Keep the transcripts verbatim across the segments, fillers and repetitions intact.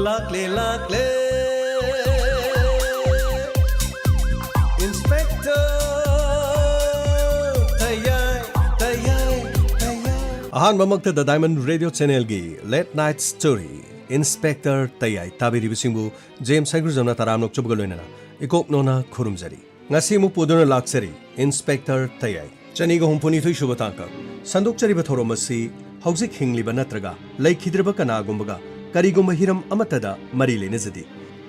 ꯂꯥꯛꯂꯦ, ꯂꯥꯛꯂꯦ, Inspector ꯇꯌꯥꯏ, ꯇꯌꯥꯏ, ꯇꯌꯥꯏ꯫ ꯑꯍꯥꯟꯕꯃꯛꯇ The Diamond Radio Channelꯒꯤ Late Night Story, Inspector Tayai ꯇꯥꯕꯤꯔꯤꯕꯁꯤꯡꯕꯨ ꯖꯦꯝꯁ ꯍꯩꯒ꯭ꯔꯨꯖꯝꯅ ꯇꯔꯥꯝꯅ ꯑꯣꯛꯆꯕꯒ ꯂꯣꯏꯅꯅ ꯏꯀꯣꯛ ꯅꯣꯟꯅ ꯈꯨꯔꯨꯝꯖꯔꯤ꯫ ꯉꯁꯤ ꯑꯃꯨꯛ ꯄꯨꯗꯨꯅ ꯂꯥꯛꯆꯔꯤ Inspector ꯇꯌꯥꯏ꯫ ꯆꯅꯤꯒ ꯍꯨꯝꯐꯨꯅꯤꯊꯣꯏ ꯁꯨꯕ ꯇꯥꯡꯀꯛ꯫ ꯁꯟꯗꯣꯛꯆꯔꯤꯕ ꯊꯧꯔꯝ ꯑꯁꯤ ꯍꯧꯖꯤꯛ ꯍꯤꯡꯂꯤꯕ ꯅꯠꯇ꯭ꯔꯒ ꯂꯩꯈꯤꯗ꯭ꯔꯕ ꯀꯅꯥꯒꯨꯝꯕꯒ ꯀꯔꯤꯒꯨꯝꯕ ꯍꯤꯔꯝ ꯑꯃꯠꯇꯗ ꯃꯔꯤ ꯂꯩꯅꯖꯗꯦ꯫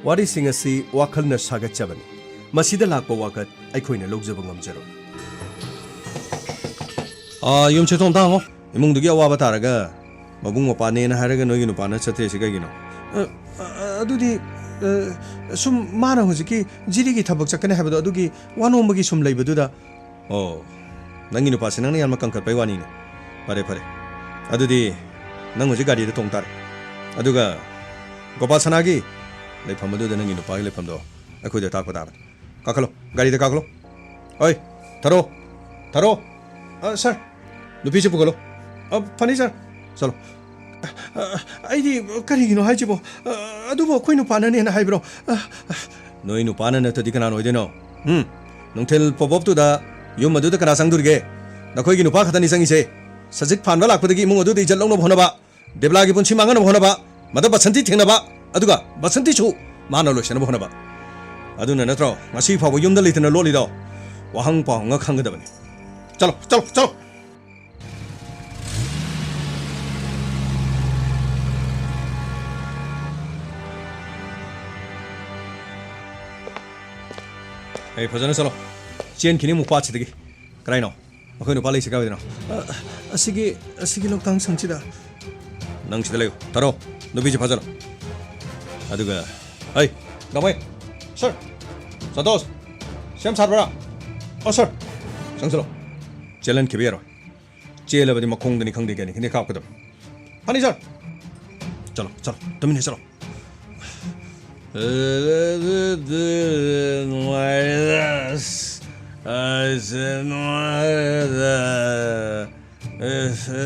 ꯋꯥꯔꯤꯁꯤꯡ ꯑꯁꯤ ꯋꯥꯈꯜꯅ ꯁꯥꯒꯠꯆꯕꯅꯤ꯫ ꯃꯁꯤꯗ ꯂꯥꯛꯄ ꯋꯥꯀꯠ ꯑꯩꯈꯣꯏꯅ ꯂꯧꯖꯕ ꯉꯝꯖꯔꯣꯏ꯫ ꯑꯥ, ꯌꯨꯝꯁꯦ ꯊꯣꯡ ꯑꯝꯇ ꯍꯥꯡꯉꯣ꯫ ꯏꯃꯨꯡꯗꯨꯒꯤ ꯑꯋꯥꯕ ꯇꯥꯔꯒ ꯃꯕꯨꯡ ꯃꯧꯄ꯭ꯋꯥꯅꯦꯅ ꯍꯥꯏꯔꯒ ꯅꯣꯏꯒꯤ ꯅꯨꯄꯥꯅ ꯆꯠꯇ꯭ꯔꯤꯁꯤ ꯀꯩꯒꯤꯅꯣ? ꯑ, ꯑ, ꯑꯗꯨꯗꯤ, ꯑ, ꯁꯨꯝ ꯃꯥꯅ ꯍꯧꯖꯤꯛꯀꯤ ꯖꯤꯔꯤꯒꯤ ꯊꯕꯛ ꯆꯠꯀꯅꯤ ꯍꯥꯏꯕꯗꯣ ꯑꯗꯨꯒꯤ ꯋꯥ ꯅꯣꯝꯕꯒꯤ ꯁꯨꯝ ꯂꯩꯕꯗꯨꯗ꯫ ꯑꯣ, ꯅꯪꯒꯤ ꯅꯨꯄꯥꯁꯦ ꯅꯪꯅ ꯌꯥꯝꯅ ꯀꯟꯈꯠꯄꯩ ꯋꯥꯅꯤꯅꯦ꯫ ꯐꯔꯦ, ꯐꯔꯦ꯫ ꯑꯗꯨꯗꯤ ꯅꯪ ꯍꯧꯖꯤꯛ ꯒꯥꯔꯤꯗ ꯇꯣꯡ ꯇꯥꯔꯦ꯫ ꯑꯗꯨꯒ ꯒꯣꯄꯥꯜ ꯁꯅꯥꯒꯤ ꯂꯩꯐꯝ ꯑꯗꯨꯗ ꯅꯪꯒꯤ ꯅꯨꯄꯥꯒꯤ ꯂꯩꯐꯝꯗꯣ ꯑꯩꯈꯣꯏꯗ ꯇꯥꯛꯄ ꯇꯥꯕꯅꯤ꯫ ꯀꯥꯈꯠꯂꯣ, ꯒꯥꯔꯤꯗ ꯀꯥꯈꯠꯂꯣ꯫ ꯑꯣꯏ, ꯊꯥꯔꯛꯑꯣ, ꯊꯥꯔꯛꯑꯣ꯫ ꯑ, ꯁꯥꯔ, ꯅꯨꯄꯤꯁꯦ ꯄꯨꯈꯠꯂꯣ꯫ ꯑ, ꯐꯅꯤ, ꯁꯥꯔ꯫ ꯆꯠꯂꯣ꯫ ꯑ, ꯑꯩꯗꯤ ꯀꯔꯤꯒꯤꯅꯣ ꯍꯥꯏꯁꯤꯕꯣ? ꯑ, ꯑꯗꯨꯕꯨ ꯑꯩꯈꯣꯏ ꯅꯨꯄꯥꯅꯅꯦꯅ ꯍꯥꯏꯕ꯭ꯔꯣ? ꯑ, ꯅꯣꯏ ꯅꯨꯄꯥꯅ ꯅꯠꯇ꯭ꯔꯗꯤ ꯀꯅꯥꯅ ꯑꯣꯏꯗꯣꯏꯅꯣ? ꯎꯝ? ꯅꯨꯡꯊꯤꯜ ꯄꯣꯞ ꯄꯣꯞꯇꯨꯗ ꯌꯨꯝ ꯑꯗꯨꯗ ꯀꯅꯥ ꯆꯪꯗꯣꯔꯤꯒꯦ? ꯅꯈꯣꯏꯒꯤ ꯅꯨꯄꯥ ꯈꯛꯇꯅꯤ ꯆꯪꯉꯤꯁꯦ꯫ ꯁꯖꯤꯛ ꯐꯥꯟꯕ ꯂꯥꯛꯄꯗꯒꯤ ꯏꯃꯨꯡ ꯑꯗꯨꯗ ꯏꯖꯠ ꯂꯧꯅꯕ ꯍꯣꯠꯅꯕ, ꯗꯦꯕꯂꯥꯒꯤ ꯄꯨꯟꯁꯤ ꯃꯥꯡꯍꯟꯅꯕ ꯍꯣꯠꯅꯕ, ꯃꯗꯨ ꯕꯁꯟꯇꯤ ꯊꯦꯡꯅꯕ, ꯑꯗꯨꯒ ꯕꯁꯟꯇꯤꯁꯨ ꯃꯥꯅ ꯂꯣꯏꯁꯤꯟꯅꯕ ꯍꯣꯠꯅꯕ꯫ ꯑꯗꯨꯅ ꯅꯠꯇ꯭ꯔꯣ ꯉꯁꯤ ꯐꯥꯎꯕ ꯌꯨꯝꯗ ꯂꯩꯇꯅ ꯂꯣꯠꯂꯤꯗꯣ? ꯋꯥꯍꯪ ꯄꯥꯎꯍꯪꯒ ꯈꯪꯒꯗꯕꯅꯤ꯫ ꯆꯠꯂꯣ, ꯆꯠꯂꯣ, ꯆꯠꯂꯣ꯫ ꯑꯩ ꯐꯖꯅ ꯆꯠꯂꯣ꯫ ꯆꯦꯟꯈꯤꯅꯤ ꯑꯃꯨꯛ ꯄꯥꯠꯁꯤꯗꯒꯤ꯫ ꯀꯗꯥꯏꯅꯣ? ꯑꯩꯈꯣꯏ ꯅꯨꯄꯥ ꯂꯩꯁꯤ ꯀꯥꯏ ꯑꯣꯏꯗꯣꯏꯅꯣ? ꯑ, ꯑꯁꯤꯒꯤ, ꯑꯁꯤꯒꯤ ꯂꯧꯇꯥꯡ ꯁꯪꯁꯤꯗ꯫ ꯅꯪ ꯁꯤꯗ ꯂꯩꯌꯨ꯫ ꯊꯥꯔꯣ꯫ ꯅꯨꯄꯤꯁꯤ ꯐꯥꯖꯜꯂꯣ꯫ ꯑꯗꯨꯒ, ꯍꯩ, ꯗꯥꯃꯩ꯫ ꯁꯥꯔ꯫ ꯁꯟꯇꯣꯁ꯫ ꯁꯦꯝ ꯁꯥꯔꯕ꯭ꯔꯥ? ꯑꯣ, ꯁꯥꯔ꯫ ꯆꯪꯁꯤꯜꯂꯣ꯫ ꯆꯦꯜꯍꯟꯈꯤꯕ ꯌꯥꯔꯣꯏ꯫ ꯆꯦꯜꯂꯕꯗꯤ ꯃꯈꯣꯡꯗꯅꯤ ꯈꯪꯗꯦ, ꯀꯩꯅꯤ ꯈꯪꯗꯦ ꯀꯥꯞꯀꯗꯕ꯫ ꯐꯅꯤ, ꯁꯥꯔ꯫ ꯆꯠꯂꯣ, ꯆꯠꯂꯣ꯫ ꯇꯨꯃꯤꯟꯅ ꯆꯠꯂꯣ꯫ ꯅꯨꯡꯉꯥꯏꯔꯦꯗ꯫ ꯑꯁ, ꯅꯨꯡꯉꯥꯏꯔꯦꯗ꯫ ꯑꯁ,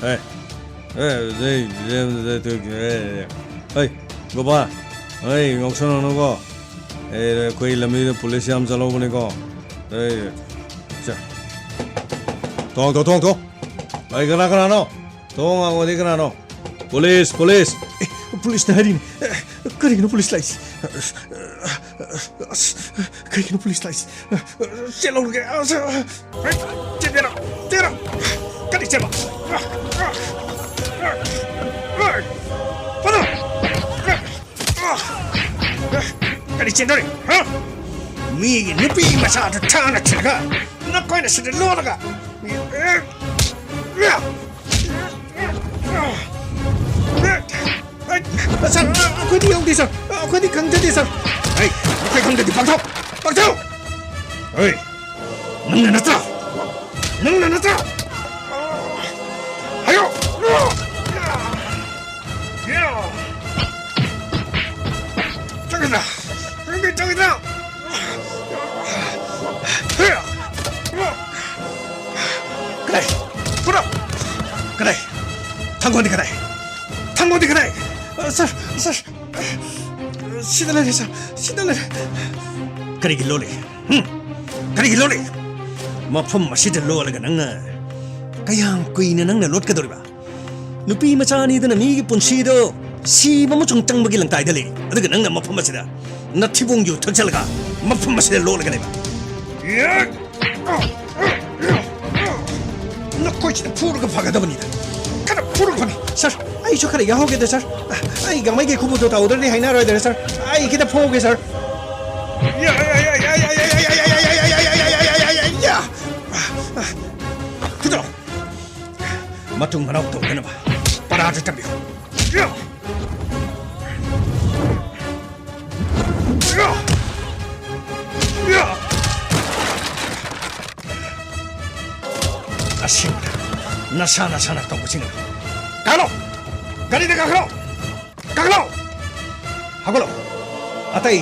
ꯑꯦ, ꯑꯦ, ꯑꯦ, ꯑꯦ, ꯑꯦ, ꯑꯦ, ꯑꯦ, ꯍꯩ, ꯒꯣꯄꯥꯜ, ꯍꯩ, ꯉꯥꯎꯁꯟꯅꯅꯨꯀꯣ꯫ ꯑꯦ, ꯑꯩꯈꯣꯏ ꯂꯝꯕꯤꯗ ꯄꯨꯂꯤꯁ ꯌꯥꯝ ꯆꯠꯍꯧꯕꯅꯤꯀꯣ꯫ ꯑꯦ, ꯆꯦ꯫ ꯊꯣꯡ ꯍꯥꯡꯇꯣ, ꯊꯣꯡ ꯍꯥꯡꯇꯣ꯫ ꯑꯩ, ꯀꯅꯥ ꯀꯅꯥꯅꯣ? ꯊꯣꯡ ꯍꯥꯡꯉꯣꯗꯤ ꯀꯅꯥꯅꯣ? Police, police. ꯑꯦ, ꯄꯨꯂꯤꯁꯅ ꯍꯥꯏꯔꯤꯅꯦ꯫ ꯑꯦ, ꯀꯔꯤꯒꯤꯅꯣ ꯄꯨꯂꯤꯁ ꯂꯥꯛꯏꯁꯤ? ꯑꯁ, ꯀꯩꯒꯤꯅꯣ ꯄꯨꯂꯤꯁ ꯂꯥꯛꯏꯁꯤ? ꯆꯦꯜꯍꯧꯔꯒꯦ꯫ ꯑꯁ, ꯆꯦꯟꯕꯤꯔꯣ, ꯆꯦꯜꯂꯣ꯫ ꯀꯔꯤ ꯆꯦꯜꯂꯣ? ꯐꯥꯗꯣ꯫ ꯀꯔꯤ ꯆꯦꯟꯗꯣꯔꯤ? ꯍꯥ? ꯃꯤꯒꯤ ꯅꯨꯄꯤ ꯃꯆꯥꯗꯨ ꯊꯥꯅ ꯊꯤꯜꯂꯒ ꯅꯈꯣꯏꯅ ꯁꯤꯗ ꯂꯣꯜꯂꯒ꯫ ꯁꯥꯔ, ꯑꯩꯈꯣꯏꯗꯤ ꯌꯥꯎꯗꯦ, ꯁꯥꯔ꯫ ꯑꯩꯈꯣꯏꯗꯤ ꯈꯪꯖꯗꯦ, ꯁꯥꯔ꯫ ꯍꯩ, ꯅꯈꯣꯏ ꯈꯪꯗ꯭ꯔꯗꯤ ꯄꯥꯛꯊꯧ! ꯄꯥꯛꯊꯧ! ꯍꯩ, ꯅꯪꯅ ꯅꯠꯇ꯭ꯔꯥ? ꯅꯪꯅ ꯅꯠꯇ꯭ꯔꯥ? ꯍꯥꯏꯌꯣ! ꯆꯪꯒꯗ꯭ꯔꯥ? ꯅꯪꯗꯤ ꯆꯪꯒꯗ꯭ꯔꯥ? ꯀꯗꯥꯏ? ꯄꯨꯔꯛ! ꯀꯗꯥꯏ? ꯊꯥꯡꯒꯣꯜꯗꯤ ꯀꯗꯥꯏ? ꯊꯥꯡꯒꯣꯜꯗꯤ ꯀꯗꯥꯏ? ꯑ, ꯁꯥꯔ, ꯁꯥꯔ, ꯁꯤꯗ ꯂꯩꯔꯦ, ꯁꯥꯔ, ꯁꯤꯗ ꯂꯩꯔꯦ꯫ ꯀꯔꯤꯒꯤ ꯂꯣꯜꯂꯤ? ꯍꯨꯝ? ꯀꯔꯤꯒꯤ ꯂꯣꯜꯂꯤ? ꯃꯐꯝ ꯑꯁꯤꯗ ꯂꯣꯜꯂꯒ ꯅꯪꯅ ꯀꯌꯥꯝ ꯀꯨꯏꯅ ꯅꯪꯅ ꯂꯣꯠꯀꯗꯧꯔꯤꯕ? ꯅꯨꯄꯤ ꯃꯆꯥ ꯑꯅꯤꯗꯨꯅ ꯃꯤꯒꯤ ꯄꯨꯟꯁꯤꯗꯣ ꯁꯤꯕ ꯑꯃꯁꯨꯡ ꯆꯪꯕꯒꯤ ꯂꯪꯇꯥꯏꯗ ꯂꯩꯔꯤ, ꯑꯗꯨꯒ ꯅꯪꯅ ꯃꯐꯝ ꯑꯁꯤꯗ ꯅꯊꯤꯕꯣꯡ ꯌꯨ ꯊꯛꯆꯜꯂꯒ ꯃꯐꯝ ꯑꯁꯤꯗ ꯂꯣꯠꯂꯒ ꯂꯩꯕ꯫ ꯅꯈꯣꯏꯁꯤꯗ ꯐꯨꯔꯒ ꯐꯒꯗꯕꯅꯤꯗ꯫ ꯈꯔ ꯐꯨꯔꯒ ꯐꯅꯤ꯫ ꯁꯥꯔ, ꯑꯩꯁꯨ ꯈꯔ ꯌꯥꯎꯍꯧꯒꯦꯗ, ꯁꯥꯔ꯫ ꯑꯩ ꯒꯥꯡꯃꯩꯒꯤ ꯈꯨꯕꯨꯗꯣ ꯇꯧꯗ꯭ꯔꯗꯤ ꯍꯩꯅꯔꯣꯏꯗꯔꯦ, ꯁꯥꯔ꯫ ꯑꯩ ꯈꯤꯇ ꯐꯨꯍꯧꯒꯦ, ꯁꯥꯔ꯫ ꯐꯨꯗꯔꯣ꯫ ꯃꯇꯨꯡ ꯃꯅꯥꯎ ꯇꯧꯗꯅꯕ ꯄꯔꯥꯗ ꯇꯝꯕꯤꯌꯨ꯫ ꯑꯁꯦꯡꯕꯗ ꯅꯁꯥ ꯅꯁꯥꯅ ꯇꯧꯕꯁꯤꯡ ꯑꯗꯨ꯫ ꯀꯥꯈꯠꯂꯣ! ꯒꯥꯔꯤꯗ ꯀꯥꯈꯠꯂꯣ! ꯀꯥꯈꯠꯂꯣ! ꯍꯧꯒꯠꯂꯣ! ꯑꯇꯩ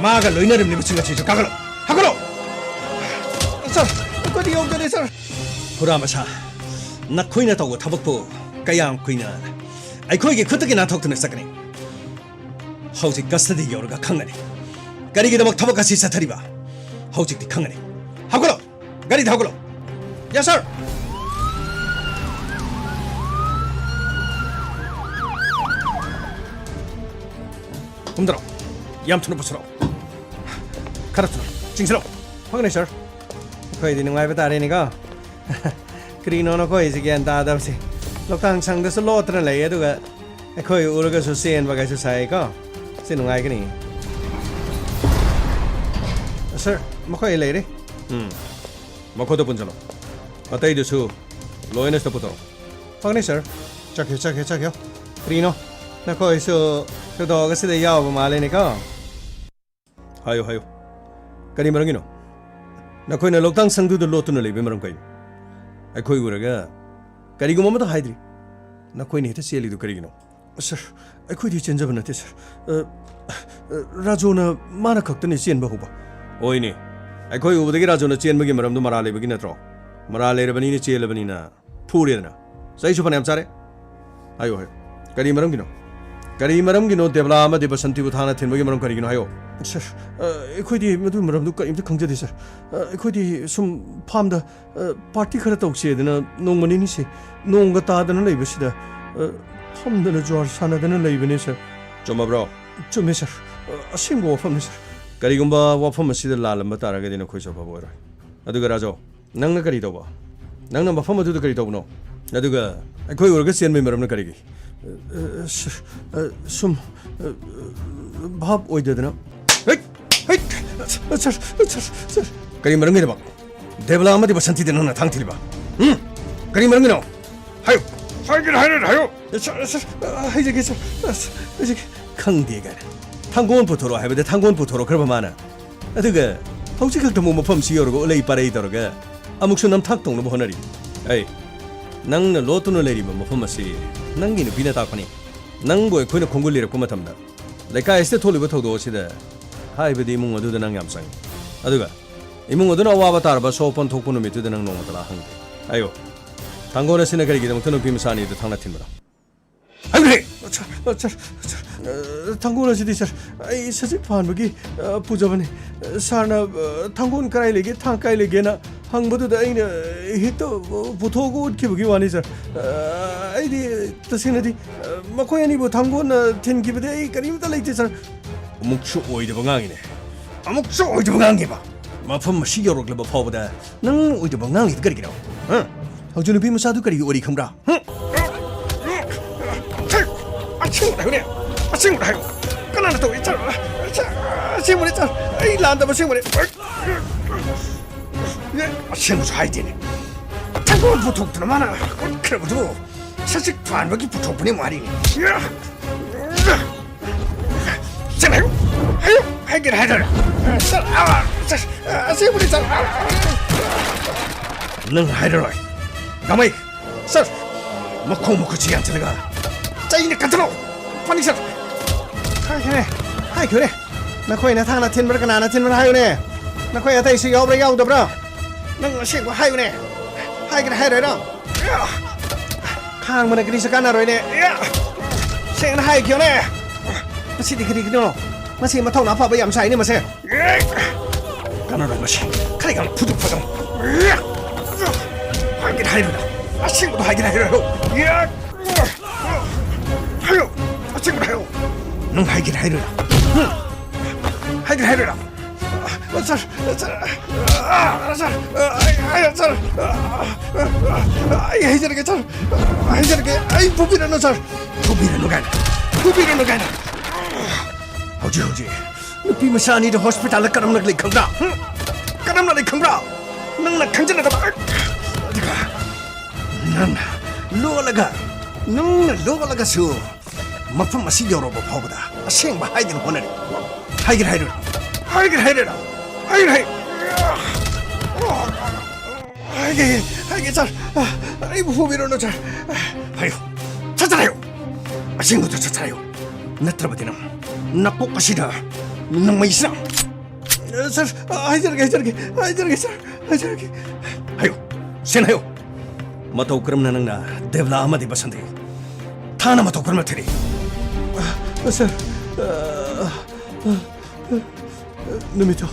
ꯃꯥꯒ ꯂꯣꯏꯅꯔꯝꯂꯤꯕꯁꯤꯡ ꯑꯁꯤꯁꯨ ꯀꯥꯈꯠꯂꯣ! ꯍꯧꯒꯠꯂꯣ! ꯁꯥꯔ, ꯑꯩꯈꯣꯏꯗꯤ ꯌꯧꯗꯔꯦ, ꯁꯥꯔ꯫ ꯍꯨꯔꯥꯟꯕ ꯁꯥ, ꯅꯈꯣꯏꯅ ꯇꯧꯕ ꯊꯕꯛꯄꯨ ꯀꯌꯥꯝ ꯀꯨꯏꯅ ꯑꯩꯈꯣꯏꯒꯤ ꯈꯨꯠꯇꯒꯤ ꯅꯥꯟꯊꯣꯛꯇꯨꯅ ꯆꯠꯀꯅꯤ? ꯍꯧꯖꯤꯛ ꯀꯁꯇꯗꯤ ꯌꯧꯔꯒ ꯈꯪꯒꯅꯤ꯫ ꯀꯔꯤꯒꯤꯗꯃꯛ ꯊꯕꯛ ꯑꯁꯤ ꯆꯠꯊꯔꯤꯕ? ꯍꯧꯖꯤꯛꯇꯤ ꯈꯪꯒꯅꯤ꯫ ꯍꯧꯒꯠꯂꯣ! ꯒꯥꯔꯤꯗ ꯍꯧꯒꯠꯂꯣ! Yes, sir! ꯀꯨꯝꯊꯔꯛꯑꯣ꯫ ꯌꯥꯝ ꯊꯨꯅ ꯄꯨꯁꯤꯜꯂꯛꯑꯣ꯫ ꯈꯔ ꯊꯨꯅ꯫ ꯆꯤꯡꯁꯤꯜꯂꯛꯑꯣ꯫ ꯐꯒꯅꯤ, sir꯫ ꯑꯩꯈꯣꯏꯗꯤ ꯅꯨꯡꯉꯥꯏꯕ ꯇꯥꯔꯦꯅꯦꯀꯣ꯫ ꯀꯔꯤꯅꯣ ꯅꯈꯣꯏꯁꯤ ꯒ꯭ꯌꯥꯟ ꯇꯥꯗꯕꯁꯤ? ꯂꯣꯛꯇꯥꯡ ꯁꯪꯗꯁꯨ ꯂꯣꯠꯇꯅ ꯂꯩ, ꯑꯗꯨꯒ ꯑꯩꯈꯣꯏ ꯎꯔꯒꯁꯨ ꯆꯦꯟꯕꯒꯥꯏꯁꯨ ꯁꯥꯏꯀꯣ꯫ ꯁꯤ ꯅꯨꯡꯉꯥꯏꯒꯅꯤ꯫ Sir, ꯃꯈꯣꯏ ꯂꯩꯔꯦ꯫ ꯎꯝ꯫ ꯃꯈꯣꯏꯗ ꯄꯨꯟꯁꯤꯜꯂꯣ꯫ ꯑꯇꯩꯗꯨꯁꯨ ꯂꯣꯏꯅ ꯁꯤꯗ ꯄꯨꯊꯣꯔꯛꯑꯣ꯫ ꯐꯒꯅꯤ, sir꯫ ꯆꯠꯈꯤꯌꯣ, ꯆꯠꯈꯤꯌꯣ, ꯆꯠꯈꯤꯌꯣ꯫ ꯀꯔꯤꯅꯣ? ꯅꯈꯣꯏꯁꯨ ꯊꯧꯗꯣꯛ ꯑꯁꯤꯗ ꯌꯥꯎꯕ ꯃꯥꯜꯂꯦꯅꯦꯀꯣ? ꯍꯥꯏꯌꯨ, ꯍꯥꯏꯌꯨ꯫ ꯀꯔꯤ ꯃꯔꯝꯒꯤꯅꯣ? ꯅꯈꯣꯏꯅ ꯂꯣꯛꯇꯥꯡ ꯁꯪꯗꯨꯗ ꯂꯣꯠꯇꯨꯅ ꯂꯩꯕꯒꯤ ꯃꯔꯝ ꯀꯔꯤꯅꯣ? ꯑꯩꯈꯣꯏ ꯎꯔꯒ ꯀꯔꯤꯒꯨꯝꯕ ꯑꯃꯠꯇ ꯍꯥꯏꯗ꯭ꯔꯤ꯫ ꯅꯈꯣꯏꯅ ꯍꯦꯛꯇ ꯆꯦꯜꯂꯤꯗꯨ ꯀꯔꯤꯒꯤꯅꯣ? Sir, ꯑꯩꯈꯣꯏꯗꯤ ꯆꯦꯟꯖꯕ ꯅꯠꯇꯦ, sir꯫ ꯑ, ꯑ, ꯔꯥꯖꯣꯅ ꯃꯥꯅ ꯈꯛꯇꯅꯤ ꯆꯦꯟꯕ ꯍꯧꯕ꯫ ꯍꯣꯏꯅꯦ, ꯑꯩꯈꯣꯏ ꯎꯕꯗꯒꯤ ꯔꯥꯖꯣꯅ ꯆꯦꯟꯕꯒꯤ ꯃꯔꯝꯗꯨ ꯃꯔꯥꯜ ꯂꯩꯕꯒꯤ ꯅꯠꯇ꯭ꯔꯣ? ꯃꯔꯥꯜ ꯂꯩꯔꯕꯅꯤꯅ ꯆꯦꯜꯂꯕꯅꯤꯅ ꯐꯨꯔꯦꯗꯅ꯫ ꯆꯩꯁꯨ ꯐꯅꯌꯥꯝ ꯆꯥꯔꯦ꯫ ꯍꯥꯏꯌꯣ, ꯍꯥꯏꯌꯣ꯫ ꯀꯔꯤ ꯃꯔꯝꯒꯤꯅꯣ? ꯀꯔꯤ ꯃꯔꯝꯒꯤꯅꯣ ꯗꯦꯕꯂꯥ ꯑꯃꯗꯤ ꯕꯁꯟꯇꯤꯕꯨ ꯊꯥꯡꯅ ꯊꯤꯟꯕꯒꯤ ꯃꯔꯝ ꯀꯔꯤꯒꯤꯅꯣ ꯍꯥꯏꯌꯣ? Sir, ꯑ, ꯑꯩꯈꯣꯏꯗꯤ ꯃꯗꯨꯒꯤ ꯃꯔꯝꯗꯨ ꯀꯔꯤꯝꯇ ꯈꯪꯖꯗꯦ, sir꯫ ꯑ, ꯑꯩꯈꯣꯏꯗꯤ ꯁꯨꯝ farmꯗ, ꯑ, party ꯈꯔ ꯇꯧꯁꯦꯗꯅ ꯅꯣꯡꯃ ꯅꯤꯅꯤꯁꯦ ꯅꯣꯡꯒ ꯇꯥꯗꯅ ꯂꯩꯕꯁꯤꯗ, ꯑ, ꯐꯝꯗꯅ ꯖ꯭ꯋꯥꯔ ꯁꯥꯟꯅꯗꯅ ꯂꯩꯕꯅꯦ, sir꯫ ꯆꯨꯝꯃꯕ꯭ꯔꯣ? ꯆꯨꯝꯃꯦ, sir꯫ ꯑ, ꯑꯁꯦꯡꯕ ꯋꯥꯐꯝꯅꯤ, sir꯫ ꯀꯔꯤꯒꯨꯝꯕ ꯋꯥꯐꯝ ꯑꯁꯤꯗ ꯂꯥꯜꯂꯝꯕ ꯇꯥꯔꯒꯗꯤ ꯅꯈꯣꯏꯁꯨ ꯑꯐꯕ ꯑꯣꯏꯔꯣꯏ꯫ ꯑꯗꯨꯒ ꯔꯥꯖꯣ, ꯅꯪꯅ ꯀꯔꯤ ꯇꯧꯕ? ꯅꯪꯅ ꯃꯐꯝ ꯑꯗꯨꯗ ꯀꯔꯤ ꯇꯧꯕꯅꯣ? ꯑꯗꯨꯒ ꯑꯩꯈꯣꯏ ꯎꯔꯒ ꯆꯦꯟꯕꯒꯤ ꯃꯔꯝꯅ ꯀꯔꯤꯒꯤ? ꯑ, ꯑ, sir, ꯑ, ꯁꯨꯝ, ꯑ, ꯚꯥꯞ ꯑꯣꯏꯗꯗꯅ꯫ ꯍꯩꯠ! ꯍꯩꯠ! Sir, sir, sir, sir꯫ ꯀꯔꯤ ꯃꯔꯝꯒꯤꯗꯃꯛ ꯗꯦꯕꯂꯥ ꯑꯃꯗꯤ ꯕꯁꯟꯇꯤꯗ ꯅꯪꯅ ꯊꯥꯡ ꯊꯤꯜꯂꯤꯕ? ꯎꯝ? ꯀꯔꯤ ꯃꯔꯝꯒꯤꯅꯣ? ꯍꯥꯏꯌꯨ! ꯍꯥꯏꯒꯦ ꯍꯥꯏꯔꯗꯤ ꯍꯥꯏꯌꯨ! Sir, sir, ꯑ, ꯍꯥꯏꯖꯒꯦ, sir꯫ ꯑꯁ, ꯍꯥꯏꯖꯒꯦ꯫ ꯈꯪꯗꯦ ꯀꯥꯏꯅ꯫ ꯊꯥꯡꯒꯣꯟ ꯄꯨꯊꯣꯔꯛꯑꯣ ꯍꯥꯏꯕꯗ ꯊꯥꯡꯒꯣꯟ ꯄꯨꯊꯣꯔꯛꯈ꯭ꯔꯕ ꯃꯥꯅ꯫ ꯑꯗꯨꯒ ꯍꯧꯖꯤꯛ ꯈꯛꯇ ꯑꯃꯨꯛ ꯃꯐꯝꯁꯤ ꯌꯧꯔꯒ ꯎꯂꯩ ꯄꯥꯔꯩ ꯇꯧꯔꯒ ꯑꯃꯨꯛꯁꯨ ꯅꯝꯊꯥꯛ ꯇꯧꯅꯕ ꯍꯣꯠꯅꯔꯤ꯫ ꯑꯩ, ꯅꯪꯅ ꯂꯣꯠꯇꯨꯅ ꯂꯩꯔꯤꯕ ꯃꯐꯝ ꯑꯁꯤ ꯅꯪꯒꯤ ꯅꯨꯄꯤꯅ ꯇꯥꯛꯄꯅꯤ꯫ ꯅꯪꯕꯨ ꯑꯩꯈꯣꯏꯅ ꯈꯣꯡꯒꯨꯜ ꯂꯤꯔꯛꯄ ꯃꯇꯝꯗ ꯂꯩꯀꯥꯏ ꯑꯁꯤꯗ ꯊꯣꯛꯂꯤꯕ ꯊꯧꯗꯣꯛ ꯑꯁꯤꯗ ꯍꯥꯏꯕꯗꯤ ꯏꯃꯨꯡ ꯑꯗꯨꯗ ꯅꯪ ꯌꯥꯝ ꯆꯪꯏ꯫ ꯑꯗꯨꯒ ꯏꯃꯨꯡ ꯑꯗꯨꯅ ꯑꯋꯥꯕ ꯇꯥꯔꯕ ꯑꯁꯣꯛ ꯑꯄꯟ ꯊꯣꯛꯄ ꯅꯨꯃꯤꯠꯇꯨꯗ ꯅꯪ ꯅꯣꯡꯃꯇ ꯂꯥꯛꯍꯪꯗꯦ꯫ ꯍꯥꯏꯌꯣ, ꯊꯥꯡꯒꯣꯟ ꯑꯁꯤꯅ ꯀꯔꯤꯒꯤꯗꯃꯛꯇ ꯅꯨꯄꯤ ꯃꯆꯥ ꯑꯅꯤꯗꯨ ꯊꯥꯡꯅ ꯊꯤꯟꯕꯅꯣ? ꯍꯥꯏꯌꯨꯅꯦ! Sir, sir, sir, ꯑ, ꯊꯥꯡꯒꯣꯜ ꯑꯁꯤꯗꯤ, ꯁꯥꯔ, ꯑꯩ ꯁꯖꯤꯛ ꯐꯥꯟꯕꯒꯤ, ꯑ, ꯄꯨꯖꯕꯅꯤ꯫ ꯑ, ꯁꯥꯔꯅ, ꯑ, "ꯊꯥꯡꯒꯣꯜ ꯀꯗꯥꯏ ꯂꯩꯒꯦ, ꯊꯥꯡ ꯀꯥꯏ ꯂꯩꯒꯦꯅ?" ꯍꯪꯕꯗꯨꯗ ꯑꯩꯅ, ꯑ, ꯍꯦꯛꯇ, ꯑ, ꯄꯨꯊꯣꯛꯑꯒ ꯎꯠꯈꯤꯕꯒꯤ ꯋꯥꯅꯤ, ꯁꯥꯔ꯫ ꯑ, ꯑꯩꯗꯤ ꯇꯁꯦꯡꯅꯗꯤ, ꯑ, ꯃꯈꯣꯏ ꯑꯅꯤꯕꯨ ꯊꯥꯡꯒꯣꯜꯅ ꯊꯤꯟꯈꯤꯕꯗꯤ ꯑꯩ ꯀꯔꯤꯝꯇ ꯂꯩꯇꯦ, ꯁꯥꯔ꯫ ꯑꯃꯨꯛꯁꯨ ꯑꯣꯏꯗꯕ ꯉꯥꯡꯉꯤꯅꯦ꯫ ꯑꯃꯨꯛꯁꯨ ꯑꯣꯏꯗꯕ ꯉꯥꯡꯉꯦꯕ꯫ ꯃꯐꯝ ꯑꯁꯤ ꯌꯧꯔꯛꯂꯕ ꯐꯥꯎꯕꯗ ꯅꯪ ꯑꯣꯏꯗꯕ ꯉꯥꯡꯉꯤꯗꯨ ꯀꯔꯤꯒꯤꯅꯣ? ꯍꯥ? ꯍꯧꯖꯤꯛ ꯅꯨꯄꯤ ꯃꯆꯥꯗꯨ ꯀꯔꯤꯒꯤ ꯑꯣꯏꯔꯤ ꯈꯪꯕ꯭ꯔꯥ? ꯍꯥ? ꯑꯁꯦꯡꯕ ꯍꯥꯏꯌꯨꯅꯦ꯫ ꯑꯁꯦꯡꯕ ꯍꯥꯏꯌꯨ꯫ ꯀꯅꯥꯅ ꯇꯧꯏ? ꯁꯥꯔ, ꯁꯥꯔ, ꯑꯁꯦꯡꯕꯅꯤ, ꯁꯥꯔ꯫ ꯑꯩ ꯂꯥꯟꯗꯕ ꯑꯁꯦꯡꯕꯅꯤ꯫ ꯑꯁꯦꯡꯕꯁꯨ ꯍꯥꯏꯗꯦꯅꯦ꯫ ꯊꯥꯡꯒꯣꯜ ꯄꯨꯊꯣꯛꯇꯨꯅ ꯃꯥꯅ ꯎꯠꯈ꯭ꯔꯕꯗꯨ ꯁꯖꯤꯛ ꯐꯥꯟꯕꯒꯤ ꯄꯨꯊꯣꯛꯄꯅꯤ ꯃꯥꯔꯤꯅꯦ꯫ ꯁꯥꯔ, ꯍꯥꯏꯌꯨ, ꯍꯥꯏꯌꯨ, ꯍꯥꯏꯒꯦꯔꯥ ꯍꯥꯏꯔꯣꯏꯔꯥ? ꯁꯥꯔ, ꯑꯥ, ꯁꯥꯔ, ꯑꯁꯦꯡꯕꯅꯤ, ꯁꯥꯔ꯫ ꯅꯪ ꯍꯥꯏꯔꯔꯣꯏ꯫ ꯒꯥꯃꯩ, ꯁꯥꯔ, ꯃꯈꯣꯡ ꯃꯈꯨꯠꯁꯤ ꯌꯥꯟꯁꯤꯜꯂꯒ ꯆꯩꯅ ꯀꯟꯊꯠꯂꯣ꯫ ꯐꯅꯤ, ꯁꯥꯔ꯫ ꯍꯥꯏꯈ꯭ꯔꯦ, ꯍꯥꯏꯈ꯭ꯔꯦ꯫ ꯅꯈꯣꯏꯅ ꯊꯥꯡꯅ ꯊꯤꯟꯕ꯭ꯔꯥ, ꯀꯅꯥꯅ ꯊꯤꯟꯕ꯭ꯔꯥ ꯍꯥꯏꯌꯨꯅꯦ꯫ ꯅꯈꯣꯏ ꯑꯇꯩꯁꯨ ꯌꯥꯎꯕ꯭ꯔꯥ, ꯌꯥꯎꯗꯕ꯭ꯔꯥ? ꯅꯪ ꯑꯁꯦꯡꯕ ꯍꯥꯏꯌꯨꯅꯦ꯫ ꯍꯥꯏꯒꯦꯔꯥ ꯍꯥꯏꯔꯣꯏꯔꯣ? ꯈꯥꯡꯕꯅ ꯀꯔꯤꯁꯨ ꯀꯥꯟꯅꯔꯣꯏꯅꯦ꯫ ꯁꯦꯡꯅ ꯍꯥꯏꯈꯤꯌꯣꯅꯦ꯫ ꯃꯁꯤꯗꯤ ꯀꯔꯤꯒꯤꯅꯣ? ꯃꯁꯤ ꯃꯊꯧꯅꯥ ꯐꯕ ꯌꯥꯝ ꯁꯥꯏꯅꯦ ꯃꯁꯦ꯫ ꯀꯥꯟꯅꯔꯣꯏ ꯃꯁꯤ꯫ ꯈꯔ ꯌꯥꯝ ꯐꯨꯗꯣꯛꯄꯗꯣ꯫ ꯍꯥꯏꯒꯦꯔꯥ ꯍꯥꯏꯔꯣꯏꯔꯣ? ꯑꯁꯦꯡꯕꯗꯣ ꯍꯥꯏꯒꯦꯔꯥ ꯍꯥꯏꯔꯣꯏꯔꯣ? ꯍꯥꯏꯌꯣ꯫ ꯑꯁꯦꯡꯕꯗꯣ ꯍꯥꯏꯌꯣ꯫ ꯅꯪ ꯍꯥꯏꯒꯦꯔꯥ ꯍꯥꯏꯔꯣꯏꯔꯣ? ꯍꯥꯏꯒꯦꯔꯥ ꯍꯥꯏꯔꯣꯏꯔꯣ? ꯁꯥꯔ, ꯁꯥꯔ, ꯑꯥ, ꯁꯥꯔ, ꯑꯥ, ꯑꯩ, ꯑꯩ, ꯁꯥꯔ, ꯑꯥ, ꯑꯥ, ꯑꯩ ꯍꯥꯏꯖꯔꯒꯦ, ꯁꯥꯔ, ꯍꯥꯏꯖꯔꯒꯦ, ꯑꯩ ꯐꯨꯕꯤꯔꯅꯨ, ꯁꯥꯔ, ꯐꯨꯕꯤꯔꯅꯨ ꯀꯥꯏꯅ, ꯐꯨꯕꯤꯔꯅꯨ ꯀꯥꯏꯅ꯫ ꯍꯧꯖꯤꯛ, ꯍꯧꯖꯤꯛ ꯅꯨꯄꯤ ꯃꯆꯥ ꯑꯅꯤꯗꯣ ꯍꯣꯁꯄꯤꯇꯥꯜꯗ ꯀꯔꯝꯅ ꯂꯩ ꯈꯪꯕ꯭ꯔꯥ? ꯍꯨꯝ? ꯀꯔꯝꯅ ꯂꯩ ꯈꯪꯕ꯭ꯔꯥ? ꯅꯪꯅ ꯈꯪꯖꯤꯟꯅꯗꯕ, ꯑꯗꯨꯒ ꯅꯪꯅ ꯂꯣꯠꯂꯒ, ꯅꯪꯅ ꯂꯣꯠꯂꯒꯁꯨ ꯃꯐꯝ ꯑꯁꯤ ꯌꯧꯔꯕ ꯐꯥꯎꯕꯗ ꯑꯁꯦꯡꯕ ꯍꯥꯏꯗꯅ ꯍꯣꯠꯅꯔꯤ꯫ ꯍꯥꯏꯒꯦꯔꯥ ꯍꯥꯏꯔꯣꯏ? ꯍꯥꯏꯒꯦꯔꯥ ꯍꯥꯏꯔꯣꯏ? ꯍꯥꯏꯒꯦꯔꯥ ꯍꯥꯏ-, ꯍꯥꯏꯒꯦ, ꯍꯥꯏꯒꯦ, ꯁꯥꯔ꯫ ꯑꯩꯕꯨ ꯐꯨꯕꯤꯔꯨꯅꯨ, ꯁꯥꯔ꯫ ꯍꯥꯏꯌꯨ, ꯁꯠ ꯁꯠ ꯍꯥꯏꯌꯨ꯫ ꯑꯁꯦꯡꯕꯗꯨ ꯁꯠ ꯁꯠ ꯍꯥꯏꯌꯨ꯫ ꯅꯠꯇ꯭ꯔꯕꯗꯤ ꯅꯪ, ꯅꯀꯣꯛ ꯑꯁꯤꯗ ꯅꯣꯡꯃꯩꯁꯤꯅ꯫ ꯁꯥꯔ, ꯍꯥꯏꯖꯔꯒꯦ, ꯍꯥꯏꯖꯔꯒꯦ, ꯍꯥꯏꯖꯔꯒꯦ, ꯁꯥꯔ, ꯍꯥꯏꯖꯔꯒꯦ꯫ ꯍꯥꯏꯌꯨ, ꯁꯦꯡꯅ ꯍꯥꯏꯌꯨ꯫ ꯃꯇꯧ ꯀꯔꯝꯅ ꯅꯪꯅ ꯗꯦꯕꯂꯥ ꯑꯃꯗꯤ ꯕꯁꯟꯇꯤ ꯊꯥꯅ ꯃꯇꯧ ꯀꯔꯝꯅ ꯊꯤꯔꯤ? ꯁꯥꯔ, ꯑ, ꯑ, ꯑ, ꯅꯨꯃꯤꯠꯇꯣ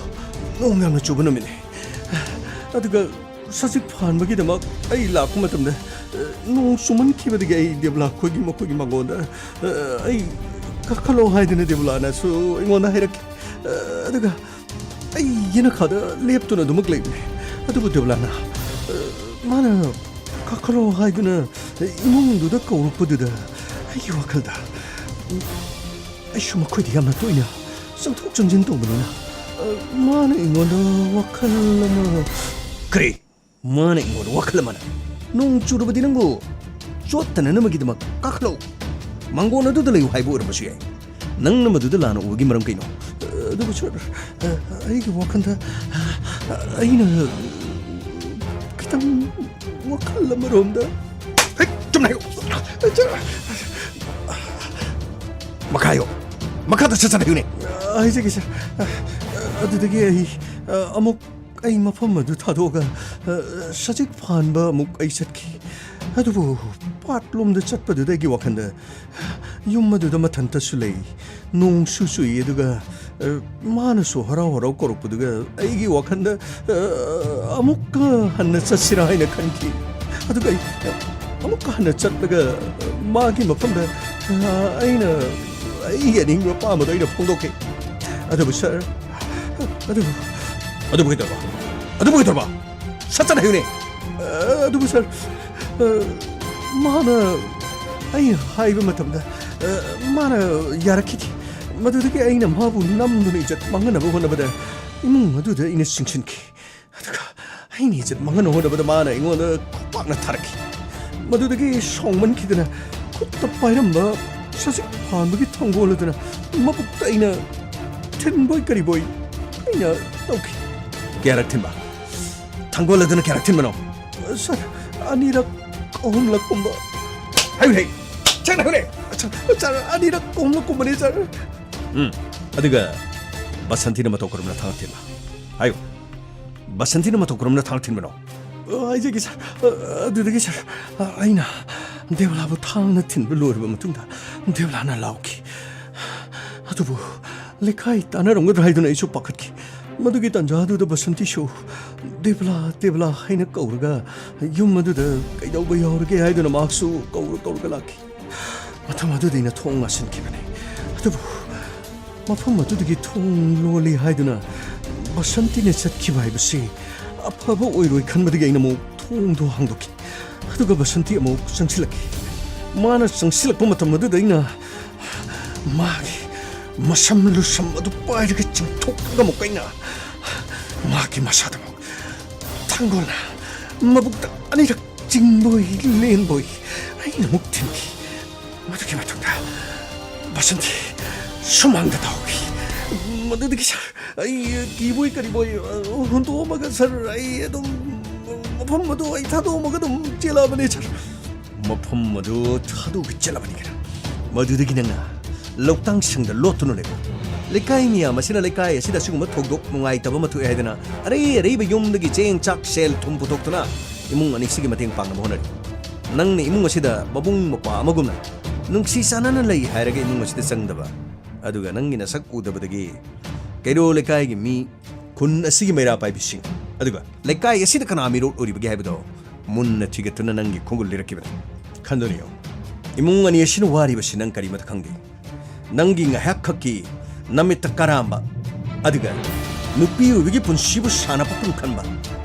ꯅꯣꯡ ꯌꯥꯝꯅ ꯆꯨꯕ ꯅꯨꯃꯤꯠꯅꯤ꯫ ꯑꯗꯨꯒ ꯁꯖꯤꯛ ꯐꯥꯟꯕꯒꯤꯗꯃꯛ ꯑꯩ ꯂꯥꯛꯄ ꯃꯇꯝꯗ, ꯑ, ꯅꯣꯡ ꯆꯨꯃꯟꯈꯤꯕꯗꯒꯤ ꯑꯩ ꯗꯦꯕꯂꯥ ꯈꯣꯏꯒꯤ, ꯃꯈꯣꯏꯒꯤ ꯃꯥꯡꯒꯣꯟꯗ, ꯑ, ꯑꯩ ꯀꯥꯈꯠꯂꯣ ꯍꯥꯏꯗꯨꯅ ꯗꯦꯕꯂꯥꯅꯁꯨ ꯑꯩꯉꯣꯟꯗ ꯍꯥꯏꯔꯛꯈꯤ꯫ ꯑ, ꯑꯗꯨꯒ ꯑꯩ ꯌꯦꯅꯈꯥꯗ ꯂꯦꯞꯇꯨꯅ ꯑꯗꯨꯃꯛ ꯂꯩꯕꯅꯦ꯫ ꯑꯗꯨꯕꯨ ꯗꯦꯕꯂꯥꯅ, ꯑ, ꯃꯥꯅ ꯀꯥꯈꯠꯂꯣ ꯍꯥꯏꯗꯨꯅ ꯏꯃꯨꯡꯗꯨꯗ ꯀꯧꯔꯛꯄꯗꯨꯗ ꯑꯩꯒꯤ ꯋꯥꯈꯜꯗ, ꯑꯩꯁꯨ ꯃꯈꯣꯏꯗ ꯌꯥꯝꯅ ꯇꯣꯏꯅ ꯆꯪꯊꯣꯛ ꯆꯪꯁꯤꯟ ꯇꯧꯕꯅꯤꯅ, ꯑ, ꯃꯥꯅ ꯑꯩꯉꯣꯟꯗ ꯋꯥꯈꯜ ꯑꯃ꯫ ꯀꯔꯤ? ꯃꯥꯅ ꯑꯩꯉꯣꯟꯗ ꯋꯥꯈꯜ ꯑꯃꯅ? ꯅꯣꯡ ꯆꯨꯔꯕꯗꯤ ꯅꯪꯕꯨ ꯆꯣꯠꯇꯅꯅꯕꯒꯤꯗꯃꯛ ꯀꯥꯈꯠꯂꯛꯎ꯫ ꯃꯥꯡꯒꯣꯟ ꯑꯗꯨꯗ ꯂꯩꯌꯨ ꯍꯥꯏꯕ ꯑꯣꯏꯔꯝꯕꯁꯨ ꯌꯥꯏ꯫ ꯅꯪꯅ ꯃꯗꯨꯗ ꯂꯥꯟꯅ ꯎꯕꯒꯤ ꯃꯔꯝ ꯀꯩꯅꯣ? ꯑꯗꯨꯕꯨ ꯁꯥꯔ, ꯑꯩꯒꯤ ꯋꯥꯈꯜꯗ ꯑꯩꯅ ꯈꯤꯇꯪ ꯋꯥꯈꯜ ꯑꯃꯔꯣꯝꯗ꯫ ꯍꯦꯛ ꯆꯨꯝꯅ ꯍꯥꯏꯌꯨ꯫ ꯁꯥꯔ, ꯃꯈꯥ ꯍꯥꯏꯌꯨ꯫ ꯃꯈꯥꯗ ꯁꯠ ꯁꯠ ꯍꯥꯏꯌꯨꯅꯦ꯫ ꯍꯥꯏꯖꯒꯦ ꯁꯥꯔ꯫ ꯑꯗꯨꯗꯒꯤ ꯑꯩ ꯑꯃꯨꯛ ꯑꯩ ꯃꯐꯝ ꯑꯗꯨ ꯊꯥꯗꯣꯛꯑꯒ, ꯑ, ꯁꯖꯤꯛ ꯐꯥꯟꯕ ꯑꯃꯨꯛ ꯑꯩ ꯆꯠꯈꯤ꯫ ꯑꯗꯨꯕꯨ ꯄꯥꯠꯂꯣꯝꯗ ꯆꯠꯄꯗꯨꯗ ꯑꯩꯒꯤ ꯋꯥꯈꯜꯗ ꯌꯨꯝ ꯑꯗꯨꯗ ꯃꯊꯟꯇꯁꯨ ꯂꯩ, ꯅꯣꯡꯁꯨ ꯆꯨꯏ, ꯑꯗꯨꯒ, ꯑ, ꯃꯥꯅꯁꯨ ꯍꯔꯥꯎ ꯍꯔꯥꯎ ꯀꯧꯔꯛꯄꯗꯨꯒ ꯑꯩꯒꯤ ꯋꯥꯈꯜꯗ, ꯑ, ꯑꯃꯨꯛꯀ ꯍꯟꯅ ꯆꯠꯁꯤꯔꯥ ꯍꯥꯏꯅ ꯈꯟꯈꯤ꯫ ꯑꯗꯨꯒ ꯑꯩ ꯑꯃꯨꯛꯀ ꯍꯟꯅ ꯆꯠꯂꯒ ꯃꯥꯒꯤ ꯃꯐꯝꯗ, ꯑ, ꯑꯩꯅ ꯑꯩꯒꯤ ꯑꯅꯤꯡꯕ ꯑꯄꯥꯝꯕꯗꯣ ꯑꯩꯅ ꯐꯣꯡꯗꯣꯛꯈꯤ꯫ ꯑꯗꯨꯕꯨ ꯁꯥꯔ, ꯑꯗꯨꯕꯨ ꯑꯗꯨꯕꯨ ꯀꯩꯗꯧꯔꯕ? ꯑꯗꯨꯕꯨ ꯀꯩꯗꯧꯔꯕ? ꯁꯠ ꯁꯠ ꯍꯥꯏꯌꯨꯅꯦ꯫ ꯑ, ꯑꯗꯨꯕꯨ ꯁꯥꯔ, ꯑ, ꯃꯥꯅ ꯑꯩꯅ ꯍꯥꯏꯕ ꯃꯇꯝꯗ, ꯑ, ꯃꯥꯅ ꯌꯥꯔꯛꯈꯤꯗꯦ꯫ ꯃꯗꯨꯗꯒꯤ ꯑꯩꯅ ꯃꯥꯕꯨ ꯅꯝꯗꯨꯅ ꯏꯖꯠ ꯃꯥꯡꯍꯟꯅꯕ ꯍꯣꯠꯅꯕꯗ ꯏꯃꯨꯡ ꯑꯗꯨꯗ ꯑꯩꯅ ꯆꯤꯡꯁꯤꯟꯈꯤ꯫ ꯑꯗꯨꯒ ꯑꯩꯅ ꯏꯖꯠ ꯃꯥꯡꯍꯟꯅꯕ ꯍꯣꯠꯅꯕꯗ ꯃꯥꯅ ꯑꯩꯉꯣꯟꯗ ꯈꯨꯄꯥꯛꯅ ꯊꯥꯔꯛꯈꯤ꯫ ꯃꯗꯨꯗꯒꯤ ꯁꯥꯎꯃꯟꯈꯤꯗꯅ ꯈꯨꯠꯇ ꯄꯥꯏꯔꯝꯕ ꯁꯖꯤꯛ ꯐꯥꯟꯕꯒꯤ ꯊꯥꯡꯒꯣꯜ ꯑꯗꯨꯅ ꯃꯕꯨꯛꯇ ꯑꯩꯅ ꯊꯤꯟꯕꯣꯏ ꯀꯔꯤꯕꯣꯏ ꯑꯩꯅ ꯇꯧꯈꯤ꯫ ꯀꯌꯥꯔꯛ ꯊꯤꯟꯕ? ꯊꯥꯡꯒꯣꯜ ꯑꯗꯨꯅ ꯀꯌꯥꯔꯛ ꯊꯤꯟꯕꯅꯣ? ꯁꯥꯔ, ꯑꯅꯤꯔꯛ, ꯑꯍꯨꯝꯂꯛ ꯀꯨꯝꯕ꯫ ꯍꯥꯏꯌꯨꯅꯦ, ꯁꯦꯡꯅ ꯍꯥꯏꯌꯨꯅꯦ꯫ ꯁꯥꯔ, ꯁꯥꯔ, ꯑꯅꯤꯔꯛ, ꯑꯍꯨꯝꯂꯛ ꯀꯨꯝꯕꯅꯤ, ꯁꯥꯔ꯫ ꯎꯝ, ꯑꯗꯨꯒ ꯕꯁꯟꯇꯤꯅ ꯃꯇꯧ ꯀꯔꯝꯅ ꯊꯥꯡꯅ ꯊꯤꯟꯕ? ꯍꯥꯏꯌꯨ, ꯕꯁꯟꯇꯤꯅ ꯃꯇꯧ ꯀꯔꯝꯅ ꯊꯥꯡꯅ ꯊꯤꯟꯕꯅꯣ? ꯑ, ꯍꯥꯏꯖꯒꯦ, ꯁꯥꯔ꯫ ꯑ, ꯑꯗꯨꯗꯒꯤ, ꯁꯥꯔ, ꯑ, ꯑꯩꯅ ꯗꯦꯕꯂꯥꯕꯨ ꯊꯥꯡꯅ ꯊꯤꯟꯕ ꯂꯣꯏꯔꯕ ꯃꯇꯨꯡꯗ ꯗꯦꯕꯂꯥꯅ ꯂꯥꯎꯈꯤ꯫ ꯑꯗꯨꯕꯨ ꯂꯩꯀꯥꯏ ꯇꯥꯟꯅꯔꯝꯒꯗ꯭ꯔꯥ ꯍꯥꯏꯗꯨꯅ ꯑꯩꯁꯨ ꯄꯥꯈꯠꯈꯤ꯫ ꯃꯗꯨꯒꯤ ꯇꯥꯟꯖꯥꯗꯨꯗ ꯕꯁꯟꯇꯤꯁꯨ "ꯗꯦꯕꯂꯥ, ꯗꯦꯕꯂꯥ" ꯍꯥꯏꯅ ꯀꯧꯔꯒ, ꯌꯨꯝ ꯑꯗꯨꯗ ꯀꯩꯗꯧꯕ ꯌꯥꯎꯔꯒꯦ ꯍꯥꯏꯗꯨꯅ ꯃꯍꯥꯛꯁꯨ ꯀꯧꯔ ꯀꯧꯔꯒ ꯂꯥꯛꯈꯤ꯫ ꯃꯇꯝ ꯑꯗꯨꯗ ꯑꯩꯅ ꯊꯣꯡ ꯉꯥꯁꯤꯟꯈꯤꯕꯅꯤ꯫ ꯑꯗꯨꯕꯨ ꯃꯐꯝ ꯑꯗꯨꯗꯒꯤ ꯊꯣꯡ ꯂꯣꯜꯂꯤ ꯍꯥꯏꯗꯨꯅ ꯕꯁꯟꯇꯤꯅ ꯆꯠꯈꯤꯕ ꯍꯥꯏꯕꯁꯤ ꯑꯐꯕ ꯑꯣꯏꯔꯣꯏ ꯈꯟꯕꯗꯒꯤ ꯑꯩꯅ ꯑꯃꯨꯛ ꯊꯣꯡꯗꯣ ꯍꯥꯡꯗꯣꯛꯈꯤ꯫ ꯑꯗꯨꯒ ꯕꯁꯟꯇꯤ ꯑꯃꯨꯛ ꯆꯪꯁꯤꯜꯂꯛꯈꯤ꯫ ꯃꯥꯅ ꯆꯪꯁꯤꯜꯂꯛꯄ ꯃꯇꯝ ꯑꯗꯨꯗ ꯑꯩꯅ ꯃꯥꯒꯤ ꯃꯁꯝ ꯂꯨꯁꯝ ꯑꯗꯨ ꯄꯥꯏꯔꯒ ꯆꯤꯡꯊꯣꯛꯂꯒ ꯑꯃꯨꯛ ꯑꯩꯅ ꯃꯥꯒꯤ ꯃꯁꯥꯗ ꯑꯃꯨꯛ ꯊꯥꯡꯒꯣꯜꯅ ꯃꯕꯨꯛꯇ ꯑꯅꯤꯔꯛ ꯆꯤꯡꯕꯣꯏ ꯂꯦꯟꯕꯣꯏ ꯑꯩꯅ ꯑꯃꯨꯛ ꯊꯤꯟꯈꯤ꯫ ꯃꯗꯨꯒꯤ ꯃꯇꯨꯡꯗ ꯕꯁꯟꯇꯤ ꯁꯨꯃꯥꯡꯗ ꯇꯥꯍꯧꯈꯤ꯫ ꯃꯗꯨꯗꯒꯤ ꯁꯥꯔ, ꯑꯩ ꯀꯤꯕꯣꯏ ꯀꯔꯤꯕꯣꯏ, ꯑ, ꯍꯨꯟꯗꯣꯛꯑꯝꯃꯒ, ꯁꯥꯔ, ꯑꯩ ꯑꯗꯨꯝ ꯃꯐꯝ ꯑꯗꯨ ꯑꯩ ꯊꯥꯗꯣꯛꯑꯝꯃꯒ ꯑꯗꯨꯝ ꯆꯦꯜꯂꯛꯑꯕꯅꯤ, ꯁꯥꯔ꯫ ꯃꯐꯝ ꯑꯗꯨ ꯊꯥꯗꯣꯛꯑꯒ ꯆꯦꯜꯂꯕꯅꯤ ꯀꯩꯅꯣ? ꯃꯗꯨꯗꯒꯤ ꯅꯪꯅ ꯂꯧꯇꯥꯡ ꯁꯪꯗ ꯂꯣꯠꯇꯨꯅ ꯂꯩꯕ꯫ ꯂꯩꯀꯥꯏ ꯃꯤꯌꯥꯝ ꯑꯁꯤꯅ ꯂꯩꯀꯥꯏ ꯑꯁꯤꯗ ꯑꯁꯤꯒꯨꯝꯕ ꯊꯧꯗꯣꯛ ꯅꯨꯡꯉꯥꯏꯇꯕ ꯑꯃ ꯊꯣꯛꯑꯦ ꯍꯥꯏꯗꯅ ꯑꯔꯩ ꯑꯔꯩꯕ ꯌꯨꯝꯗꯒꯤ ꯆꯦꯡ, ꯆꯥꯛ, ꯁꯦꯜ, ꯊꯨꯝ ꯄꯨꯊꯣꯛꯇꯨꯅ ꯏꯃꯨꯡ ꯑꯅꯤꯁꯤꯒꯤ ꯃꯇꯦꯡ ꯄꯥꯡꯅꯕ ꯍꯣꯠꯅꯔꯤ꯫ ꯅꯪꯅ ꯏꯃꯨꯡ ꯑꯁꯤꯗ ꯃꯕꯨꯡ ꯃꯧꯄ꯭ꯋꯥ ꯑꯃꯒꯨꯝꯅ ꯅꯨꯡꯁꯤ ꯆꯥꯟꯅꯅ ꯂꯩ ꯍꯥꯏꯔꯒ ꯏꯃꯨꯡ ꯑꯁꯤꯗ ꯆꯪꯗꯕ, ꯑꯗꯨꯒ ꯅꯪꯒꯤ ꯅꯁꯛ ꯎꯗꯕꯗꯒꯤ ꯀꯩꯔꯣꯜ ꯂꯩꯀꯥꯏꯒꯤ ꯃꯤ, ꯈꯨꯟ ꯑꯁꯤꯒꯤ ꯃꯩꯔꯥ ꯄꯥꯏꯕꯤꯁꯤꯡ, ꯑꯗꯨꯒ ꯂꯩꯀꯥꯏ ꯑꯁꯤꯗ ꯀꯅꯥ ꯃꯤꯔꯣꯜ ꯑꯣꯏꯔꯤꯕꯒꯦ ꯍꯥꯏꯕꯗꯣ ꯃꯨꯟꯅ ꯊꯤꯒꯠꯇꯨꯅ ꯅꯪꯒꯤ ꯈꯣꯡꯒꯨꯜ ꯂꯤꯔꯛꯈꯤꯕꯅꯤ꯫ ꯈꯟꯗꯨꯅ ꯌꯦꯡꯉꯨ, ꯏꯃꯨꯡ ꯑꯅꯤ ꯑꯁꯤꯅ ꯋꯥꯔꯤꯕꯁꯤ ꯅꯪ ꯀꯔꯤꯃꯠꯇ ꯈꯪꯗꯦ꯫ ꯅꯪꯒꯤ ꯉꯥꯏꯍꯥꯛ ꯈꯛꯀꯤ ꯅꯃꯤꯠꯇ ꯀꯔꯥꯝꯕ, ꯑꯗꯨꯒ ꯅꯨꯄꯤ ꯑꯣꯏꯕꯒꯤ ꯄꯨꯟꯁꯤꯕꯨ ꯁꯥꯟꯅꯄꯣꯠꯀꯨꯝ ꯈꯟꯕ,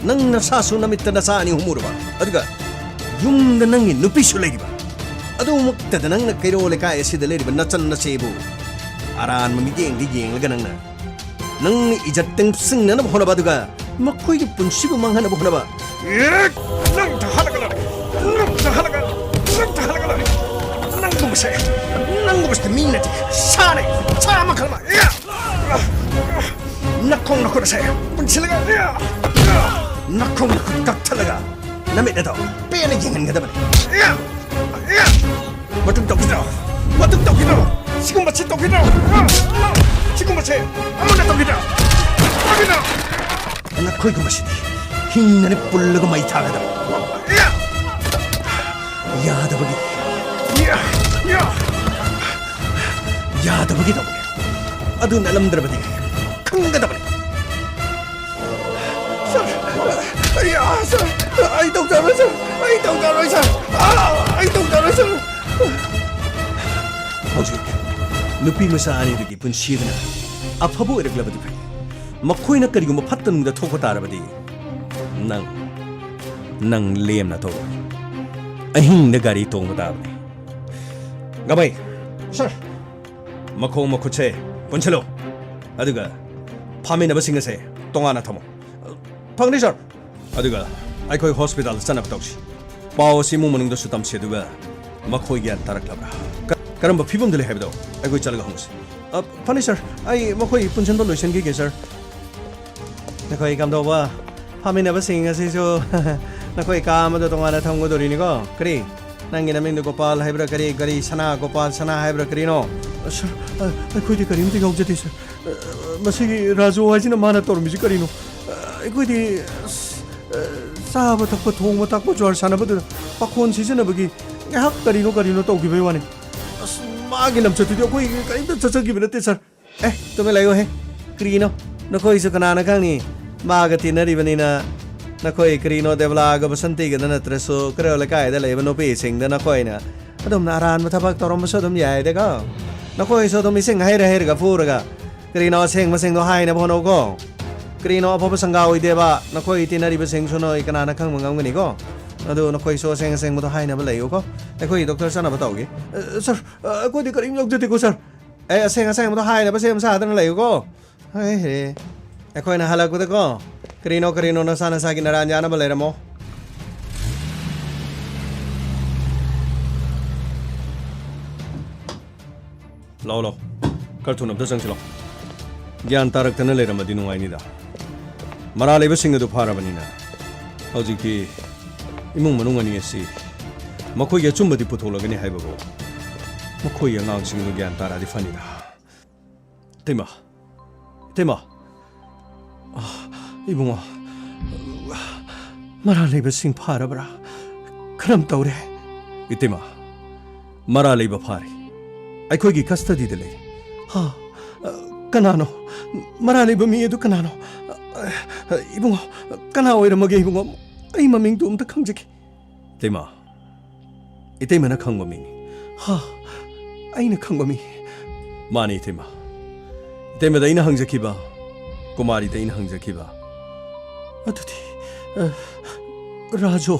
ꯅꯪ ꯅꯁꯥꯁꯨ ꯅꯃꯤꯠꯇ ꯅꯆꯥ ꯑꯅꯤ ꯑꯍꯨꯝ ꯎꯔꯕ, ꯑꯗꯨꯒ ꯌꯨꯝꯗ ꯅꯪꯒꯤ ꯅꯨꯄꯤꯁꯨ ꯂꯩꯔꯤꯕ, ꯑꯗꯨꯃꯛꯇꯗ ꯅꯪꯅ ꯀꯩꯔꯣꯜ ꯂꯩꯀꯥꯏ ꯑꯁꯤꯗ ꯂꯩꯔꯤꯕ ꯅꯆꯟ ꯅꯆꯦꯕꯨ ꯑꯔꯥꯟꯕ ꯃꯤꯠꯌꯦꯡꯗ ꯌꯦꯡꯂꯒ ꯅꯪꯅ ꯅꯪꯅ ꯏꯖꯠ ꯇꯦꯡꯁꯤꯡꯅꯅꯕ ꯍꯣꯠꯅꯕ, ꯑꯗꯨꯒ ꯃꯈꯣꯏꯒꯤ ꯄꯨꯟꯁꯤꯕꯨ ꯃꯥꯡꯍꯟꯅꯕ ꯍꯣꯠꯅꯕ꯫ ꯑꯦ, ꯅꯪ ꯊꯥꯍꯜꯂꯒ ꯂꯣꯏꯔꯦ꯫ ꯅꯪ ꯊꯥꯍꯜꯂꯒ, ꯅꯪ ꯊꯥꯍꯜꯂꯒ ꯂꯣꯏꯔꯦ꯫ ꯅꯪꯒꯨꯝꯕꯁꯦ, ꯅꯪꯒꯨꯝꯕꯁꯤꯗꯤ ꯃꯤ ꯅꯠꯇꯦ, ꯁꯥꯅꯦ, ꯁꯥ ꯃꯈꯜ ꯑꯃ꯫ ꯑꯦ! ꯅꯈꯣꯡ ꯅꯈꯨꯠ ꯑꯁꯦ ꯄꯨꯟꯁꯤꯜꯂꯒ, ꯑꯦ! ꯅꯈꯣꯡ ꯅꯈꯨꯠ ꯀꯛꯊꯠꯂꯒ ꯅꯃꯤꯠ ꯑꯗꯣ ꯄꯦꯟꯅ ꯌꯦꯡꯍꯟꯒꯗꯕꯅꯤ꯫ ꯑꯦ! ꯑꯦ! ꯃꯇꯨꯡ ꯇꯧꯈꯤꯗ꯭ꯔꯣ? ꯃꯇꯨꯡ ꯇꯧꯈꯤꯗ꯭ꯔꯣ? ꯁꯤꯒꯨꯝꯕꯁꯤ ꯇꯧꯈꯤꯗ꯭ꯔꯣ? ꯁꯤꯒꯨꯝꯕꯁꯦ ꯑꯃꯅ ꯇꯧꯈꯤꯗ꯭ꯔꯣ? ꯇꯧꯈꯤꯗ꯭ꯔꯣ? ꯅꯈꯣꯏꯒꯨꯝꯕꯁꯤꯗꯤ ꯍꯤꯡꯅꯅ ꯄꯨꯜꯂꯒ ꯃꯩ ꯊꯥꯒꯗꯕ꯫ ꯌꯥꯗꯕꯒꯤ, ꯌꯥꯗꯕꯒꯤ ꯇꯧꯕꯅꯤ꯫ ꯑꯗꯨ ꯅꯠꯂꯝꯗ꯭ꯔꯕꯗꯤ ꯈꯪꯒꯗꯕꯅꯤ꯫ ꯁꯥꯔ, ꯑꯩ, ꯑꯥ, ꯁꯥꯔ, ꯑꯩ ꯇꯧꯖꯔꯣꯏ, ꯁꯥꯔ, ꯑꯩ ꯇꯧꯖꯔꯣꯏ, ꯁꯥꯔ, ꯑꯥ, ꯑꯩ ꯇꯧꯖꯔꯣꯏ, ꯁꯥꯔ꯫ ꯍꯧꯖꯤꯛ ꯅꯨꯄꯤ ꯃꯆꯥ ꯑꯅꯤꯗꯨꯒꯤ ꯄꯨꯟꯁꯤ ꯑꯗꯨꯅ ꯑꯐꯕ ꯑꯣꯏꯔꯛꯂꯕꯗꯤ ꯐꯩ꯫ ꯃꯈꯣꯏꯅ ꯀꯔꯤꯒꯨꯝꯕ ꯐꯠꯇ ꯅꯨꯡꯗ ꯊꯣꯛꯄ ꯇꯥꯔꯕꯗꯤ ꯅꯪ, ꯅꯪ ꯂꯦꯝꯅ ꯇꯧꯔꯣꯏ꯫ ꯑꯍꯤꯡꯗ ꯒꯥꯔꯤ ꯇꯣꯡꯕ ꯇꯥꯕꯅꯤ꯫ ꯒꯃꯩ꯫ ꯁꯥꯔ꯫ ꯃꯈꯣꯡ ꯃꯈꯨꯠꯁꯦ ꯄꯨꯟꯁꯤꯜꯂꯨ꯫ ꯑꯗꯨꯒ ꯐꯥꯃꯤꯟꯅꯕꯁꯤꯡ ꯑꯁꯦ ꯇꯣꯉꯥꯟꯅ ꯊꯝꯃꯨ꯫ ꯐꯪꯅꯤ, ꯁꯥꯔ꯫ ꯑꯗꯨꯒ ꯑꯩꯈꯣꯏ ꯍꯣꯁꯄꯤꯇꯥꯜꯗ ꯆꯠꯅꯕ ꯇꯧꯁꯤ꯫ ꯄꯥꯎ ꯑꯁꯤ ꯏꯃꯨꯡ ꯃꯅꯨꯡꯗꯁꯨ ꯇꯝꯁꯤ, ꯑꯗꯨꯒ ꯃꯈꯣꯏ ꯒ꯭ꯌꯥꯟ ꯇꯥꯔꯛꯂꯕ꯭ꯔꯥ? ꯀ-, ꯀꯔꯝꯕ ꯐꯤꯕꯝꯗ ꯂꯩ ꯍꯥꯏꯕꯗꯣ ꯑꯩꯈꯣꯏ ꯆꯠꯂꯒ ꯍꯪꯉꯨꯁꯤ꯫ ꯑ, ꯐꯅꯤ, ꯁꯥꯔ꯫ ꯑꯩ ꯃꯈꯣꯏ ꯄꯨꯟꯁꯤꯟꯕ ꯂꯣꯏꯁꯤꯟꯈꯤꯒꯦ, ꯁꯥꯔ꯫ ꯅꯈꯣꯏ ꯀꯝꯗꯧꯕ? ꯐꯥꯃꯤꯟꯅꯕꯁꯤꯡ ꯑꯁꯤꯁꯨ ꯅꯈꯣꯏ ꯀꯥ ꯑꯃꯗ ꯇꯣꯉꯥꯟꯅ ꯊꯝꯒꯗꯧꯔꯤꯅꯤꯀꯣ? ꯀꯔꯤ? ꯅꯪꯒꯤ ꯅꯃꯤꯡꯗꯨ ꯒꯣꯄꯥꯜ ꯍꯥꯏꯕ꯭ꯔꯥ? ꯀꯔꯤ, ꯀꯔꯤ ꯁꯅꯥ ꯒꯣꯄꯥꯜ ꯁꯅꯥ ꯍꯥꯏꯕ꯭ꯔꯥ? ꯀꯔꯤꯅꯣ? ꯁꯥꯔ, ꯑ, ꯑꯩꯈꯣꯏꯗꯤ ꯀꯔꯤꯝꯇ ꯌꯥꯎꯖꯗꯦ, ꯁꯥꯔ꯫ ꯑ, ꯃꯁꯤꯒꯤ ꯔꯥꯖꯨ ꯍꯥꯏꯁꯤꯅ ꯃꯥꯅ ꯇꯧꯔꯝꯃꯤꯁꯤ ꯀꯔꯤꯅꯣ? ꯑ, ꯑꯩꯈꯣꯏꯗꯤ, ꯑꯁ, ꯑ, ꯆꯥꯕ ꯊꯛꯄ, ꯊꯣꯡꯕ ꯊꯥꯛꯄ, ꯖ꯭ꯋꯥꯔ ꯁꯥꯟꯅꯕꯗꯨꯗ ꯄꯥꯈꯣꯟ ꯁꯤꯖꯤꯟꯅꯕꯒꯤ ꯉꯥꯏꯍꯥꯛ ꯀꯔꯤꯅꯣ ꯀꯔꯤꯅꯣ ꯇꯧꯈꯤꯕꯩ ꯋꯥꯅꯤ꯫ ꯑꯁ, ꯃꯥꯒꯤ ꯂꯝꯆꯠꯇꯨꯗꯤ ꯑꯩꯈꯣꯏ ꯀꯔꯤꯝꯇ ꯆꯠꯆꯈꯤꯕ ꯅꯠꯇꯦ, ꯁꯥꯔ꯫ ꯑꯦ, ꯇꯨꯃꯤꯟ ꯂꯩꯌꯨꯍꯦ꯫ ꯀꯔꯤꯅꯣ? ꯅꯈꯣꯏꯁꯨ ꯀꯅꯥꯅ ꯈꯪꯅꯤ? ꯃꯥꯒ ꯇꯤꯟꯅꯔꯤꯕꯅꯤꯅ ꯅꯈꯣꯏ ꯀꯔꯤꯅꯣ ꯗꯦꯕꯂꯥꯒ ꯕꯁꯟꯇꯤꯒꯗ ꯅꯠꯇ꯭ꯔꯁꯨ ꯀꯩꯔꯣꯜ ꯂꯩꯀꯥꯏꯗ ꯂꯩꯕ ꯅꯨꯄꯤꯁꯤꯡꯗ ꯅꯈꯣꯏꯅ ꯑꯗꯨꯝꯅ ꯑꯔꯥꯟꯕ ꯊꯕꯛ ꯇꯧꯔꯝꯕꯁꯨ ꯑꯗꯨꯝ ꯌꯥꯏꯗꯀꯣ꯫ ꯅꯈꯣꯏꯁꯨ ꯑꯗꯨꯝ ꯏꯁꯤꯡ ꯍꯩꯔ ꯍꯩꯔꯒ ꯐꯨꯔꯒ ꯀꯔꯤꯅꯣ ꯑꯁꯦꯡꯕꯁꯤꯡꯗꯣ ꯍꯥꯏꯅꯕ ꯍꯣꯠꯅꯧꯀꯣ꯫ ꯀꯔꯤꯅꯣ ꯑꯐꯕ ꯁꯪꯒꯥ ꯑꯣꯏꯗꯦꯕ? ꯅꯈꯣꯏ ꯇꯤꯟꯅꯔꯤꯕꯁꯤꯡꯁꯨ ꯅꯣꯏ ꯀꯅꯥꯅ ꯈꯪꯕ ꯉꯝꯒꯅꯤꯀꯣ? ꯑꯗꯨ ꯅꯈꯣꯏꯁꯨ ꯑꯁꯦꯡ ꯑꯁꯦꯡꯕꯗꯣ ꯍꯥꯏꯅꯕ ꯂꯩꯌꯨꯀꯣ꯫ ꯑꯩꯈꯣꯏ ꯗꯣꯛꯇꯔ ꯆꯠꯅꯕ ꯇꯧꯒꯦ꯫ ꯑ, ꯁꯥꯔ, ꯑ, ꯑꯩꯈꯣꯏꯗꯤ ꯀꯔꯤꯝ ꯌꯥꯎꯖꯗꯦꯀꯣ, ꯁꯥꯔ꯫ ꯑꯦ, ꯑꯁꯦꯡ ꯑꯁꯦꯡꯕꯗꯣ ꯍꯥꯏꯅꯕ ꯁꯦꯝ ꯁꯥꯗꯅ ꯂꯩꯌꯨꯀꯣ꯫ ꯍꯩ ꯍꯦ꯫ ꯑꯩꯈꯣꯏꯅ ꯍꯜꯂꯛꯄꯗꯀꯣ, ꯀꯔꯤꯅꯣ ꯀꯔꯤꯅꯣ ꯅꯁꯥ ꯅꯁꯥꯒꯤ ꯅꯔꯥꯟ ꯌꯥꯅꯕ ꯂꯩꯔꯝꯃꯣ꯫ ꯂꯥꯛꯑꯣ, ꯂꯥꯛꯑꯣ꯫ ꯈꯔ ꯊꯨꯅ ꯑꯝꯇ ꯆꯪꯁꯤꯜꯂꯣ꯫ ꯒ꯭ꯌꯥꯟ ꯇꯥꯔꯛꯇꯅ ꯂꯩꯔꯝꯃꯗꯤ ꯅꯨꯡꯉꯥꯏꯅꯤꯗ꯫ ꯃꯔꯥ ꯂꯩꯕꯁꯤꯡ ꯑꯗꯨ ꯐꯥꯔꯕꯅꯤꯅ ꯍꯧꯖꯤꯛꯇꯤ ꯏꯃꯨꯡ ꯃꯅꯨꯡ ꯑꯅꯤ ꯑꯁꯤ ꯃꯈꯣꯏꯒꯤ ꯑꯆꯨꯝꯕꯗꯤ ꯄꯨꯊꯣꯛꯂꯒꯅꯤ ꯍꯥꯏꯕꯕꯨ ꯃꯈꯣꯏꯒꯤ ꯑꯉꯥꯡꯁꯤꯡꯗꯨ ꯒ꯭ꯌꯥꯟ ꯇꯥꯔꯛꯑꯗꯤ ꯐꯅꯤꯗ꯫ ꯏꯇꯩꯃ, ꯏꯇꯩꯃ꯫ ꯑ, ꯏꯕꯨꯡꯉꯣ, ꯃꯔꯥ ꯂꯩꯕꯁꯤꯡ ꯐꯥꯔꯕ꯭ꯔꯥ? ꯀꯔꯝ ꯇꯧꯔꯦ? ꯏꯇꯩꯃ, ꯃꯔꯥ ꯂꯩꯕ ꯐꯥꯔꯦ꯫ ꯑꯩꯈꯣꯏꯒꯤ ꯀꯁꯇꯗꯤꯗ ꯂꯩꯔꯦ꯫ ꯍꯥ? ꯑ, ꯀꯅꯥꯅꯣ? ꯃꯔꯥ ꯂꯩꯕ ꯃꯤ ꯑꯗꯨ ꯀꯅꯥꯅꯣ? ꯏꯕꯨꯡꯉꯣ, ꯀꯅꯥ ꯑꯣꯏꯔꯝꯃꯒꯦ ꯏꯕꯨꯡꯉꯣ? ꯑꯩ ꯃꯃꯤꯡꯗꯨ ꯑꯝꯇ ꯈꯪꯖꯒꯦ꯫ ꯏꯇꯩꯃ, ꯏꯇꯩꯃꯅ ꯈꯪꯕ ꯃꯤꯅꯤ꯫ ꯍꯥ? ꯑꯩꯅ ꯈꯪꯕ ꯃꯤ? ꯃꯥꯅꯤ ꯏꯇꯩꯃ꯫ ꯏꯇꯩꯃꯗ ꯑꯩꯅ ꯍꯪꯖꯈꯤꯕ, ꯀꯨꯃꯥꯔꯤꯗ ꯑꯩꯅ ꯍꯪꯖꯈꯤꯕ꯫ ꯑꯗꯨꯗꯤ, ꯑ, ꯔꯥꯖꯨ꯫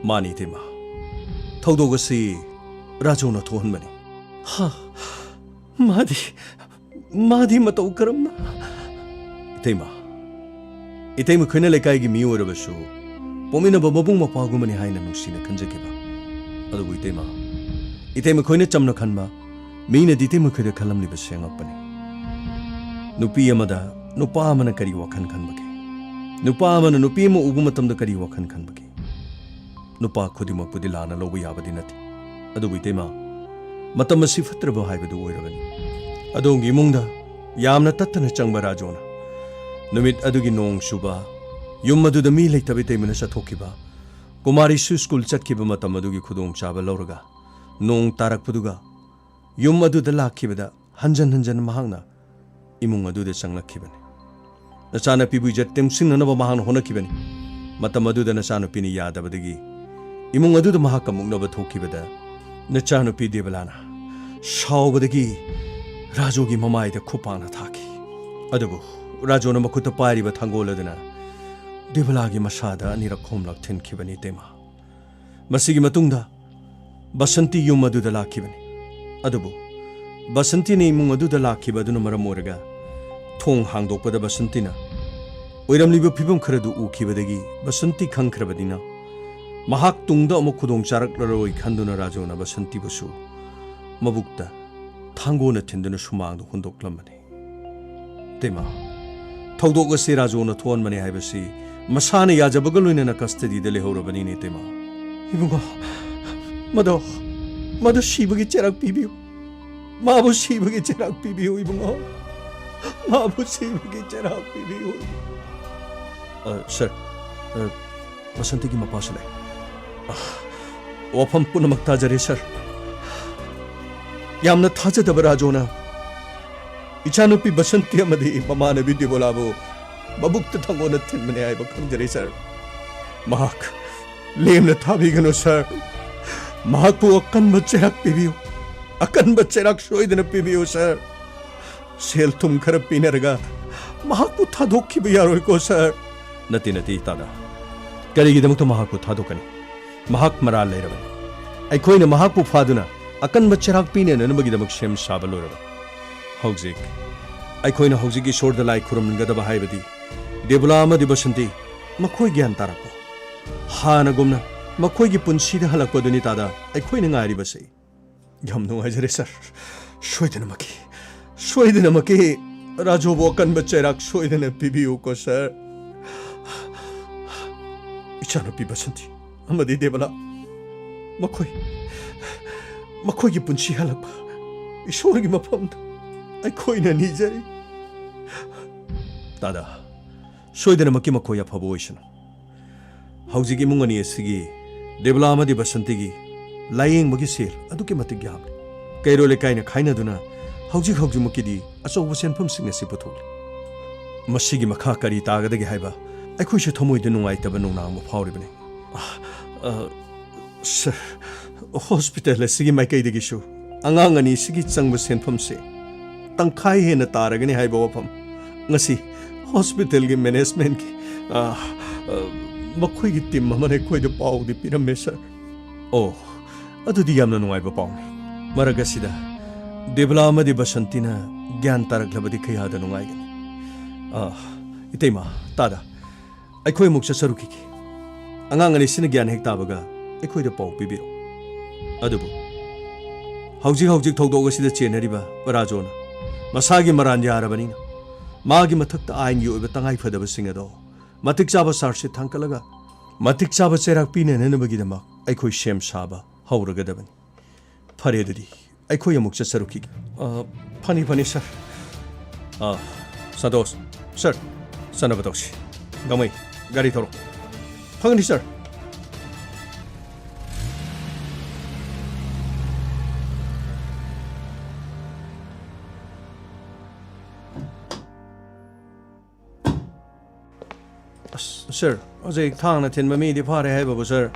ꯃꯥꯅꯤ ꯏꯇꯩꯃ꯫ ꯊꯧꯗꯣꯛ ꯑꯁꯤ ꯔꯥꯖꯨꯅ ꯊꯣꯛꯍꯟꯕꯅꯤ꯫ ꯍꯥ? ꯃꯥꯗꯤ, ꯃꯥꯗꯤ ꯃꯇꯧ ꯀꯔꯝꯅ? ꯏꯇꯩꯃ, ꯏꯇꯩꯃ ꯈꯣꯏꯅ ꯂꯩꯀꯥꯏꯒꯤ ꯃꯤ ꯑꯣꯏꯔꯕꯁꯨ ꯄꯣꯛꯃꯤꯟꯅꯕ ꯃꯕꯨꯡ ꯃꯧꯄ꯭ꯋꯥꯒꯨꯝꯕꯅꯤ ꯍꯥꯏꯅ ꯅꯨꯡꯁꯤꯅ ꯈꯟꯖꯈꯤꯕ꯫ ꯑꯗꯨꯕꯨ ꯏꯇꯩꯃ, ꯏꯇꯩꯃ ꯈꯣꯏꯅ ꯆꯝꯅ ꯈꯟꯕ ꯃꯤꯅꯗꯤ ꯏꯇꯩꯃ ꯈꯣꯏꯗ ꯈꯜꯂꯝꯂꯤꯕꯁꯦ ꯑꯉꯛꯄꯅꯤ꯫ ꯅꯨꯄꯤ ꯑꯃꯗ ꯅꯨꯄꯥ ꯑꯃꯅ ꯀꯔꯤ ꯋꯥꯈꯜ ꯈꯟꯕꯒꯦ? ꯅꯨꯄꯥ ꯑꯃꯅ ꯅꯨꯄꯤ ꯑꯃ ꯎꯕ ꯃꯇꯝꯗ ꯀꯔꯤ ꯋꯥꯈꯜ ꯈꯟꯕꯒꯦ? ꯅꯨꯄꯥ ꯈꯨꯗꯤꯡꯃꯛꯄꯨꯗꯤ ꯂꯥꯟꯅ ꯂꯧꯕ ꯌꯥꯕꯗꯤ ꯅꯠꯇꯦ꯫ ꯑꯗꯨꯕꯨ ꯏꯇꯩꯃ, ꯃꯇꯝ ꯑꯁꯤ ꯐꯠꯇ꯭ꯔꯕ ꯍꯥꯏꯕꯗꯨ ꯑꯣꯏꯔꯕꯅꯤ꯫ ꯑꯗꯣꯝꯒꯤ ꯏꯃꯨꯡꯗ ꯌꯥꯝꯅ ꯇꯠꯇꯅ ꯆꯪꯕ ꯔꯥꯖꯨꯅ ꯅꯨꯃꯤꯠ ꯑꯗꯨꯒꯤ ꯅꯣꯡ ꯆꯨꯕ, ꯌꯨꯝ ꯑꯗꯨꯗ ꯃꯤ ꯂꯩꯇꯕ ꯏꯇꯩꯃꯅ ꯆꯠꯊꯣꯛꯈꯤꯕ, ꯀꯨꯃꯥꯔꯤꯁꯨ ꯁ꯭ꯀꯨꯜ ꯆꯠꯈꯤꯕ ꯃꯇꯝ ꯑꯗꯨꯒꯤ ꯈꯨꯗꯣꯡꯆꯥꯕ ꯂꯧꯔꯒ ꯅꯣꯡ ꯇꯥꯔꯛꯄꯗꯨꯒ ꯌꯨꯝ ꯑꯗꯨꯗ ꯂꯥꯛꯈꯤꯕꯗ ꯍꯟꯖꯟ ꯍꯟꯖꯟ ꯃꯍꯥꯛꯅ ꯏꯃꯨꯡ ꯑꯗꯨꯗ ꯆꯪꯂꯛꯈꯤꯕꯅꯤ꯫ ꯅꯆꯥꯅꯨꯄꯤꯕꯨ ꯏꯖꯠ ꯇꯦꯡꯁꯤꯟꯅꯅꯕ ꯃꯍꯥꯛꯅ ꯍꯣꯠꯅꯈꯤꯕꯅꯤ꯫ ꯃꯇꯝ ꯑꯗꯨꯗ ꯅꯆꯥꯅꯨꯄꯤꯅ ꯌꯥꯗꯕꯗꯒꯤ ꯏꯃꯨꯡ ꯑꯗꯨꯗ ꯃꯍꯥꯛꯀ ꯃꯨꯛꯅꯕ ꯊꯣꯛꯈꯤꯕꯗ ꯅꯆꯥꯅꯨꯄꯤ ꯗꯦꯕꯂꯥꯅ ꯁꯥꯎꯕꯗꯒꯤ ꯔꯥꯖꯨꯒꯤ ꯃꯃꯥꯏꯗ ꯈꯨꯄꯥꯛꯅ ꯊꯥꯈꯤ꯫ ꯑꯗꯨꯕꯨ ꯔꯥꯖꯨꯅ ꯃꯈꯨꯠꯇ ꯄꯥꯏꯔꯤꯕ ꯊꯥꯡꯒꯣꯜ ꯑꯗꯨꯅ ꯗꯦꯕꯂꯥꯒꯤ ꯃꯁꯥꯗ ꯑꯅꯤꯔꯛ ꯑꯍꯨꯝꯂꯛ ꯊꯤꯟꯈꯤꯕꯅꯤ ꯏꯇꯩꯃ꯫ ꯃꯁꯤꯒꯤ ꯃꯇꯨꯡꯗ ꯕꯁꯟꯇꯤ ꯌꯨꯝ ꯑꯗꯨꯗ ꯂꯥꯛꯈꯤꯕꯅꯤ꯫ ꯑꯗꯨꯕꯨ ꯕꯁꯟꯇꯤꯅ ꯏꯃꯨꯡ ꯑꯗꯨꯗ ꯂꯥꯛꯈꯤꯕ ꯑꯗꯨꯅ ꯃꯔꯝ ꯑꯣꯏꯔꯒ ꯊꯣꯡ ꯍꯥꯡꯗꯣꯛꯄꯗ ꯕꯁꯟꯇꯤꯅ ꯑꯣꯏꯔꯝꯂꯤꯕ ꯐꯤꯕꯝ ꯈꯔꯗꯨ ꯎꯈꯤꯕꯗꯒꯤ ꯕꯁꯟꯇꯤ ꯈꯪꯈ꯭ꯔꯕꯅꯤꯅ ꯃꯍꯥꯛ ꯇꯨꯡꯗ ꯑꯃꯨꯛ ꯈꯨꯗꯣꯡ ꯆꯥꯔꯛꯂꯔꯣꯏ ꯈꯟꯗꯨꯅ ꯔꯥꯖꯨꯅ ꯕꯁꯟꯇꯤꯕꯨꯁꯨ ꯃꯕꯨꯛꯇ ꯊꯥꯡꯒꯣꯜꯅ ꯊꯤꯟꯗꯨꯅ ꯁꯨꯃꯥꯡꯗ ꯍꯨꯟꯗꯣꯛꯂꯝꯕꯅꯤ꯫ ꯏꯇꯩꯃ, ꯊꯧꯗꯣꯛ ꯑꯁꯤ ꯔꯥꯖꯨꯅ ꯊꯣꯛꯍꯟꯕꯅꯤ ꯍꯥꯏꯕꯁꯤ ꯃꯁꯥꯅ ꯌꯥꯖꯕꯒ ꯂꯣꯏꯅꯅ ꯀꯁꯇꯗꯤꯗ ꯂꯩꯍꯧꯔꯕꯅꯤꯅꯦ ꯏꯇꯩꯃ꯫ ꯏꯕꯨꯡꯉꯣ, ꯃꯗꯣ, ꯃꯗꯨ ꯁꯤꯕꯒꯤ ꯆꯩꯔꯥꯛ ꯄꯤꯕꯤꯌꯨ꯫ ꯃꯥꯕꯨ ꯁꯤꯕꯒꯤ ꯆꯩꯔꯥꯛ ꯄꯤꯕꯤꯌꯨ ꯏꯕꯨꯡꯉꯣ꯫ ꯃꯥꯕꯨ ꯁꯤꯕꯒꯤ ꯆꯩꯔꯥꯛ ꯄꯤꯕꯤꯌꯨ꯫ ꯑ, ꯁꯥꯔ, ꯑ, ꯕꯁꯟꯇꯤꯒꯤ ꯃꯄꯥꯁꯨ ꯂꯩ꯫ ꯑ, ꯋꯥꯐꯝ ꯄꯨꯝꯅꯃꯛ ꯇꯥꯖꯔꯦ ꯁꯥꯔ꯫ ꯌꯥꯝꯅ ꯊꯥꯖꯗꯕ ꯔꯥꯖꯨꯅ ꯏꯆꯥꯅꯨꯄꯤ ꯕꯁꯟꯇꯤ ꯑꯃꯗꯤ ꯃꯃꯥꯟꯅꯕꯤ ꯗꯦꯕꯣꯂꯥꯕꯨ ꯃꯕꯨꯛꯇ ꯊꯥꯡꯒꯣꯟꯅ ꯊꯤꯟꯕꯅꯤ ꯍꯥꯏꯕ ꯈꯪꯖꯔꯦ, ꯁꯥꯔ꯫ ꯃꯍꯥꯛ ꯂꯦꯝꯅ ꯊꯥꯕꯤꯒꯅꯨ, ꯁꯥꯔ꯫ ꯃꯍꯥꯛꯄꯨ ꯑꯀꯟꯕ ꯆꯩꯔꯥꯛ ꯄꯤꯕꯤꯌꯨ꯫ ꯑꯀꯟꯕ ꯆꯩꯔꯥꯛ ꯁꯣꯏꯗꯅ ꯄꯤꯕꯤꯌꯨ, ꯁꯥꯔ꯫ ꯁꯦꯜ ꯊꯨꯝ ꯈꯔ ꯄꯤꯅꯔꯒ ꯃꯍꯥꯛꯄꯨ ꯊꯥꯗꯣꯛꯈꯤꯕ ꯌꯥꯔꯣꯏꯀꯣ, ꯁꯥꯔ꯫ ꯅꯠꯇꯦ, ꯅꯠꯇꯦ, ꯇꯥꯗꯥ꯫ ꯀꯔꯤꯒꯤꯗꯃꯛꯇ ꯃꯍꯥꯛꯄꯨ ꯊꯥꯗꯣꯛꯀꯅꯤ? ꯃꯍꯥꯛ ꯃꯔꯥꯜ ꯂꯩꯔꯕꯅꯤ꯫ ꯑꯩꯈꯣꯏꯅ ꯃꯍꯥꯛꯄꯨ ꯐꯥꯗꯨꯅ ꯑꯀꯟꯕ ꯆꯩꯔꯥꯛ ꯄꯤꯅꯅꯕꯒꯤꯗꯃꯛ ꯁꯦꯝ ꯁꯥꯕ ꯂꯣꯏꯔꯕꯅꯤ꯫ ꯍꯧꯖꯤꯛ ꯑꯩꯈꯣꯏꯅ ꯍꯧꯖꯤꯛ ꯏꯁꯣꯔꯗ ꯂꯥꯏ ꯈꯨꯔꯨꯝꯒꯗꯕ ꯍꯥꯏꯕꯗꯤ ꯗꯦꯕꯨꯂꯥ ꯑꯃꯗꯤ ꯕꯁꯟꯇꯤ ꯃꯈꯣꯏ ꯒ꯭ꯌꯥꯟ ꯇꯥꯔꯛꯄ, ꯍꯥꯟꯅꯒꯨꯝꯅ ꯃꯈꯣꯏꯒꯤ ꯄꯨꯟꯁꯤꯗ ꯍꯜꯂꯛꯄꯗꯨꯅꯤ, ꯇꯥꯗꯥ, ꯑꯩꯈꯣꯏꯅ ꯉꯥꯏꯔꯤꯕꯁꯤ꯫ ꯌꯥꯝ ꯅꯨꯡꯉꯥꯏꯖꯔꯦ, ꯁꯥꯔ꯫ ꯁꯣꯏꯗꯅꯃꯛꯀꯤ, ꯁꯣꯏꯗꯅꯃꯛꯀꯤ ꯔꯥꯖꯨꯕꯨ ꯑꯀꯟꯕ ꯆꯩꯔꯥꯛ ꯁꯣꯏꯗꯅ ꯄꯤꯕꯤꯌꯨꯀꯣ, ꯁꯥꯔ꯫ ꯏꯆꯥꯅꯨꯄꯤ ꯕꯁꯟꯇꯤ ꯑꯃꯗꯤ ꯗꯦꯕꯂꯥ, ꯃꯈꯣꯏ, ꯃꯈꯣꯏꯒꯤ ꯄꯨꯟꯁꯤ ꯍꯜꯂꯛꯄ ꯏꯁꯣꯔꯒꯤ ꯃꯐꯝꯗ ꯑꯩꯈꯣꯏꯅ ꯅꯤꯖꯔꯤ꯫ ꯇꯥꯗꯥ, ꯁꯣꯏꯗꯅꯃꯛꯀꯤ ꯃꯈꯣꯏ ꯑꯐꯕ ꯑꯣꯏꯁꯅꯨ꯫ ꯍꯧꯖꯤꯛ ꯏꯃꯨꯡ ꯑꯅꯤ ꯑꯁꯤꯒꯤ, ꯗꯦꯕꯂꯥ ꯑꯃꯗꯤ ꯕꯁꯟꯇꯤꯒꯤ, ꯂꯥꯌꯦꯡꯕꯒꯤ ꯁꯦꯜ ꯑꯗꯨꯛꯀꯤ ꯃꯇꯤꯛ ꯌꯥꯝꯂꯤ꯫ ꯀꯩꯔꯣꯜ ꯂꯩꯀꯥꯏꯅ ꯈꯥꯏꯅꯗꯨꯅ ꯍꯧꯖꯤꯛ ꯍꯧꯖꯤꯛꯃꯛꯀꯤꯗꯤ ꯑꯆꯧꯕ ꯁꯦꯟꯐꯝꯁꯤꯡ ꯑꯁꯤ ꯄꯨꯊꯣꯛꯂꯤ꯫ ꯃꯁꯤꯒꯤ ꯃꯈꯥ ꯀꯔꯤ ꯇꯥꯒꯗꯒꯦ ꯍꯥꯏꯕ ꯑꯩꯈꯣꯏꯁꯨ ꯊꯃꯣꯏꯗ ꯅꯨꯡꯉꯥꯏꯇꯕ ꯅꯨꯡꯅꯥꯡ ꯑꯃ ꯐꯥꯎꯔꯤꯕꯅꯤ꯫ ꯑ, ꯑ, ꯁꯥꯔ, ꯍꯣꯁꯄꯤꯇꯥꯜ ꯑꯁꯤꯒꯤ ꯃꯥꯏꯀꯩꯗꯒꯤꯁꯨ ꯑꯉꯥꯡ ꯑꯅꯤꯁꯤꯒꯤ ꯆꯪꯕ ꯁꯦꯟꯐꯝꯁꯦ ꯇꯪꯈꯥꯏ ꯍꯦꯟꯅ ꯇꯥꯔꯒꯅꯤ ꯍꯥꯏꯕ ꯋꯥꯐꯝ ꯉꯁꯤ ꯍꯣꯁꯄꯤꯇꯥꯜꯒꯤ ꯃꯦꯅꯦꯖꯃꯦꯟꯠꯀꯤ, ꯑ, ꯑ, ꯃꯈꯣꯏꯒꯤ ꯇꯤꯝ ꯑꯃꯅ ꯑꯩꯈꯣꯏꯗ ꯄꯥꯎꯗꯤ ꯄꯤꯔꯝꯃꯦ, ꯁꯥꯔ꯫ ꯑꯣ, ꯑꯗꯨꯗꯤ ꯌꯥꯝꯅ ꯅꯨꯡꯉꯥꯏꯕ ꯄꯥꯎꯅꯤ꯫ ꯃꯔꯛ ꯑꯁꯤꯗ ꯗꯦꯕꯂꯥ ꯑꯃꯗꯤ ꯕꯁꯟꯇꯤꯅ ꯒ꯭ꯌꯥꯟ ꯇꯥꯔꯛꯂꯕꯗꯤ ꯀꯌꯥꯗ ꯅꯨꯡꯉꯥꯏꯒꯅꯤ꯫ ꯑ, ꯏꯇꯩꯃ, ꯇꯥꯗꯥ, ꯑꯩꯈꯣꯏ ꯑꯃꯨꯛ ꯆꯠꯆꯔꯨꯈꯤꯒꯦ꯫ ꯑꯉꯥꯡ ꯑꯅꯤꯁꯤꯅ ꯒ꯭ꯌꯥꯟ ꯍꯦꯛ ꯇꯥꯕꯒ ꯑꯩꯈꯣꯏꯗ ꯄꯥꯎ ꯄꯤꯕꯤꯔꯛꯎ꯫ ꯑꯗꯨꯕꯨ ꯍꯧꯖꯤꯛ ꯍꯧꯖꯤꯛ ꯊꯧꯗꯣꯛ ꯑꯁꯤꯗ ꯆꯦꯟꯅꯔꯤꯕ ꯔꯥꯖꯣꯅ ꯃꯁꯥꯒꯤ ꯃꯔꯥꯟ ꯌꯥꯔꯕꯅꯤꯅ ꯃꯥꯒꯤ ꯃꯊꯛꯇ ꯑꯥꯏꯟꯒꯤ ꯑꯣꯏꯕ ꯇꯉꯥꯏ ꯐꯗꯕꯁꯤꯡ ꯑꯗꯣ ꯃꯇꯤꯛ ꯆꯥꯕ ꯆꯥꯔꯖꯁꯤꯠ ꯊꯥꯡꯒꯠꯂꯒ ꯃꯇꯤꯛ ꯆꯥꯕ ꯆꯩꯔꯥꯛ ꯄꯤꯅꯅꯕꯒꯤꯗꯃꯛ ꯑꯩꯈꯣꯏ ꯁꯦꯝ ꯁꯥꯕ ꯍꯧꯔꯒꯗꯕꯅꯤ꯫ ꯐꯔꯦ, ꯑꯗꯨꯗꯤ ꯑꯩꯈꯣꯏ ꯑꯃꯨꯛ ꯆꯠꯆꯔꯨꯈꯤꯒꯦ꯫ ꯑ, ꯐꯅꯤ, ꯐꯅꯤ, ꯁꯥꯔ꯫ ꯑ, ꯁꯟꯇꯣꯁ, ꯁꯥꯔ, ꯆꯠꯅꯕ ꯇꯧꯁꯤ꯫ ꯒꯥꯡꯃꯩ, ꯒꯥꯔꯤ ꯊꯧꯔꯣ꯫ ꯐꯒꯅꯤ, ꯁꯥꯔ꯫ ꯁꯥꯔ, ꯍꯧꯖꯤꯛ ꯊꯥꯡꯅ ꯊꯤꯟꯕ ꯃꯤꯗꯤ ꯐꯥꯔꯦ ꯍꯥꯏꯕꯕꯨ, ꯁꯥꯔ,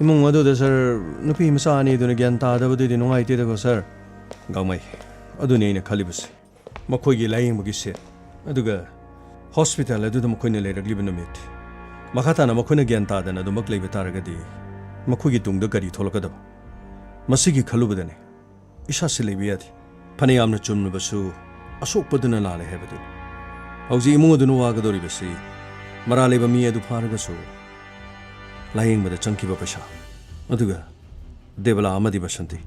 ꯏꯃꯨꯡ ꯑꯗꯨꯗ, ꯁꯥꯔ, ꯅꯨꯄꯤ ꯃꯆꯥ ꯑꯅꯤꯗꯨꯅ ꯒ꯭ꯌꯥꯟ ꯇꯥꯗꯕꯗꯨꯗꯤ ꯅꯨꯡꯉꯥꯏꯇꯦꯗꯀꯣ, ꯁꯥꯔ꯫ ꯒꯥꯡꯃꯩ, ꯑꯗꯨꯅꯤ ꯑꯩꯅ ꯈꯜꯂꯤꯕꯁꯦ꯫ ꯃꯈꯣꯏꯒꯤ ꯂꯥꯌꯦꯡꯕꯒꯤ ꯁꯦꯠ, ꯑꯗꯨꯒ ꯍꯣꯁꯄꯤꯇꯥꯜ ꯑꯗꯨꯗ ꯃꯈꯣꯏꯅ ꯂꯩꯔꯛꯂꯤꯕ ꯅꯨꯃꯤꯠ, ꯃꯈꯥ ꯇꯥꯅ ꯃꯈꯣꯏꯅ ꯒ꯭ꯌꯥꯟ ꯇꯥꯗꯅ ꯑꯗꯨꯃꯛ ꯂꯩꯕ ꯇꯥꯔꯒꯗꯤ, ꯃꯈꯣꯏꯒꯤ ꯇꯨꯡꯗ ꯀꯔꯤ ꯊꯣꯛꯂꯛꯀꯗꯕ? ꯃꯁꯤꯒꯤ ꯈꯜꯂꯨꯕꯗꯅꯤ ꯏꯁꯥꯁꯤ ꯂꯩꯕ ꯌꯥꯗꯦ꯫ ꯐꯅꯌꯥꯝꯅ ꯆꯨꯝꯂꯕꯁꯨ, ꯑꯁꯣꯛꯄꯗꯨꯅ ꯂꯥꯜꯂꯦ ꯍꯥꯏꯕꯗꯨꯅꯤ꯫ ꯍꯧꯖꯤꯛ ꯏꯃꯨꯡ ꯑꯗꯨꯅ ꯋꯥꯒꯗꯧꯔꯤꯕꯁꯤ, ꯃꯔꯥꯜ ꯂꯩꯕ ꯃꯤ ꯑꯗꯨ ꯐꯥꯔꯒꯁꯨ, ꯂꯥꯌꯦꯡꯕꯗ ꯆꯪꯈꯤꯕ ꯄꯩꯁꯥ, ꯑꯗꯨꯒ ꯗꯦꯕꯂꯥ ꯑꯃꯗꯤ ꯕꯁꯟꯇꯤ,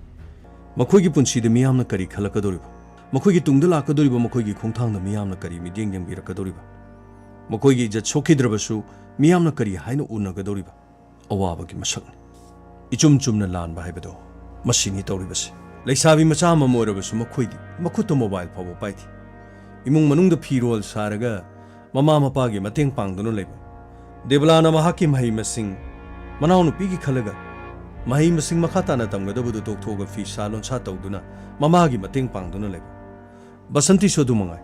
ꯃꯈꯣꯏꯒꯤ ꯄꯨꯟꯁꯤꯗ ꯃꯤꯌꯥꯝꯅ ꯀꯔꯤ ꯈꯜꯂꯛꯀꯗꯧꯔꯤꯕ? ꯃꯈꯣꯏꯒꯤ ꯇꯨꯡꯗ ꯂꯥꯛꯀꯗꯧꯔꯤꯕ ꯃꯈꯣꯏꯒꯤ ꯈꯣꯡꯊꯥꯡꯗ ꯃꯤꯌꯥꯝꯅ ꯀꯔꯤ ꯃꯤꯠꯌꯦꯡ ꯌꯦꯡꯕꯤꯔꯛꯀꯗꯧꯔꯤꯕ? ꯃꯈꯣꯏꯒꯤ ꯏꯖꯠ ꯁꯣꯛꯈꯤꯗ꯭ꯔꯕꯁꯨ, ꯃꯤꯌꯥꯝꯅ ꯀꯔꯤ ꯍꯥꯏꯅ ꯎꯅꯒꯗꯧꯔꯤꯕ? ꯑꯋꯥꯕꯒꯤ ꯃꯁꯛꯅꯤ꯫ ꯏꯆꯨꯝ ꯆꯨꯝꯅ ꯂꯥꯟꯕ ꯍꯥꯏꯕꯗꯣ ꯃꯁꯤꯅꯤ ꯇꯧꯔꯤꯕꯁꯦ꯫ ꯂꯩꯁꯥꯕꯤ ꯃꯆꯥ ꯑꯃꯃꯝ ꯑꯣꯏꯔꯕꯁꯨ, ꯃꯈꯣꯏꯗꯤ ꯃꯈꯨꯠꯇ ꯃꯣꯕꯥꯏꯜ ꯐꯥꯎꯕ ꯄꯥꯏꯗꯦ꯫ ꯏꯃꯨꯡ ꯃꯅꯨꯡꯗ ꯐꯤꯔꯣꯜ ꯁꯥꯔꯒ ꯃꯃꯥ ꯃꯄꯥꯒꯤ ꯃꯇꯦꯡ ꯄꯥꯡꯗꯨꯅ ꯂꯩꯕ, ꯗꯦꯕꯂꯥꯅ ꯃꯍꯥꯛꯀꯤ ꯃꯍꯩ ꯃꯁꯤꯡ, ꯃꯅꯥꯎꯅꯨꯄꯤꯒꯤ ꯈꯜꯂꯒ ꯃꯍꯩ ꯃꯁꯤꯡ ꯃꯈꯥ ꯇꯥꯅ ꯇꯝꯒꯗꯕꯗꯨ ꯇꯣꯛꯊꯣꯛꯑꯒ ꯐꯤꯁꯥ ꯂꯣꯟꯁꯥ ꯇꯧꯗꯨꯅ ꯃꯃꯥꯒꯤ ꯃꯇꯦꯡ ꯄꯥꯡꯗꯨꯅ ꯂꯩꯕ, ꯕꯁꯟꯇꯤꯁꯨ ꯑꯗꯨ ꯃꯉꯥꯏ꯫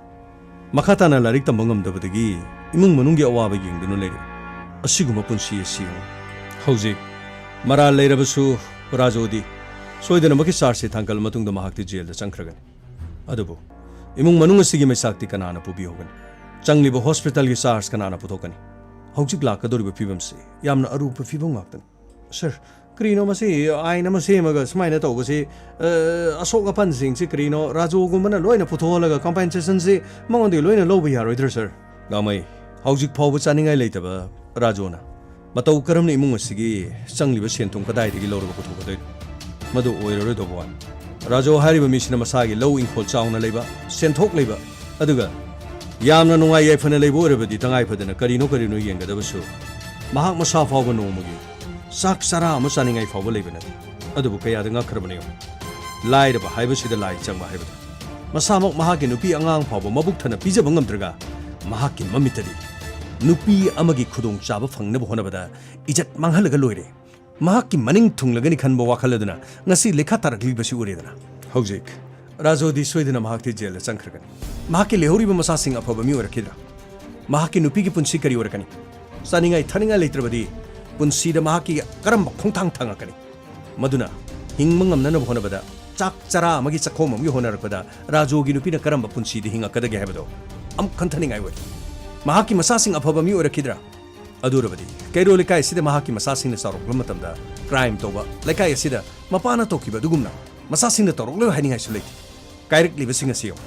ꯃꯈꯥ ꯇꯥꯅ ꯂꯥꯏꯔꯤꯛ ꯇꯝꯕ ꯉꯝꯗꯕꯗꯒꯤ ꯏꯃꯨꯡ ꯃꯅꯨꯡꯒꯤ ꯑꯋꯥꯕ ꯌꯦꯡꯗꯨꯅ ꯂꯩꯔꯦ꯫ ꯑꯁꯤꯒꯨꯝꯕ ꯄꯨꯟꯁꯤ ꯑꯁꯤ ꯌꯦꯡꯉꯨ꯫ ꯍꯧꯖꯤꯛ ꯃꯔꯥꯜ ꯂꯩꯔꯕꯁꯨ ꯔꯥꯖꯨꯗꯤ ꯁꯣꯏꯗꯅꯃꯛꯀꯤ ꯆꯥꯔꯖꯁꯤ ꯊꯥꯡꯒꯠꯂ ꯃꯇꯨꯡꯗ ꯃꯍꯥꯛꯇꯤ ꯖꯦꯜꯗ ꯆꯪꯈ꯭ꯔꯒꯅꯤ꯫ ꯑꯗꯨꯕꯨ ꯏꯃꯨꯡ ꯃꯅꯨꯡ ꯑꯁꯤꯒꯤ ꯃꯩꯆꯥꯛꯇꯤ ꯀꯅꯥꯅ ꯄꯨꯕꯤꯍꯧꯒꯅꯤ? ꯆꯪꯂꯤꯕ ꯍꯣꯁꯄꯤꯇꯥꯜꯒꯤ ꯆꯥꯔꯖ ꯀꯅꯥꯅ ꯄꯨꯊꯣꯛꯀꯅꯤ? ꯍꯧꯖꯤꯛ ꯂꯥꯛꯀꯗꯧꯔꯤꯕ ꯐꯤꯕꯝꯁꯤ ꯌꯥꯝꯅ ꯑꯔꯨꯕ ꯐꯤꯕꯝ ꯉꯥꯛꯇꯅꯤ꯫ ꯁꯥꯔ, ꯀꯔꯤꯅꯣ ꯃꯁꯤ ꯑꯥꯏꯟ ꯑꯃ ꯁꯦꯝꯃꯒ ꯁꯨꯃꯥꯏꯅ ꯇꯧꯕꯁꯤ, ꯑ, ꯑꯁꯣꯛ ꯑꯄꯟꯁꯤꯡꯁꯤ ꯀꯔꯤꯅꯣ ꯔꯥꯖꯨꯒꯨꯝꯕꯅ ꯂꯣꯏꯅ ꯄꯨꯊꯣꯛꯍꯜꯂꯒ ꯀꯝꯄꯦꯟꯁꯦꯁꯟꯁꯤ ꯃꯉꯣꯟꯗꯒꯤ ꯂꯣꯏꯅ ꯂꯧꯕ ꯌꯥꯔꯣꯏꯗ꯭ꯔꯥ, ꯁꯥꯔ? ꯒꯥꯡꯃꯩ, ꯍꯧꯖꯤꯛ ꯐꯥꯎꯕ ꯆꯥꯅꯤꯡꯉꯥꯏ ꯂꯩꯇꯕ ꯔꯥꯖꯨꯅ ꯃꯇꯧ ꯀꯔꯝꯅ ꯏꯃꯨꯡ ꯑꯁꯤꯒꯤ ꯆꯪꯂꯤꯕ ꯁꯦꯟ ꯊꯨꯝ ꯀꯗꯥꯏꯗꯒꯤ ꯂꯧꯔꯒ ꯄꯨꯊꯣꯛꯀꯗꯣꯏꯅꯣ? ꯃꯗꯨ ꯑꯣꯏꯔꯔꯣꯏꯗꯧꯕ ꯋꯥꯅꯤ꯫ ꯔꯥꯖꯨ ꯍꯥꯏꯔꯤꯕ ꯃꯤꯁꯤꯅ ꯃꯁꯥꯒꯤ ꯂꯧ ꯏꯪꯈꯣꯜ ꯆꯥꯎꯅ ꯂꯩꯕ, ꯁꯦꯟꯊꯣꯛ ꯂꯩꯕ, ꯑꯗꯨꯒ ꯌꯥꯝꯅ ꯅꯨꯡꯉꯥꯏ ꯌꯥꯏꯐꯅ ꯂꯩꯕ ꯑꯣꯏꯔꯕꯗꯤ ꯇꯉꯥꯏ ꯐꯗꯅ ꯀꯔꯤꯅꯣ ꯀꯔꯤꯅꯣ ꯌꯦꯡꯒꯗꯕꯁꯨ ꯃꯍꯥꯛ ꯃꯁꯥ ꯐꯥꯎꯕ ꯅꯣꯡꯃꯒꯤ ꯆꯥꯛ ꯆꯔꯥ ꯑꯃ ꯆꯥꯅꯤꯡꯉꯥꯏ ꯐꯥꯎꯕ ꯂꯩꯕ ꯅꯠꯇꯦ꯫ ꯑꯗꯨꯕꯨ ꯀꯌꯥꯗ ꯉꯛꯈ꯭ꯔꯕꯅꯤ ꯌꯦꯡꯉꯨ꯫ ꯂꯥꯏꯔꯕ ꯍꯥꯏꯕꯁꯤꯗ ꯂꯥꯏ ꯆꯪꯕ ꯍꯥꯏꯕꯗꯨ꯫ ꯃꯁꯥꯃꯛ ꯃꯍꯥꯛꯀꯤ ꯅꯨꯄꯤ ꯑꯉꯥꯡ ꯐꯥꯎꯕ ꯃꯕꯨꯛ ꯊꯟꯅ ꯄꯤꯖꯕ ꯉꯝꯗ꯭ꯔꯒ, ꯃꯍꯥꯛꯀꯤ ꯃꯃꯤꯠꯇꯗꯤ ꯅꯨꯄꯤ ꯑꯃꯒꯤ ꯈꯨꯗꯣꯡꯆꯥꯕ ꯐꯪꯅꯕ ꯍꯣꯠꯅꯕꯗ ꯏꯖꯠ ꯃꯥꯡꯍꯜꯂꯒ ꯂꯣꯏꯔꯦ꯫ ꯃꯍꯥꯛꯀꯤ ꯃꯅꯤꯡ ꯊꯨꯡꯂꯒꯅꯤ ꯈꯟꯕ ꯋꯥꯈꯜ ꯑꯗꯨꯅ ꯉꯁꯤ ꯂꯩꯈꯥ ꯇꯥꯔꯛꯂꯤꯕꯁꯤ ꯎꯔꯦꯗꯅ꯫ ꯍꯧꯖꯤꯛ ꯔꯥꯖꯨꯗꯤ ꯁꯣꯏꯗꯅ ꯃꯍꯥꯛꯇꯤ ꯖꯦꯜꯗ ꯆꯪꯈ꯭ꯔꯒꯅꯤ꯫ ꯃꯍꯥꯛꯀꯤ ꯂꯩꯍꯧꯔꯤꯕ ꯃꯆꯥꯁꯤꯡ ꯑꯐꯕ ꯃꯤ ꯑꯣꯏꯔꯛꯈꯤꯗ꯭ꯔꯥ? ꯃꯍꯥꯛꯀꯤ ꯅꯨꯄꯤꯒꯤ ꯄꯨꯟꯁꯤ ꯀꯔꯤ ꯑꯣꯏꯔꯛꯀꯅꯤ? ꯆꯥꯅꯤꯡꯉꯥꯏ ꯊꯛꯅꯤꯡꯉꯥꯏ ꯂꯩꯇ꯭ꯔꯕꯗꯤ ꯄꯨꯟꯁꯤꯗ ꯃꯍꯥꯛꯀꯤ ꯀꯔꯝꯕ ꯈꯣꯡꯊꯥꯡ ꯊꯥꯡꯉꯛꯀꯅꯤ? ꯃꯗꯨꯅ ꯍꯤꯡꯕ ꯉꯝꯅꯅꯕ ꯍꯣꯠꯅꯕꯗ ꯆꯥꯛ ꯆꯔꯥ ꯑꯃꯒꯤ ꯆꯥꯛꯈꯣꯝ ꯑꯃꯒꯤ ꯍꯣꯠꯅꯔꯛꯄꯗ ꯔꯥꯖꯨꯒꯤ ꯅꯨꯄꯤꯅ ꯀꯔꯝꯕ ꯄꯨꯟꯁꯤꯗ ꯍꯤꯡꯉꯛꯀꯗꯒꯦ ꯍꯥꯏꯕꯗꯣ ꯑꯃꯨꯛ ꯈꯟꯊꯅꯤꯡꯉꯥꯏ ꯑꯣꯏ꯫ ꯃꯍꯥꯛꯀꯤ ꯃꯆꯥꯁꯤꯡ ꯑꯐꯕ ꯃꯤ ꯑꯣꯏꯔꯛꯈꯤꯗ꯭ꯔꯥ? ꯑꯗꯨ ꯑꯣꯏꯔꯕꯗꯤ ꯀꯩꯔꯣꯜ ꯂꯩꯀꯥꯏ ꯑꯁꯤꯗ ꯃꯍꯥꯛꯀꯤ ꯃꯆꯥꯁꯤꯡꯅ ꯆꯥꯎꯔꯛꯂꯕ ꯃꯇꯝꯗ ꯀ꯭ꯔꯥꯏꯝ ꯇꯧꯕ, ꯂꯩꯀꯥꯏ ꯑꯁꯤꯗ ꯃꯄꯥꯅ ꯇꯧꯈꯤꯕ ꯑꯗꯨꯒꯨꯝꯅ ꯃꯆꯥꯁꯤꯡꯅ ꯇꯧꯔꯛꯂꯣꯏ ꯍꯥꯏꯅꯤꯡꯉꯥꯏꯁꯨ ꯂꯩꯇꯦ꯫ ꯀꯥꯏꯔꯛꯂꯤꯕꯁꯤꯡ ꯑꯁꯤ ꯌꯦꯡꯉꯨ꯫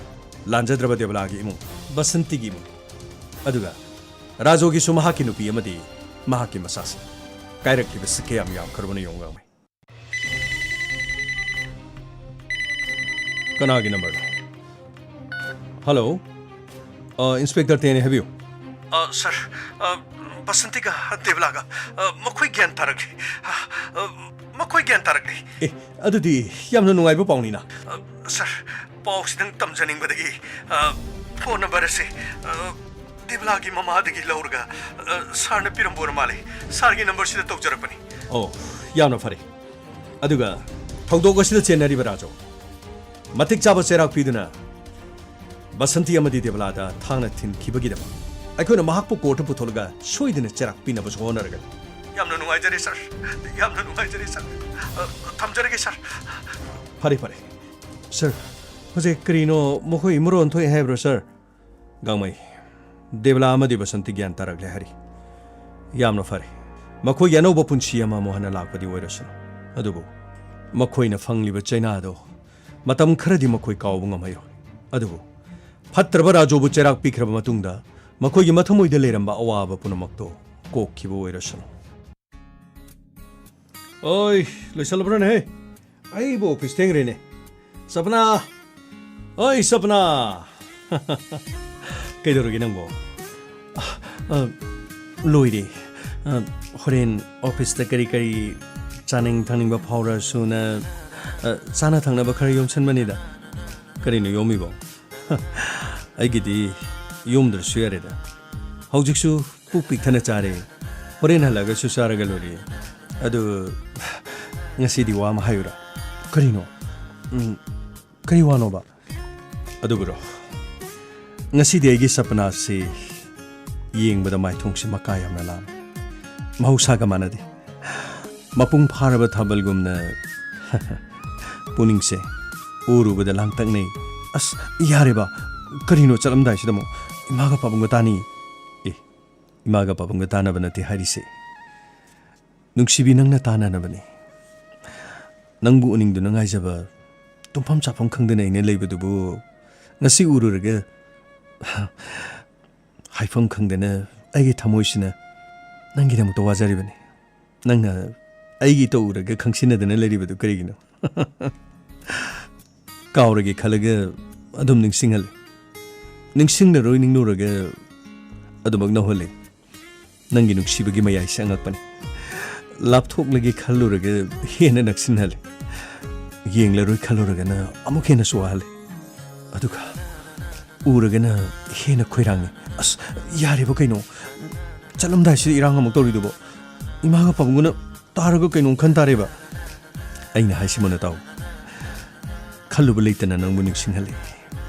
ꯂꯥꯟꯖꯗ꯭ꯔꯕ ꯗꯦꯕꯂꯥꯒꯤ ꯏꯃꯨꯡ, ꯕꯁꯟꯇꯤꯒꯤ ꯏꯃꯨꯡ, ꯑꯗꯨꯒ ꯔꯥꯖꯣꯒꯤꯁꯨ ꯃꯍꯥꯛꯀꯤ ꯅꯨꯄꯤ ꯑꯃꯗꯤ ꯃꯍꯥꯛꯀꯤ ꯃꯆꯥꯁꯤꯡ꯫ ꯀꯥꯏꯔꯛꯂꯤꯕꯁꯤ ꯀꯌꯥꯝ ꯌꯥꯝꯈ꯭ꯔꯕꯅꯣ ꯌꯦꯡꯉꯨ, ꯒꯥꯡꯃꯩ꯫ ꯀꯅꯥꯒꯤ ꯅꯝꯕꯔꯅꯣ? ꯍꯜꯂꯣ꯫ ꯑ, ꯏꯟꯁꯄꯦꯛꯇꯔ ꯇꯦꯅꯦ, ꯍꯥꯏꯕꯤꯌꯨ꯫ ꯑ, ꯁꯥꯔ, ꯑ, ꯕꯁꯟꯇꯤꯒ ꯗꯦꯕꯂꯥꯒ, ꯑ, ꯃꯈꯣꯏ ꯒ꯭ꯌꯥꯟ ꯇꯥꯔꯛꯂꯦ꯫ ꯑ, ꯑ, ꯃꯈꯣꯏ ꯒ꯭ꯌꯥꯟ ꯇꯥꯔꯛꯂꯦ꯫ ꯑꯦ, ꯑꯗꯨꯗꯤ ꯌꯥꯝꯅ ꯅꯨꯡꯉꯥꯏꯕ ꯄꯥꯎꯅꯤꯅ꯫ ꯑ, ꯁꯥꯔ, ꯄꯥꯎꯁꯤꯗꯪ ꯇꯝꯖꯅꯤꯡꯕꯗꯒꯤ, ꯑ, ꯐꯣꯟ ꯅꯝꯕꯔ ꯑꯁꯤ, ꯑ, ꯗꯦꯕꯂꯥꯒꯤ ꯃꯃꯥꯗꯒꯤ ꯂꯧꯔꯒ, ꯑ, ꯁꯥꯔꯅ ꯄꯤꯔꯝꯕ ꯑꯣꯏꯔ ꯃꯥꯜꯂꯦ꯫ ꯁꯥꯔꯒꯤ ꯅꯝꯕꯔꯁꯤꯗ ꯇꯧꯖꯔꯛꯄꯅꯤ꯫ ꯑꯣ, ꯌꯥꯝꯅ ꯐꯔꯦ꯫ ꯑꯗꯨꯒ ꯊꯧꯗꯣꯛ ꯑꯁꯤꯗ ꯆꯦꯟꯅꯔꯤꯕ ꯔꯥꯖꯨ, ꯃꯇꯤꯛ ꯆꯥꯕ ꯆꯩꯔꯥꯛ ꯄꯤꯗꯨꯅ ꯕꯁꯟꯇꯤ ꯑꯃꯗꯤ ꯗꯦꯕꯂꯥꯗ ꯊꯥꯡꯅ ꯊꯤꯟꯈꯤꯕꯒꯤꯗꯃꯛ ꯑꯩꯈꯣꯏꯅ ꯃꯍꯥꯛꯄꯨ ꯀꯣꯔꯠꯇ ꯄꯨꯊꯣꯛꯂꯒ ꯁꯣꯏꯗꯅ ꯆꯩꯔꯥꯛ ꯄꯤꯅꯕꯁꯨ ꯍꯣꯠꯅꯔꯒꯅꯤ꯫ ꯌꯥꯝꯅ ꯅꯨꯡꯉꯥꯏꯖꯔꯦ, ꯁꯥꯔ꯫ ꯌꯥꯝꯅ ꯅꯨꯡꯉꯥꯏꯖꯔꯦ, ꯁꯥꯔ꯫ ꯑ, ꯊꯝꯖꯔꯒꯦ, ꯁꯥꯔ꯫ ꯐꯔꯦ, ꯐꯔꯦ꯫ ꯁꯥꯔ, ꯍꯧꯖꯤꯛ ꯀꯔꯤꯅꯣ ꯃꯈꯣꯏ ꯃꯔꯣꯟ ꯊꯣꯛꯑꯦ ꯍꯥꯏꯕ꯭ꯔꯣ, ꯁꯥꯔ? ꯒꯥꯡꯃꯩ, ꯗꯦꯕꯂꯥ ꯑꯃꯗꯤ ꯕꯁꯟꯇꯤ ꯒ꯭ꯌꯥꯟ ꯇꯥꯔꯛꯂꯦ ꯍꯥꯏꯔꯤ꯫ ꯌꯥꯝꯅ ꯐꯔꯦ꯫ ꯃꯈꯣꯏꯒꯤ ꯑꯅꯧꯕ ꯄꯨꯟꯁꯤ ꯑꯃ ꯑꯃꯨꯛ ꯍꯟꯅ ꯂꯥꯛꯄꯗꯤ ꯑꯣꯏꯔꯁꯅꯨ꯫ ꯑꯗꯨꯕꯨ ꯃꯈꯣꯏꯅ ꯐꯪꯂꯤꯕ ꯆꯩꯅꯥꯗꯣ ꯃꯇꯝ ꯈꯔꯗꯤ ꯃꯈꯣꯏ ꯀꯥꯎꯕ ꯉꯝꯍꯩꯔꯣꯏ꯫ ꯑꯗꯨꯕꯨ ꯐꯠꯇ꯭ꯔꯕ ꯔꯥꯖꯨꯕꯨ ꯆꯩꯔꯥꯛ ꯄꯤꯈ꯭ꯔꯕ ꯃꯇꯨꯡꯗ ꯃꯈꯣꯏꯒꯤ ꯃꯊꯃꯣꯏꯗ ꯂꯩꯔꯝꯕ ꯑꯋꯥꯕ ꯄꯨꯝꯅꯃꯛꯇꯣ ꯀꯣꯛꯈꯤꯕ ꯑꯣꯏꯔꯁꯅꯨ꯫ ꯑꯣꯏ, ꯂꯣꯏꯁꯜꯂꯕ꯭ꯔꯥꯅꯦꯍꯦ? ꯑꯩꯕꯨ ꯑꯣꯐꯤꯁ ꯊꯦꯡꯈ꯭ꯔꯦꯅꯦ꯫ ꯁꯄꯅꯥ! ꯑꯣꯏ, ꯁꯄꯅꯥ! ꯀꯩꯗꯧꯔꯒꯦ ꯅꯪꯕꯣ? ꯑ, ꯑ, ꯂꯣꯏꯔꯦ꯫ ꯑ, ꯍꯣꯔꯦꯟ ꯑꯣꯐꯤꯁꯇ ꯀꯔꯤ ꯀꯔꯤ ꯆꯥꯅꯤꯡ ꯊꯛꯅꯤꯡꯕ ꯐꯥꯎꯔꯁꯨꯅ, ꯑ, ꯆꯥꯅ ꯊꯛꯅꯕ ꯈꯔ ꯌꯣꯝꯁꯟꯕꯅꯤꯗ꯫ ꯀꯔꯤꯅꯣ ꯌꯣꯝꯃꯤꯕꯣ? ꯑꯩꯒꯤꯗꯤ ꯌꯣꯝꯗ꯭ꯔꯁꯨ ꯌꯥꯔꯦꯗ꯫ ꯍꯧꯖꯤꯛꯁꯨ ꯄꯨꯛ ꯄꯤꯛ ꯊꯟꯅ ꯆꯥꯔꯦ꯫ ꯍꯣꯔꯦꯟ ꯍꯜꯂꯛꯑꯒꯁꯨ ꯆꯥꯔꯒ ꯂꯣꯏꯔꯦ꯫ ꯑꯗꯨ, ꯉꯁꯤꯗꯤ ꯋꯥ ꯑꯃ ꯍꯥꯏꯌꯨꯔꯥ? ꯀꯔꯤꯅꯣ? ꯎꯝ, ꯀꯔꯤ ꯋꯥꯅꯣꯕ? ꯑꯗꯨꯕꯨꯔꯣ, ꯉꯁꯤꯗꯤ ꯑꯩꯒꯤ ꯁꯄꯅꯥꯁꯤ ꯌꯦꯡꯕꯗ ꯃꯥꯏꯊꯣꯡꯁꯦ ꯃꯀꯥ ꯌꯥꯝꯅ ꯂꯥꯝꯃꯤ꯫ ꯃꯍꯧꯁꯥꯒ ꯃꯥꯟꯅꯗꯦ꯫ ꯃꯄꯨꯡ ꯐꯥꯔꯕ ꯊꯥꯕꯜꯒꯨꯝꯅ ꯄꯨꯛꯅꯤꯡꯁꯦ ꯎꯔꯨꯕꯗ ꯂꯥꯡꯇꯛꯅꯩ꯫ ꯑꯁ, ꯌꯥꯔꯦꯕ꯫ ꯀꯔꯤꯅꯣ ꯆꯠꯂꯝꯗꯥꯏꯁꯤꯗ ꯑꯃꯨꯛ ꯏꯃꯥꯒ ꯄꯥꯕꯨꯡꯒ ꯇꯥꯅꯤ? ꯑꯦ, ꯏꯃꯥꯒ ꯄꯥꯕꯨꯡꯒ ꯇꯥꯅꯕ ꯅꯠꯇꯦ ꯍꯥꯏꯔꯤꯁꯦ꯫ ꯅꯨꯡꯁꯤꯕꯤ, ꯅꯪꯅ ꯇꯥꯅꯅꯕꯅꯤ꯫ ꯅꯪꯕꯨ ꯎꯅꯤꯡꯗꯨꯅ ꯉꯥꯏꯖꯕ, ꯇꯨꯝꯐꯝ ꯆꯥꯐꯝ ꯈꯪꯗꯅ ꯑꯩꯅ ꯂꯩꯕꯗꯨꯕꯨ ꯉꯁꯤ ꯎꯔꯨꯔꯒ ꯍꯥꯏꯐꯝ ꯈꯪꯗꯅ ꯑꯩꯒꯤ ꯊꯃꯣꯏꯁꯤꯅ ꯅꯪꯒꯤꯗꯃꯛꯇ ꯋꯥꯖꯔꯤꯕꯅꯤ꯫ ꯅꯪꯅ ꯑꯩꯒꯤ ꯏꯇꯧ ꯎꯔꯒ ꯈꯪꯁꯤꯟꯅꯗꯅ ꯂꯩꯔꯤꯕꯗꯨ ꯀꯔꯤꯒꯤꯅꯣ? ꯀꯥꯎꯔꯒꯦ ꯈꯜꯂꯒ ꯑꯗꯨꯝ ꯅꯤꯡꯁꯤꯡꯍꯜꯂꯤ꯫ ꯅꯤꯡꯁꯤꯡꯂꯔꯣꯏ ꯅꯤꯡꯂꯨꯔꯒ ꯑꯗꯨꯃꯛ ꯅꯧꯍꯜꯂꯤ꯫ ꯅꯪꯒꯤ ꯅꯨꯡꯁꯤꯕꯒꯤ ꯃꯌꯥꯏꯁꯦ ꯑꯉꯛꯄꯅꯤ꯫ ꯂꯥꯞꯊꯣꯛꯂꯒꯦ ꯈꯜꯂꯨꯔꯒ ꯍꯦꯟꯅ ꯅꯛꯁꯤꯟꯍꯜꯂꯤ꯫ ꯌꯦꯡꯂꯔꯣꯏ ꯈꯜꯂꯨꯔꯒꯅ ꯑꯃꯨꯛ ꯍꯦꯟꯅꯁꯨ ꯋꯥꯍꯜꯂꯤ꯫ ꯑꯗꯨꯒ ꯎꯔꯒꯅ ꯍꯦꯟꯅ ꯈꯣꯏꯔꯥꯡꯉꯤ꯫ ꯑꯁ, ꯌꯥꯔꯦꯕ ꯀꯩꯅꯣ? ꯆꯠꯂꯝꯗꯥꯏꯁꯤꯗ ꯏꯔꯥꯡ ꯑꯃꯨꯛ ꯇꯧꯔꯤꯗꯨꯕꯣ? ꯏꯃꯥꯒ ꯄꯥꯕꯨꯡꯒꯅ ꯇꯥꯔꯒ ꯀꯩꯅꯣꯝ ꯈꯟ ꯇꯥꯔꯦꯕ꯫ ꯑꯩꯅ ꯍꯥꯏꯁꯤ ꯃꯨꯟꯅ ꯇꯥꯎ꯫ ꯈꯜꯂꯨꯕ ꯂꯩꯇꯅ ꯅꯪꯕꯨ ꯅꯤꯡꯁꯤꯡꯍꯜꯂꯤ꯫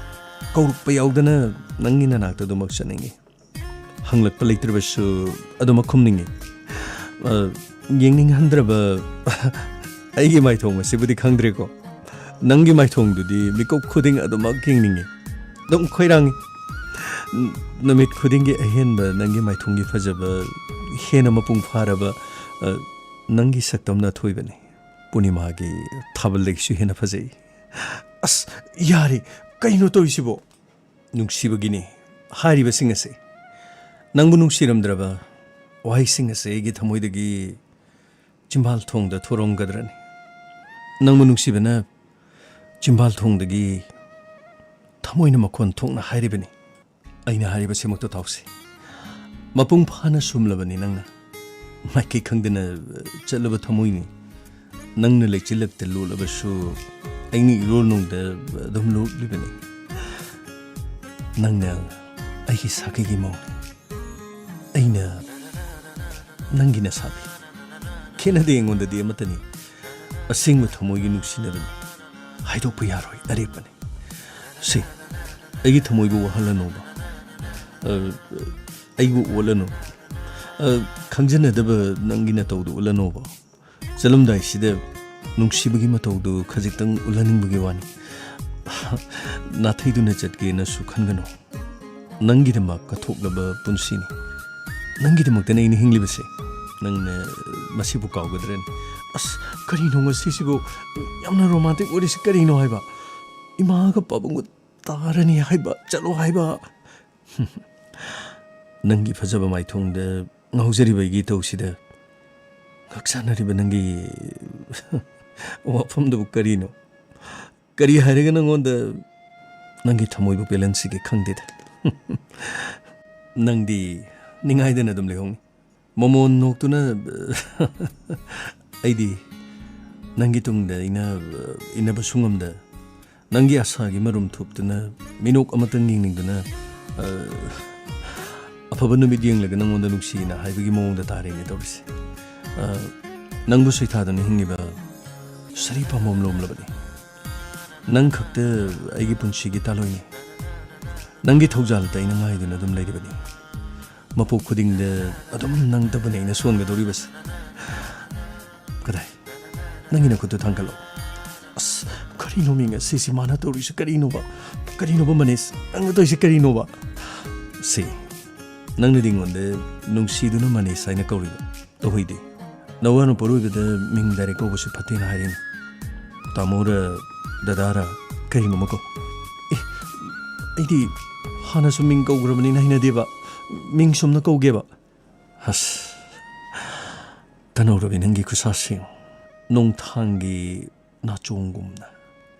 ꯀꯧꯔꯛꯄ ꯌꯥꯎꯗꯅ ꯅꯪꯒꯤ ꯅꯅꯥꯛꯇ ꯑꯗꯨꯃꯛ ꯆꯠꯅꯤꯡꯉꯤ꯫ ꯍꯪꯂꯛꯄ ꯂꯩꯇ꯭ꯔꯕꯁꯨ ꯑꯗꯨꯃꯛ ꯈꯨꯝꯅꯤꯡꯉꯤ꯫ ꯑ, ꯌꯦꯡꯅꯤꯡꯍꯟꯗ꯭ꯔꯕ ꯑꯩꯒꯤ ꯃꯥꯏꯊꯣꯡ ꯑꯁꯤꯕꯨꯗꯤ ꯈꯪꯗ꯭ꯔꯦꯀꯣ꯫ ꯅꯪꯒꯤ ꯃꯥꯏꯊꯣꯡꯗꯨꯗꯤ ꯃꯤꯀꯨꯞ ꯈꯨꯗꯤꯡ ꯑꯗꯨꯃꯛ ꯌꯦꯡꯅꯤꯡꯉꯤ꯫ ꯑꯗꯨꯝ ꯈꯣꯏꯔꯥꯡꯉꯤ꯫ ꯅꯨꯃꯤꯠ ꯈꯨꯗꯤꯡꯒꯤ ꯑꯍꯦꯟꯕ ꯅꯪꯒꯤ ꯃꯥꯏꯊꯣꯡꯒꯤ ꯐꯖꯕ, ꯍꯦꯟꯅ ꯃꯄꯨꯡ ꯐꯥꯔꯕ, ꯑ, ꯅꯪꯒꯤ ꯁꯛꯇꯝꯅ ꯑꯊꯣꯏꯕꯅꯤ꯫ ꯄꯨꯔꯅꯤꯃꯥꯒꯤ ꯊꯥꯕꯜꯗꯒꯤꯁꯨ ꯍꯦꯟꯅ ꯐꯖꯩ꯫ ꯑꯁ, ꯌꯥꯔꯦ, ꯀꯩꯅꯣ ꯇꯧꯔꯤꯁꯤꯕꯣ? ꯅꯨꯡꯁꯤꯕꯒꯤꯅꯤ ꯍꯥꯏꯔꯤꯕꯁꯤꯡ ꯑꯁꯤ꯫ ꯅꯪꯕꯨ ꯅꯨꯡꯁꯤꯔꯝꯗ꯭ꯔꯕ ꯋꯥꯍꯩꯁꯤꯡ ꯑꯁꯤ ꯑꯩꯒꯤ ꯊꯃꯣꯏꯗꯒꯤ ꯆꯤꯝꯕꯥꯜ ꯊꯣꯡꯗ ꯊꯣꯔꯝꯒꯗ꯭ꯔꯅꯤ꯫ ꯅꯪꯕꯨ ꯅꯨꯡꯁꯤꯕꯅ ꯆꯤꯝꯕꯥꯜ ꯊꯣꯡꯗꯒꯤ ꯊꯃꯣꯏꯅ ꯃꯈꯣꯟ ꯊꯣꯛꯅ ꯍꯥꯏꯔꯤꯕꯅꯤ꯫ ꯑꯩꯅ ꯍꯥꯏꯔꯤꯕꯁꯤꯃꯛꯇ ꯇꯥꯎꯁꯤ꯫ ꯃꯄꯨꯡ ꯐꯥꯅ ꯁꯨꯝꯂꯕꯅꯤ ꯅꯪꯅ꯫ ꯃꯥꯏꯀꯩ ꯈꯪꯗꯅ ꯆꯠꯂꯕ ꯊꯃꯣꯏꯅꯤ꯫ ꯅꯪꯅ ꯂꯩꯆꯤꯜꯂꯛꯇ ꯂꯣꯠꯂꯕꯁꯨ ꯑꯩꯅ ꯏꯔꯣꯜ ꯅꯨꯡꯗ ꯑꯗꯨꯝ ꯂꯣꯠꯂꯤꯕꯅꯤ꯫ ꯅꯪꯅ ꯑꯩꯒꯤ ꯁꯥꯒꯩꯒꯤ ꯃꯧꯅꯤ꯫ ꯑꯩꯅ ꯅꯪꯒꯤ ꯅꯁꯥꯕꯤ꯫ ꯈꯦꯠꯅꯗꯦ ꯑꯩꯉꯣꯟꯗꯗꯤ ꯑꯃꯠꯇꯅꯤ꯫ ꯑꯁꯦꯡꯕ ꯊꯃꯣꯏꯒꯤ ꯅꯨꯡꯁꯤꯅꯕꯅꯤ꯫ ꯍꯥꯏꯗꯣꯛꯄ ꯌꯥꯔꯣꯏ ꯑꯔꯦꯞꯄꯅꯤ꯫ ꯁꯤ ꯑꯩꯒꯤ ꯊꯃꯣꯏꯕꯨ ꯋꯥꯍꯜꯂꯅꯨꯕ꯫ ꯑ, ꯑꯩꯕꯨ ꯑꯣꯠꯂꯅꯨ꯫ ꯑ, ꯈꯪꯖꯟꯅꯗꯕ ꯅꯪꯒꯤ ꯅꯇꯧꯗꯨ ꯎꯠꯂꯅꯣꯕ꯫ ꯆꯠꯂꯝꯗꯥꯏꯁꯤꯗ ꯅꯨꯡꯁꯤꯕꯒꯤ ꯃꯇꯧꯗꯨ ꯈꯖꯤꯛꯇꯪ ꯎꯠꯍꯟꯅꯤꯡꯕꯒꯤ ꯋꯥꯅꯤ꯫ ꯅꯥꯊꯩꯗꯨꯅ ꯆꯠꯀꯦꯅꯁꯨ ꯈꯟꯒꯅꯨ꯫ ꯅꯪꯒꯤꯗꯃꯛ ꯀꯠꯊꯣꯛꯂꯕ ꯄꯨꯟꯁꯤꯅꯤ꯫ ꯅꯪꯒꯤꯗꯃꯛꯇꯅ ꯑꯩꯅ ꯍꯤꯡꯂꯤꯕꯁꯦ꯫ ꯅꯪꯅ ꯃꯁꯤꯕꯨ ꯀꯥꯎꯒꯗ꯭ꯔꯅꯦ? ꯑꯁ, ꯀꯔꯤꯅꯣ ꯉꯁꯤꯁꯤꯕꯨ? ꯌꯥꯝꯅ ꯔꯣꯃꯥꯟꯇꯤꯛ ꯑꯣꯏꯔꯤꯁꯤ ꯀꯔꯤꯅꯣ ꯍꯥꯏꯕ? ꯏꯃꯥꯒ ꯄꯥꯕꯨꯡꯒ ꯇꯥꯔꯅꯤ ꯍꯥꯏꯕ, ꯆꯠꯂꯣ ꯍꯥꯏꯕ꯫ ꯅꯪꯒꯤ ꯐꯖꯕ ꯃꯥꯏꯊꯣꯡꯗ ꯉꯥꯎꯖꯔꯤꯕ ꯑꯩꯒꯤ ꯏꯇꯧꯁꯤꯗ ꯉꯛ ꯁꯥꯟꯅꯔꯤꯕ ꯅꯪꯒꯤ ꯋꯥꯐꯝꯗꯨꯕꯨ ꯀꯔꯤꯅꯣ? ꯀꯔꯤ ꯍꯥꯏꯔꯒ ꯅꯪꯉꯣꯟꯗ ꯅꯪꯒꯤ ꯊꯃꯣꯏꯕꯨ ꯄꯦꯜꯍꯟꯁꯤꯒꯦ ꯈꯪꯗꯦꯗ꯫ ꯅꯪꯗꯤ ꯅꯤꯡꯉꯥꯏꯗꯅ ꯑꯗꯨꯝ ꯂꯩꯍꯧꯅꯤ꯫ ꯃꯃꯣꯟ ꯅꯣꯛꯇꯨꯅ, "ꯑꯩꯗꯤ ꯅꯪꯒꯤ ꯇꯨꯡꯗ ꯑꯩꯅ ꯏꯟꯅꯕꯁꯨ ꯉꯝꯗ, ꯅꯪꯒꯤ ꯑꯁꯥꯒꯤ ꯃꯔꯨꯝ ꯊꯨꯞꯇꯨꯅ, ꯃꯤꯅꯣꯛ ꯑꯃꯇꯪ ꯌꯦꯡꯅꯤꯡꯗꯨꯅ, ꯑ, ꯑꯐꯕ ꯅꯨꯃꯤꯠ ꯌꯦꯡꯂꯒ ꯅꯪꯉꯣꯟꯗ ꯅꯨꯡꯁꯤꯅ ꯍꯥꯏꯕꯒꯤ ꯃꯑꯣꯡꯗ ꯇꯥꯔꯦꯅꯦ ꯇꯧꯔꯤꯁꯦ꯫ ꯑ, ꯅꯪꯕꯨ ꯁꯩꯊꯥꯗꯨꯅ ꯍꯤꯡꯂꯤꯕ ꯁꯥꯔꯤ ꯄꯥꯝꯕꯣꯝ ꯂꯣꯝꯂꯕꯅꯤ꯫ ꯅꯪ ꯈꯛꯇ ꯑꯩꯒꯤ ꯄꯨꯟꯁꯤꯒꯤ ꯇꯥꯂꯣꯏꯅꯤ꯫ ꯅꯪꯒꯤ ꯊꯧꯖꯥꯜꯗ ꯑꯩꯅ ꯉꯥꯏꯗꯨꯅ ꯑꯗꯨꯝ ꯂꯩꯔꯤꯕꯅꯤ꯫ ꯃꯄꯣꯛ ꯈꯨꯗꯤꯡꯗ ꯑꯗꯨꯝ ꯅꯪꯇꯕꯨꯅꯤ ꯑꯩꯅ ꯁꯣꯟꯒꯗꯧꯔꯤꯕꯁꯦ꯫ ꯀꯗꯥꯏ? ꯅꯪꯒꯤ ꯅꯈꯨꯠꯇꯨ ꯊꯥꯡꯒꯠꯂꯣ꯫ ꯑꯁ, ꯀꯔꯤꯅꯣ ꯃꯤ ꯉꯁꯤꯁꯤ ꯃꯥꯅ ꯇꯧꯔꯤꯁꯤ ꯀꯔꯤꯅꯣꯕ? ꯀꯔꯤꯅꯣꯕ ꯃꯅꯤꯁ? ꯅꯪꯅ ꯇꯧꯔꯤꯁꯤ ꯀꯔꯤꯅꯣꯕ? ꯁꯤ, ꯅꯪꯅꯗꯤ ꯑꯩꯉꯣꯟꯗ ꯅꯨꯡꯁꯤꯗꯨꯅ ꯃꯅꯤꯁ ꯍꯥꯏꯅ ꯀꯧꯔꯤꯕ꯫ ꯇꯧꯍꯩꯗꯦ꯫ ꯅꯋꯥ ꯅꯨꯄꯥꯔꯣꯏꯕꯗ ꯃꯤꯡ direct ꯀꯧꯕꯁꯤ ꯐꯠꯇꯦꯅ ꯍꯥꯏꯔꯤꯅꯤ꯫ ꯇꯥꯃꯣꯔ, ꯗꯗꯥꯔ, ꯀꯔꯤꯅꯣꯃ ꯀꯧ꯫ ꯑꯦ, ꯑꯩꯗꯤ ꯍꯥꯟꯅꯁꯨ ꯃꯤꯡ ꯀꯧꯈ꯭ꯔꯕꯅꯤꯅ ꯍꯩꯅꯗꯦꯕ꯫ ꯃꯤꯡ ꯁꯨꯝꯅ ꯀꯧꯒꯦꯕ꯫ ꯑꯁ, ꯇꯅꯧꯔꯕꯤ ꯅꯪꯒꯤ ꯈꯨꯠꯁꯥꯁꯤꯡ ꯅꯣꯡꯊꯥꯡꯒꯤ ꯅꯥꯆꯣꯡꯒꯨꯝꯅ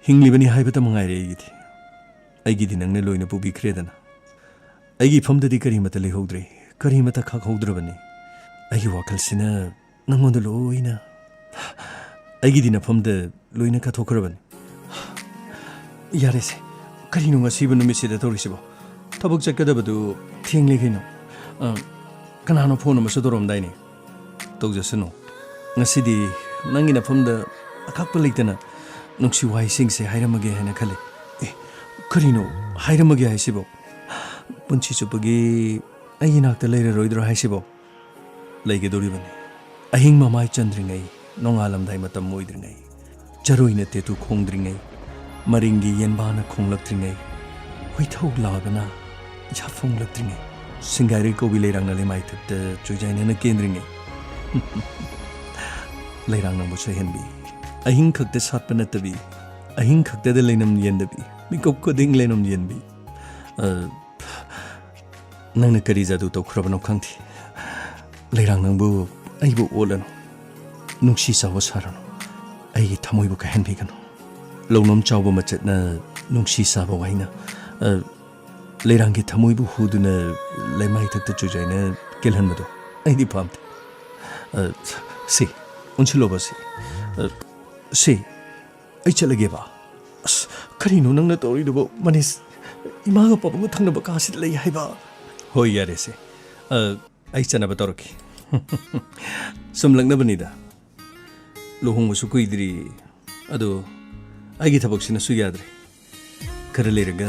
ꯍꯤꯡꯂꯤꯕꯅꯤ ꯍꯥꯏꯕꯇ ꯃꯉꯥꯏꯔꯦ ꯑꯩꯒꯤꯗꯤ꯫ ꯑꯩꯒꯤꯗꯤ ꯅꯪꯅ ꯂꯣꯏꯅ ꯄꯨꯕꯤꯈ꯭ꯔꯦꯗꯅ꯫ ꯑꯩꯒꯤ ꯏꯐꯝꯗꯗꯤ ꯀꯔꯤꯃꯠꯇ ꯂꯩꯍꯧꯗ꯭ꯔꯦ, ꯀꯔꯤꯃꯠꯇ ꯈꯥꯛꯍꯧꯗ꯭ꯔꯕꯅꯤ꯫ ꯑꯩꯒꯤ ꯋꯥꯈꯜꯁꯤꯅ ꯅꯪꯉꯣꯟꯗ ꯂꯣꯏꯅ, ꯑꯩꯒꯤꯗꯤ ꯅꯐꯝꯗ ꯂꯣꯏꯅ ꯀꯠꯊꯣꯛꯈ꯭ꯔꯕꯅꯤ꯫ ꯌꯥꯔꯦꯁꯦ, ꯀꯔꯤꯅꯣ ꯉꯁꯤꯕꯨ ꯅꯨꯃꯤꯠꯁꯤꯗ ꯇꯧꯔꯤꯁꯤꯕꯣ? ꯊꯕꯛ ꯆꯠꯀꯗꯕꯗꯨ ꯊꯦꯡꯂꯦ ꯀꯩꯅꯣ꯫ ꯑ, ꯀꯅꯥꯅꯣ phone ꯑꯃꯁꯨ ꯇꯧꯔꯝꯗꯥꯏꯅꯦ? ꯇꯧꯖꯁꯅꯨ꯫ ꯉꯁꯤꯗꯤ ꯅꯪꯒꯤ ꯅꯐꯝꯗ ꯑꯀꯛꯄ ꯂꯩꯇꯅ ꯅꯨꯡꯁꯤ ꯋꯥꯍꯩꯁꯤꯡꯁꯦ ꯍꯥꯏꯔꯝꯃꯒꯦ ꯍꯥꯏꯅ ꯈꯜꯂꯤ꯫ ꯑꯦ, ꯀꯔꯤꯅꯣ ꯍꯥꯏꯔꯝꯃꯒꯦ ꯍꯥꯏꯁꯤꯕꯣ? ꯄꯨꯟꯁꯤ ꯆꯨꯞꯄꯒꯤ ꯑꯩꯒꯤ ꯅꯥꯛꯇ ꯂꯩꯔꯔꯣꯏꯗ꯭ꯔꯣ ꯍꯥꯏꯁꯤꯕꯣ? ꯂꯩꯒꯗꯧꯔꯤꯕꯅꯤ꯫ ꯑꯍꯤꯡ ꯃꯃꯥꯏ ꯆꯟꯗ꯭ꯔꯤꯉꯩ, ꯅꯣꯡꯉꯥꯜꯂꯝꯗꯥꯏ ꯃꯇꯝ ꯑꯣꯏꯗ꯭ꯔꯤꯉꯩ, ꯆꯔꯣꯏꯅ ꯇꯦꯇꯨ ꯈꯣꯡꯗ꯭ꯔꯤꯉꯩ, ꯃꯔꯤꯡꯒꯤ ꯌꯦꯟꯕꯥꯅ ꯈꯣꯡꯂꯛꯇ꯭ꯔꯤꯉꯩ, ꯍꯨꯏꯊꯧ ꯂꯥꯕꯅ ꯏꯁꯥ ꯐꯣꯡꯂꯛꯇ꯭ꯔꯤꯉꯩ, ꯁꯤꯡꯒꯥꯏꯔꯩ ꯀꯧꯕꯤ ꯂꯩꯔꯥꯡꯅ ꯂꯩꯃꯥꯏꯊꯛꯇ ꯆꯨꯏꯖꯥꯏꯅꯅ ꯀꯦꯟꯗ꯭ꯔꯤꯉꯩ, ꯂꯩꯔꯥꯡ ꯅꯪꯕꯨ ꯁꯣꯏꯍꯟꯕꯤ꯫ ꯑꯍꯤꯡ ꯈꯛꯇ ꯁꯥꯠꯄ ꯅꯠꯇꯕꯤ, ꯑꯍꯤꯡ ꯈꯛꯇꯗ ꯂꯩꯅꯝ ꯌꯦꯟꯗꯕꯤ, ꯃꯤꯀꯨꯞ ꯈꯨꯗꯤꯡ ꯂꯩꯅꯝ ꯌꯦꯟꯕꯤ꯫ ꯑ, ꯅꯪꯅ ꯀꯔꯤ ꯖꯥꯗꯨ ꯇꯧꯈ꯭ꯔꯕꯅꯣ ꯈꯪꯗꯦ꯫ ꯂꯩꯔꯥꯡ ꯅꯪꯕꯨ ꯑꯩꯕꯨ ꯑꯣꯠꯂꯅꯨ꯫ ꯅꯨꯡꯁꯤ ꯆꯥꯎꯕ ꯁꯥꯔꯅꯨ꯫ ꯑꯩꯒꯤ ꯊꯃꯣꯏꯕꯨ ꯀꯥꯏꯍꯟꯕꯤꯒꯅꯨ꯫ ꯂꯧꯅꯝ ꯆꯥꯎꯕ ꯃꯆꯠꯅ ꯅꯨꯡꯁꯤ ꯆꯥꯕ ꯋꯥꯏꯅ, ꯑ, ꯂꯩꯔꯥꯡꯒꯤ ꯊꯃꯣꯏꯕꯨ ꯍꯨꯗꯨꯅ ꯂꯩꯃꯥꯏꯊꯛꯇ ꯆꯨꯖꯥꯏꯅ ꯀꯦꯜꯍꯟꯕꯗꯣ ꯑꯩꯗꯤ ꯄꯥꯝꯗꯦ꯫ ꯑ, ꯁꯤ, ꯑꯣꯟꯁꯤꯜꯂꯣꯕ ꯁꯤ꯫ ꯑ, ꯁꯤ, ꯑꯩ ꯆꯠꯂꯒꯦꯕ꯫ ꯑꯁ, ꯀꯔꯤꯅꯣ ꯅꯪꯅ ꯇꯧꯔꯤꯗꯨꯕꯣ, ꯃꯅꯤꯁ? ꯏꯃꯥꯒ ꯄꯥꯕꯨꯡꯒ ꯊꯪꯅꯕ ꯀꯥꯁꯤꯗ ꯂꯩ ꯍꯥꯏꯕ꯫ ꯍꯣꯏ, ꯌꯥꯔꯦꯁꯦ꯫ ꯑ, ꯑꯩ ꯆꯠꯅꯕ ꯇꯧꯔꯛꯀꯦ꯫ ꯁꯨꯝ ꯂꯛꯅꯕꯅꯤꯗ꯫ ꯂꯨꯍꯣꯡꯕꯁꯨ ꯀꯨꯏꯗ꯭ꯔꯤ꯫ ꯑꯗꯣ ꯑꯩꯒꯤ ꯊꯕꯛꯁꯤꯅꯁꯨ ꯌꯥꯗ꯭ꯔꯦ꯫ ꯈꯔ ꯂꯩꯔꯒ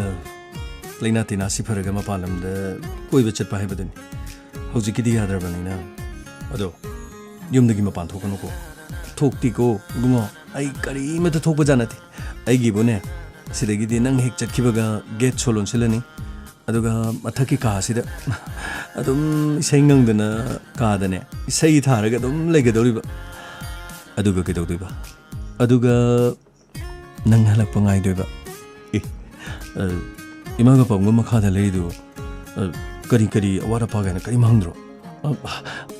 ꯂꯩꯅꯥ ꯇꯤꯟꯅꯥꯁꯤ ꯐꯔꯒ ꯃꯄꯥꯟ ꯂꯝꯗ ꯀꯣꯏꯕ ꯆꯠꯄ ꯍꯥꯏꯕꯗꯨꯅꯤ꯫ ꯍꯧꯖꯤꯛꯀꯤꯗꯤ ꯌꯥꯗ꯭ꯔꯕꯅꯤꯅ꯫ ꯑꯗꯣ ꯌꯨꯝꯗꯒꯤ ꯃꯄꯥꯟ ꯊꯣꯛꯀꯅꯨꯀꯣ꯫ ꯊꯣꯛꯇꯦꯀꯣ ꯏꯕꯨꯡꯉꯣ, ꯑꯩ ꯀꯔꯤꯃꯠꯇ ꯊꯣꯛꯄꯖꯥꯠ ꯅꯠꯇꯦ꯫ ꯑꯩꯒꯤꯕꯨꯅꯦ, ꯁꯤꯗꯒꯤꯗꯤ ꯅꯪ ꯍꯦꯛ ꯆꯠꯈꯤꯕꯒ ꯒꯦꯠ ꯁꯣ ꯂꯣꯟꯁꯤꯜꯂꯅꯤ꯫ ꯑꯗꯨꯒ ꯃꯊꯛꯀꯤ ꯀꯥꯁꯤꯗ ꯑꯗꯨꯝ ꯏꯁꯩ ꯉꯪꯗꯅ ꯀꯥꯗꯅꯦ ꯏꯁꯩ ꯊꯥꯔꯒ ꯑꯗꯨꯝ ꯂꯩꯒꯗꯧꯔꯤꯕ꯫ ꯑꯗꯨꯒ ꯀꯩꯗꯧꯗꯣꯏꯕ? ꯑꯗꯨꯒ ꯅꯪ ꯍꯜꯂꯛꯄ ꯉꯥꯏꯗꯣꯏꯕ꯫ ꯑꯦ, ꯑ, ꯏꯃꯥꯒ ꯄꯥꯕꯨꯡꯒ ꯃꯈꯥꯗ ꯂꯩꯔꯤꯗꯨ, ꯑ, ꯀꯔꯤ ꯀꯔꯤ ꯑꯋꯥꯠ ꯑꯄꯥ ꯀꯥꯏꯅ ꯀꯔꯤꯝ ꯍꯪꯗ꯭ꯔꯣ? ꯑ,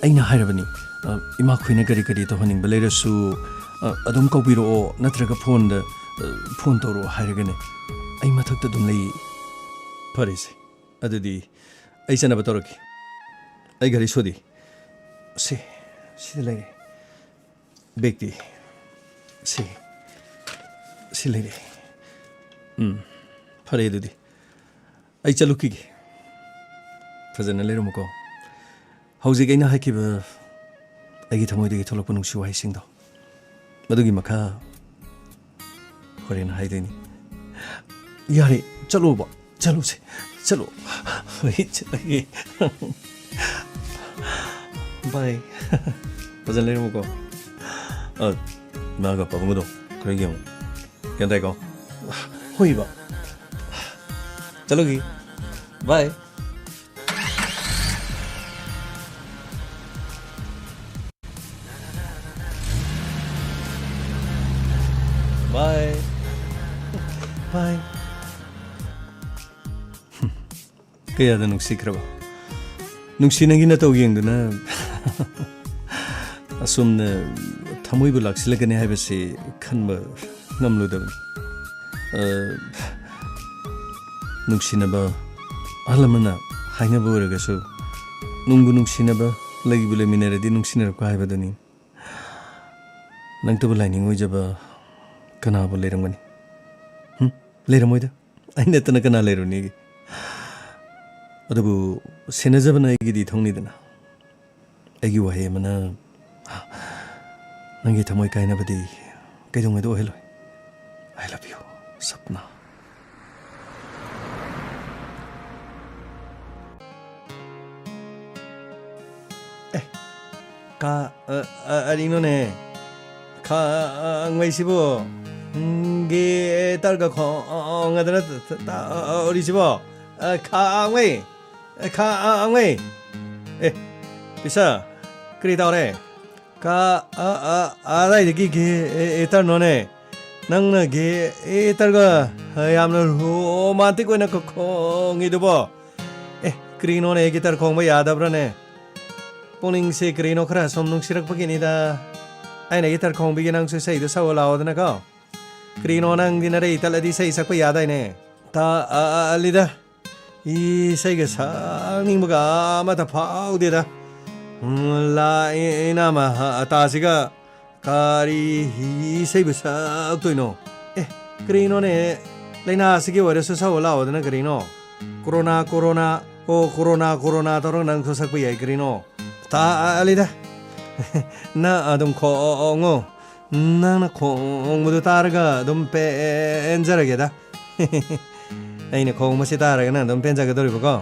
ꯑꯩꯅ ꯍꯥꯏꯔꯕꯅꯤ, ꯑ, ꯏꯃꯥꯈꯣꯏꯅ ꯀꯔꯤ ꯀꯔꯤ ꯇꯧꯍꯟꯅꯤꯡꯕ ꯂꯩꯔꯁꯨ, ꯑ, ꯑꯗꯨꯝ ꯀꯧꯕꯤꯔꯛꯑꯣ, ꯅꯠꯇ꯭ꯔꯒ ꯐꯣꯟꯗ, ꯑ, ꯐꯣꯟ ꯇꯧꯔꯛꯑꯣ ꯍꯥꯏꯔꯒꯅꯦ, ꯑꯩ ꯃꯊꯛꯇ ꯑꯗꯨꯝ ꯂꯩ꯫ ꯐꯔꯦꯁꯦ, ꯑꯗꯨꯗꯤ ꯑꯩ ꯆꯠꯅꯕ ꯇꯧꯔꯒꯦ꯫ ꯑꯩ ꯒꯥꯔꯤ ꯁꯣꯗꯤ꯫ ꯁꯤ, ꯁꯤꯗ ꯂꯩꯔꯦ꯫ ꯕꯦꯛꯇꯤ? ꯁꯤ, ꯁꯤ ꯂꯩꯔꯦ꯫ ꯎꯝ, ꯐꯔꯦ ꯑꯗꯨꯗꯤ꯫ ꯑꯩ ꯆꯠꯂꯨꯈꯤꯒꯦ꯫ ꯐꯖꯅ ꯂꯩꯔꯝꯃꯨꯀꯣ꯫ ꯍꯧꯖꯤꯛ ꯑꯩꯅ ꯍꯥꯏꯈꯤꯕ ꯑꯩꯒꯤ ꯊꯃꯣꯏꯗꯒꯤ ꯊꯣꯛꯂꯛꯄ ꯅꯨꯡꯁꯤ ꯋꯥꯍꯩꯁꯤꯡꯗꯣ, ꯃꯗꯨꯒꯤ ꯃꯈꯥ ꯍꯣꯔꯦꯟ ꯍꯥꯏꯗꯣꯏꯅꯤ꯫ ꯌꯥꯔꯦ, ꯆꯠꯂꯣꯕ, ꯆꯠꯂꯨꯁꯦ, ꯆꯠꯂꯣ꯫ ꯍꯣꯏ, ꯆꯠꯂꯒꯦ꯫ ꯕꯥꯏ꯫ ꯐꯖꯅ ꯂꯩꯔꯝꯃꯨꯀꯣ꯫ ꯑ, ꯏꯃꯥꯒ ꯄꯥꯕꯨꯡꯒꯗꯣ ꯈꯔ ꯌꯦꯡꯉꯨ꯫ ꯒ꯭ꯌꯥꯟ ꯇꯥꯏꯀꯣ? ꯍꯣꯏ, ꯕꯥ꯫ ꯆꯠꯂꯒꯦ꯫ ꯕꯥꯏ꯫ ꯕꯥꯏ꯫ ꯕꯥꯏ꯫ ꯀꯌꯥꯗ ꯅꯨꯡꯁꯤꯈ꯭ꯔꯕ? ꯅꯨꯡꯁꯤꯅꯒꯤ ꯅꯇꯧ ꯌꯦꯡꯗꯨꯅ ꯑꯁꯨꯝꯅ ꯊꯃꯣꯏꯕꯨ ꯂꯥꯛꯁꯤꯜꯂꯛꯀꯅꯤ ꯍꯥꯏꯕꯁꯤ ꯈꯟꯕ ꯉꯝꯂꯨꯗꯕꯅꯤ꯫ ꯑ, ꯅꯨꯡꯁꯤꯅꯕ ꯑꯍꯜ ꯑꯃꯅ ꯍꯥꯏꯅꯕ ꯑꯣꯏꯔꯒꯁꯨ, "ꯅꯨꯡꯕꯨ ꯅꯨꯡꯁꯤꯅꯕ, ꯂꯩꯕꯨ ꯂꯩꯃꯤꯟꯅꯔꯗꯤ ꯅꯨꯡꯁꯤꯅꯔꯛꯄ" ꯍꯥꯏꯕꯗꯨꯅꯤ꯫ ꯅꯪꯇꯕꯨ ꯂꯥꯏꯅꯤꯡ ꯑꯣꯏꯖꯕ ꯀꯅꯥꯕꯨ ꯂꯩꯔꯝꯒꯅꯤ? ꯍꯨꯝ? ꯂꯩꯔꯝꯃꯣꯏꯗ꯫ ꯑꯩ ꯅꯠꯇꯅ ꯀꯅꯥ ꯂꯩꯔꯨꯅꯤꯒꯦ? ꯑꯗꯨꯕꯨ ꯁꯦꯟꯅꯖꯕꯅ ꯑꯩꯒꯤꯗꯤ ꯏꯊꯧꯅꯤꯗꯅ꯫ ꯑꯩꯒꯤ ꯋꯥꯍꯩ ꯑꯃꯅ ꯅꯪꯒꯤ ꯊꯃꯣꯏ ꯀꯥꯏꯅꯕꯗꯤ ꯀꯩꯗꯧꯉꯩꯗ ꯑꯣꯏꯍꯜꯂꯣꯏ꯫ I love you, ꯁꯞꯅꯥ꯫ ꯑꯦ, ꯀ-, ꯑ, ꯑ, ꯑꯔꯤꯅꯣꯅꯦ꯫ ꯈꯥꯡꯉꯩꯁꯤꯕꯨ, ꯎꯝ, ꯒꯤꯇꯔꯒ ꯈꯣꯡꯉꯗꯅ ꯇ-, ꯇ-, ꯇꯧꯔꯤꯁꯤꯕꯣ? ꯑ, ꯈꯥꯡꯉꯩ, ꯑ, ꯈꯥꯡꯉꯩ꯫ ꯑꯦ, ꯄꯤꯁꯥ, ꯀꯔꯤ ꯇꯧꯔꯦ? ꯀ-, ꯑ-, ꯑ-, ꯑꯗꯥꯏꯗꯒꯤ ꯒꯤ-, ꯑꯦ-, ꯒꯤꯇꯔꯅꯣꯅꯦ? ꯅꯪꯅ ꯒꯤ-, ꯒꯤꯇꯔꯒ ꯌꯥꯝꯅ ꯔꯣꯃꯥꯟꯇꯤꯛ ꯑꯣꯏꯅ ꯈꯣ-, ꯈꯣꯡꯉꯤꯗꯨꯕꯣ? ꯑꯦ, ꯀꯔꯤꯅꯣꯅꯦ, ꯒꯤꯇꯔ ꯈꯣꯡꯕ ꯌꯥꯗꯕ꯭ꯔꯥꯅꯦ? ꯄꯨꯛꯅꯤꯡꯁꯦ ꯀꯔꯤꯅꯣ ꯈꯔ ꯁꯨꯝ ꯅꯨꯡꯁꯤꯔꯛꯄꯒꯤꯅꯤꯗ꯫ ꯑꯩꯅ ꯒꯤꯇꯔ ꯈꯣꯡꯕꯤꯒꯦ, ꯅꯪꯁꯨ ꯏꯁꯩꯗꯣ ꯁꯛꯑꯣ ꯂꯥꯛꯑꯣꯗꯅꯀꯣ꯫ ꯀꯔꯤꯅꯣ, ꯅꯪꯗꯤ ꯅꯔꯩ ꯇꯠꯂꯗꯤ ꯏꯁꯩ ꯁꯛꯄ ꯌꯥꯗꯥꯏꯅꯦ? ꯇꯥ-, ꯑ-, ꯑ-, ꯑꯂꯤꯗ꯫ ꯏꯁꯩꯒ ꯁꯛꯅꯤꯡꯕꯒ ꯑꯃꯠꯇ ꯐꯥꯎꯗꯦꯗ꯫ ꯎꯝ, ꯂꯥꯏ ꯏꯅꯥꯃ ꯍ-, ꯇꯥꯁꯤꯒ ꯀꯔꯤ ꯏꯁꯩꯕꯨ ꯁꯛꯇꯣꯏꯅꯣ? ꯑꯦ, ꯀꯔꯤꯅꯣꯅꯦ? ꯂꯥꯏꯅꯥꯁꯤꯒꯤ ꯑꯣꯏꯔꯁꯨ ꯁꯛꯑꯣ ꯂꯥꯛꯑꯣꯗꯅ ꯀꯔꯤꯅꯣ? ꯀꯣꯔꯣꯅꯥ, ꯀꯣꯔꯣꯅꯥ, ꯑꯣ, ꯀꯣꯔꯣꯅꯥ, ꯀꯣꯔꯣꯅꯥ ꯇꯧꯔꯒ ꯅꯪꯁꯨ ꯁꯛꯄ ꯌꯥꯏ ꯀꯔꯤꯅꯣ? ꯇꯥ-, ꯑꯂꯤꯗ꯫ ꯅꯪ ꯑꯗꯨꯝ ꯈꯣꯡꯉꯣ꯫ ꯅꯪꯅ ꯈꯣꯡꯕꯗꯨ ꯇꯥꯔꯒ ꯑꯗꯨꯝ ꯄꯦꯟꯖꯔꯒꯦꯗ꯫ ꯑꯩꯅ ꯈꯣꯡꯕꯁꯤ ꯇꯥꯔꯒ ꯅꯪ ꯑꯗꯨꯝ ꯄꯦꯟꯖꯒꯗꯧꯔꯤꯕꯀꯣ꯫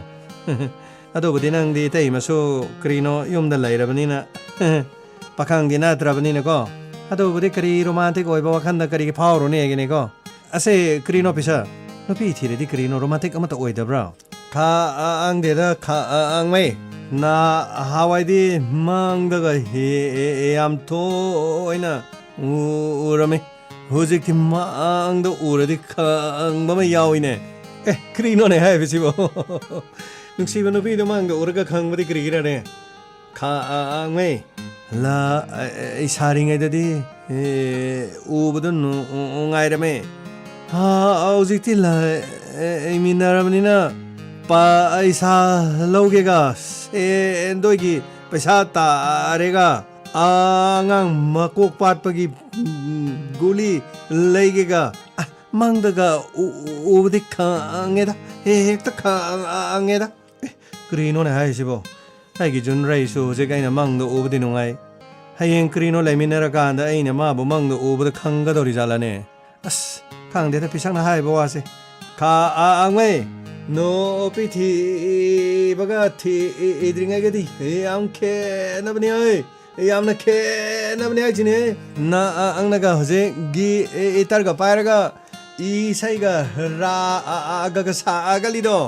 ꯑꯗꯨꯕꯨꯗꯤ ꯅꯪꯗꯤ ꯏꯇꯩꯃꯁꯨ ꯀꯔꯤꯅꯣ ꯌꯨꯝꯗ ꯂꯩꯔꯕꯅꯤꯅ, ꯄꯥꯈꯪꯗꯤ ꯅꯠꯇ꯭ꯔꯕꯅꯤꯅꯀꯣ꯫ ꯑꯗꯨꯕꯨꯗꯤ ꯀꯔꯤ romantic ꯑꯣꯏꯕ ꯋꯥꯈꯜꯗ ꯀꯔꯤꯒꯤ ꯐꯥꯎꯔꯨꯅꯦꯒꯤꯅꯦꯀꯣ? ꯑꯁꯦ ꯀꯔꯤꯅꯣ ꯄꯤꯁꯥ? ꯅꯨꯄꯤ ꯊꯤꯔꯗꯤ ꯀꯔꯤꯅꯣ romantic ꯑꯃꯠꯇ ꯑꯣꯏꯗꯕ꯭ꯔꯥ? ꯈꯥ ꯑ- ꯑꯪꯗꯦꯗ ꯈꯥ ꯑ- ꯑꯪꯃꯩ꯫ ꯅꯍꯥꯟꯋꯥꯏꯗꯤ ꯃꯪꯗꯒ ꯍꯦ- ꯌꯥꯝ ꯇꯣꯏꯅ ꯎ- ꯎꯔꯝꯃꯤ꯫ ꯍꯧꯖꯤꯛꯇꯤ ꯃꯪꯗ ꯎꯔꯗꯤ ꯈꯪꯕ ꯑꯃ ꯌꯥꯎꯏꯅꯦ꯫ ꯑꯦ, ꯀꯔꯤꯅꯣꯅꯦ ꯍꯥꯏꯕꯁꯤꯕꯣ? ꯅꯨꯡꯁꯤꯕ ꯅꯨꯄꯤꯗꯣ ꯃꯪꯗ ꯎꯔꯒ ꯈꯪꯕꯗꯤ ꯀꯔꯤꯒꯤꯔꯅꯦ? ꯈꯥ ꯑ- ꯑꯪꯃꯩ꯫ ꯂ ꯑ- ꯑ- ꯏꯁꯥꯔꯤꯉꯩꯗꯗꯤ ꯑꯦ, ꯎꯕꯗ ꯅꯨ- ꯎ- ꯎ- ꯉꯥꯏꯔꯝꯃꯦ꯫ ꯍꯥ, ꯍꯧꯖꯤꯛꯇꯤ ꯂ- ꯑꯦ- ꯏꯃꯤꯟꯅꯔꯕꯅꯤꯅ ꯄ- ꯏꯁꯥ ꯂꯧꯒꯦꯒ ꯁꯦꯟꯗꯣꯏꯒꯤ ꯄꯩꯁꯥ ꯇꯥꯔꯦꯒ ꯑꯉꯥꯡ ꯃꯀꯣꯛ ꯄꯥꯠꯄꯒꯤ ꯎꯝ, ꯒꯨꯂꯤ ꯂꯩꯒꯦꯒ꯫ ꯑ, ꯃꯪꯗꯒ ꯎ- ꯎ- ꯎꯕꯗꯤ ꯈꯪꯉꯦꯗ꯫ ꯍꯦ- ꯍꯦꯛꯇ ꯈꯪꯉꯦꯗ꯫ ꯑꯦ, ꯀꯔꯤꯅꯣꯅꯦ ꯍꯥꯏꯁꯤꯕꯣ? ꯑꯩꯒꯤ ꯖꯨꯟꯔꯩꯁꯨ ꯍꯧꯖꯤꯛ ꯑꯩꯅ ꯃꯪꯗ ꯎꯕꯗꯤ ꯅꯨꯡꯉꯥꯏ꯫ ꯍꯌꯦꯡ ꯀꯔꯤꯅꯣ ꯂꯩꯃꯤꯟꯅꯔꯀꯥꯟꯗ ꯑꯩꯅ ꯃꯥꯕꯨ ꯃꯪꯗ ꯎꯕꯗ ꯈꯪꯒꯗꯧꯔꯤ ꯖꯥꯠꯂꯅꯦ? ꯑꯁ, ꯈꯪꯗꯦꯗ ꯄꯤꯁꯛꯅ ꯍꯥꯏꯕ ꯋꯥꯁꯦ꯫ ꯈꯥ ꯑ- ꯑꯪꯃꯩ, ꯅꯨꯄꯤ ꯊꯤꯕꯒ ꯊꯤꯗ꯭ꯔꯤꯉꯩꯒꯗꯤ ꯌꯥꯝ ꯈꯦꯠꯅꯕꯅꯤ ꯍꯣꯏ꯫ ꯌꯥꯝꯅ ꯈꯦꯠꯅꯕꯅꯤ ꯍꯥꯏꯁꯤꯅꯦ꯫ ꯅ ꯑ- ꯑꯪꯅꯒ ꯍꯧꯖꯤꯛ ꯒꯤ ꯏꯇꯔꯒ ꯄꯥꯏꯔꯒ ꯏꯁꯩꯒ ꯔꯥ ꯑ- ꯑ- ꯒꯒ ꯁꯥꯒꯠꯂꯤꯗꯣ꯫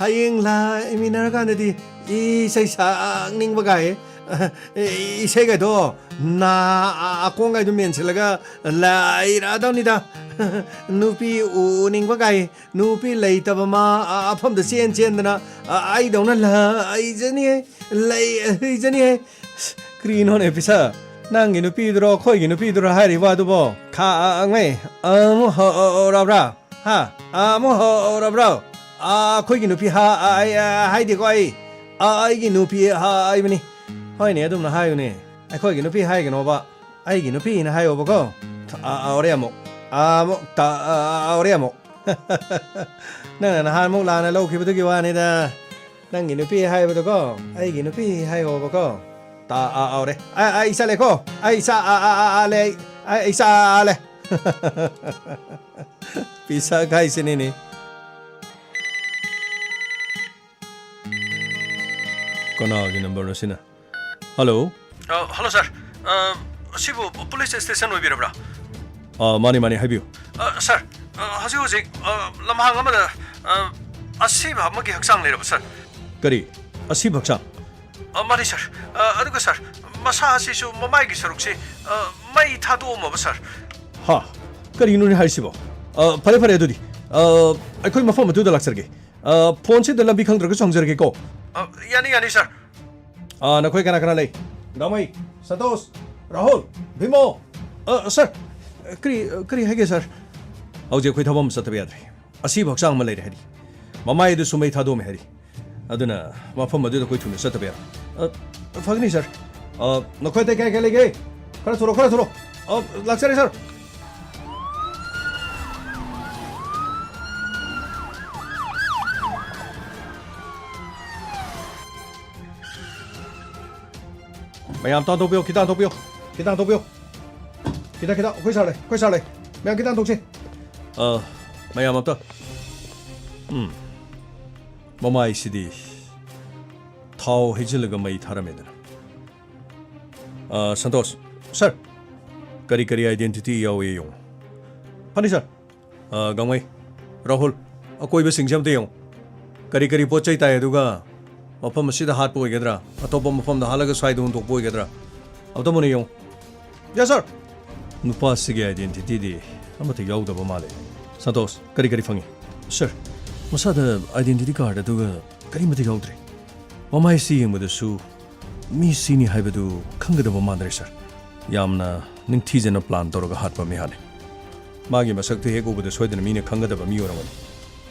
ꯍꯌꯦꯡ ꯂꯥꯏꯃꯤꯟꯅꯔꯀꯥꯟꯗꯗꯤ ꯏꯁꯩ ꯁꯛꯅꯤꯡꯕ ꯀꯥꯏ, ꯏꯁꯩꯒꯗꯣ ꯅꯥ ꯑꯀꯣꯡꯒꯥꯏꯗꯣ ꯃꯦꯟꯁꯤꯜꯂꯒ ꯂꯩꯔꯛꯑꯗꯕꯅꯤꯗ꯫ ꯅꯨꯄꯤ ꯎꯅꯤꯡꯕ ꯀꯥꯏ, ꯅꯨꯄꯤ ꯂꯩꯇꯕ ꯃꯐꯝꯗ ꯆꯦꯟ ꯆꯦꯟꯗꯅ ꯑꯩꯗꯧꯅ ꯂꯩꯖꯅꯤꯍꯦ, ꯂꯩꯖꯅꯤꯍꯦ꯫ ꯀꯔꯤꯅꯣꯅꯦ ꯄꯤꯁꯥ? ꯅꯪꯒꯤ ꯅꯨꯄꯤꯗꯨꯔꯣ, ꯑꯩꯈꯣꯏꯒꯤ ꯅꯨꯄꯤꯗꯨꯔꯣ ꯍꯥꯏꯔꯤꯕ ꯑꯗꯨꯕꯣ? ꯈꯥ ꯑ- ꯑꯪꯃꯩ, ꯑꯃꯨꯛ ꯍꯧꯔꯕ꯭ꯔꯥ? ꯍꯥ? ꯑꯃꯨꯛ ꯍꯧꯔꯕ꯭ꯔꯣ? ꯑ, ꯑꯩꯈꯣꯏꯒꯤ ꯅꯨꯄꯤ ꯍꯥ-, ꯑ-, ꯑꯩ, ꯑ, ꯍꯥꯏꯗꯦꯀꯣ ꯑꯩ꯫ ꯑ, ꯑꯩꯒꯤ ꯅꯨꯄꯤ ꯍꯥꯏꯕꯅꯤ꯫ ꯍꯣꯏꯅꯦ, ꯑꯗꯨꯝꯅ ꯍꯥꯏꯌꯨꯅꯦ꯫ ꯑꯩꯈꯣꯏꯒꯤ ꯅꯨꯄꯤ ꯍꯥꯏꯒꯅꯣꯕ꯫ ꯑꯩꯒꯤ ꯅꯨꯄꯤꯅ ꯍꯥꯏꯌꯣꯕꯀꯣ꯫ ꯑ, ꯑ, ꯍꯧꯔꯦ ꯑꯃꯨꯛ꯫ ꯑ, ꯑꯃꯨꯛ ꯇ-, ꯑ, ꯑ, ꯍꯧꯔꯦ ꯑꯃꯨꯛ꯫ ꯅꯪꯅ ꯅꯍꯥꯟꯃꯨꯛ ꯂꯥꯟꯅ ꯂꯧꯈꯤꯕꯗꯨꯒꯤ ꯋꯥꯅꯤꯗ꯫ ꯅꯪꯒꯤ ꯅꯨꯄꯤ ꯍꯥꯏꯕꯗꯣꯀꯣ, ꯑꯩꯒꯤ ꯅꯨꯄꯤ ꯍꯥꯏꯌꯣꯕꯀꯣ꯫ ꯇ-, ꯑ, ꯍꯧꯔꯦ꯫ ꯑ, ꯑꯩ ꯆꯠꯂꯦꯀꯣ꯫ ꯑꯩ ꯆꯥ-, ꯑ, ꯑ, ꯑ, ꯑ, ꯂꯦ꯫ ꯑꯩ, ꯑꯩ ꯆꯥꯂꯦ꯫ ꯄꯤꯁꯛ ꯍꯥꯏꯁꯤꯅꯤꯅꯦ꯫ ꯀꯅꯥꯒꯤ ꯅꯝꯕꯔꯅꯣ ꯁꯤꯅ? ꯍꯜꯂꯣ? ꯑ, ꯍꯜꯂꯣ, ꯁꯥꯔ꯫ ꯑ, ꯑꯁꯤꯕꯨ ꯄꯨꯂꯤꯁ ꯁ꯭ꯇꯦꯁꯟ ꯑꯣꯏꯕꯤꯔꯕ꯭ꯔꯥ? ꯑ, ꯃꯥꯅꯤ, ꯃꯥꯅꯤ, ꯍꯥꯏꯕꯤꯌꯨ꯫ ꯑ, ꯁꯥꯔ, ꯑ, ꯍꯧꯖꯤꯛ ꯍꯧꯖꯤꯛ, ꯑ, ꯂꯝꯍꯥꯡ ꯑꯃꯗ, ꯑ, ꯑꯁꯤꯕ ꯑꯃꯒꯤ ꯍꯛꯆꯥꯡ ꯂꯩꯔꯕ, ꯁꯥꯔ꯫ ꯀꯔꯤ? ꯑꯁꯤꯕ ꯍꯛꯆꯥꯡ? ꯑ, ꯃꯥꯅꯤ, ꯁꯥꯔ꯫ ꯑ, ꯑꯗꯨꯒ, ꯁꯥꯔ, ꯃꯁꯥ ꯑꯁꯤꯁꯨ ꯃꯃꯥꯏꯒꯤ ꯁꯔꯨꯛꯁꯤ, ꯑ, ꯃꯩ ꯊꯥꯗꯣꯛꯑꯝꯃꯕ, ꯁꯥꯔ꯫ ꯍꯥ? ꯀꯔꯤꯅꯣꯅꯦ ꯍꯥꯏꯁꯤꯕꯣ? ꯑ, ꯐꯔꯦ, ꯐꯔꯦ, ꯑꯗꯨꯗꯤ, ꯑ, ꯑꯩꯈꯣꯏ ꯃꯐꯝ ꯑꯗꯨꯗ ꯂꯥꯛꯆꯔꯒꯦ꯫ ꯑ, ꯐꯣꯟꯁꯤꯗ ꯂꯝꯕꯤ ꯈꯪꯗ꯭ꯔꯒꯁꯨ ꯍꯪꯖꯔꯒꯦꯀꯣ꯫ ꯑ, ꯌꯥꯅꯤ, ꯌꯥꯅꯤ, ꯁꯥꯔ꯫ ꯑ, ꯅꯈꯣꯏ ꯀꯅꯥ ꯀꯅꯥ ꯂꯩ? ꯗꯥꯃꯩ, ꯁꯟꯇꯣꯁ, ꯔꯥꯍꯨꯜ, ꯚꯤꯃꯣ꯫ ꯑ, ꯁꯥꯔ, ꯀꯔꯤ, ꯀꯔꯤ ꯍꯥꯏꯒꯦ, ꯁꯥꯔ? ꯍꯧꯖꯤꯛ ꯑꯩꯈꯣꯏ ꯊꯕꯛ ꯑꯃ ꯆꯠꯇꯕ ꯌꯥꯗ꯭ꯔꯦ꯫ ꯑꯁꯤꯕ ꯍꯛꯆꯥꯡ ꯑꯃ ꯂꯩꯔꯦ ꯍꯥꯏꯔꯤ꯫ ꯃꯃꯥꯏ ꯑꯗꯨꯁꯨ ꯃꯩ ꯊꯥꯗꯣꯛꯑꯝꯃꯦ ꯍꯥꯏꯔꯤ꯫ ꯑꯗꯨꯅ ꯃꯐꯝ ꯑꯗꯨꯗ ꯑꯩꯈꯣꯏ ꯊꯨꯅ ꯆꯠꯇꯕ ꯌꯥꯔꯣꯏ꯫ ꯑ, ꯐꯒꯅꯤ, ꯁꯥꯔ꯫ ꯑ, ꯅꯈꯣꯏ ꯑꯇꯩ ꯀꯌꯥ ꯀꯌꯥ ꯂꯩꯒꯦ? ꯈꯔ ꯊꯨꯔꯣ, ꯈꯔ ꯊꯨꯔꯣ꯫ ꯑ, ꯂꯥꯛꯆꯔꯦ, ꯁꯥꯔ꯫ ꯃꯌꯥꯝ ꯇꯥꯟꯊꯣꯛꯄꯤꯌꯣ, ꯈꯤꯇꯪ ꯇꯥꯟꯊꯣꯛꯄꯤꯌꯣ, ꯈꯤꯇꯪ ꯇꯥꯟꯊꯣꯛꯄꯤꯌꯣ꯫ ꯈꯤꯇꯪ, ꯈꯤꯇꯪ, ꯑꯩꯈꯣꯏ ꯁꯥꯔ ꯂꯩ, ꯑꯩꯈꯣꯏ ꯁꯥꯔ ꯂꯩ꯫ ꯃꯌꯥꯝ ꯈꯤꯇꯪ ꯇꯥꯟꯊꯣꯛꯁꯤ꯫ ꯑ, ꯃꯌꯥꯝ ꯑꯝꯇ꯫ ꯎꯝ꯫ ꯃꯃꯥꯏꯁꯤꯗꯤ ꯊꯥꯎ ꯍꯩꯖꯤꯜꯂꯒ ꯃꯩ ꯊꯥꯔꯝꯃꯦꯗꯅ꯫ ꯑ, ꯁꯟꯇꯣꯁ, ꯁꯥꯔ, ꯀꯔꯤ ꯀꯔꯤ identity ꯌꯥꯎꯏ ꯌꯦꯡꯉꯨ꯫ ꯐꯅꯤ, ꯁꯥꯔ꯫ ꯑ, ꯒꯥꯡꯃꯩ, ꯔꯥꯍꯨꯜ, ꯑꯀꯣꯏꯕꯁꯤꯡꯁꯦ ꯑꯝꯇ ꯌꯦꯡꯉꯨ꯫ ꯀꯔꯤ ꯀꯔꯤ ꯄꯣꯠ ꯆꯩ ꯇꯥꯏ, ꯑꯗꯨꯒ ꯃꯐꯝ ꯑꯁꯤꯗ ꯍꯥꯠꯄ ꯑꯣꯏꯒꯗ꯭ꯔꯥ, ꯑꯇꯣꯞꯄ ꯃꯐꯝꯗ ꯍꯥꯠꯂꯒ ꯁ꯭ꯋꯥꯏꯗ ꯍꯨꯟꯗꯣꯛꯄ ꯑꯣꯏꯒꯗ꯭ꯔꯥ, ꯑꯝꯇ ꯃꯨꯟꯅ ꯌꯦꯡꯉꯨ꯫ Yes, sir. ꯅꯨꯄꯥꯁꯤꯒꯤ identityꯗꯤ ꯑꯃꯠꯇ ꯌꯥꯎꯗꯕ ꯃꯥꯜꯂꯦ꯫ ꯁꯟꯇꯣꯁ, ꯀꯔꯤ ꯀꯔꯤ ꯐꯪꯉꯤ? ꯁꯥꯔ, ꯃꯁꯥꯗ identity card ꯑꯗꯨꯒ ꯀꯔꯤꯃꯠꯇ ꯌꯥꯎꯗ꯭ꯔꯦ꯫ ꯃꯃꯥꯏꯁꯤ ꯌꯦꯡꯕꯗꯁꯨ ꯃꯤ ꯁꯤꯅꯤ ꯍꯥꯏꯕꯗꯨ ꯈꯪꯒꯗꯕ ꯃꯥꯟꯗ꯭ꯔꯦ, ꯁꯥꯔ꯫ ꯌꯥꯝꯅ ꯅꯤꯡꯊꯤꯖꯅ plan ꯇꯧꯔꯒ ꯍꯥꯠꯄ ꯃꯤꯍꯥꯠꯅꯤ꯫ ꯃꯥꯒꯤ ꯃꯁꯛꯇꯨ ꯍꯦꯛ ꯎꯕꯗ ꯁꯣꯏꯗꯅ ꯃꯤꯅ ꯈꯪꯒꯗꯕ ꯃꯤ ꯑꯣꯏꯔꯝꯒꯅꯤ꯫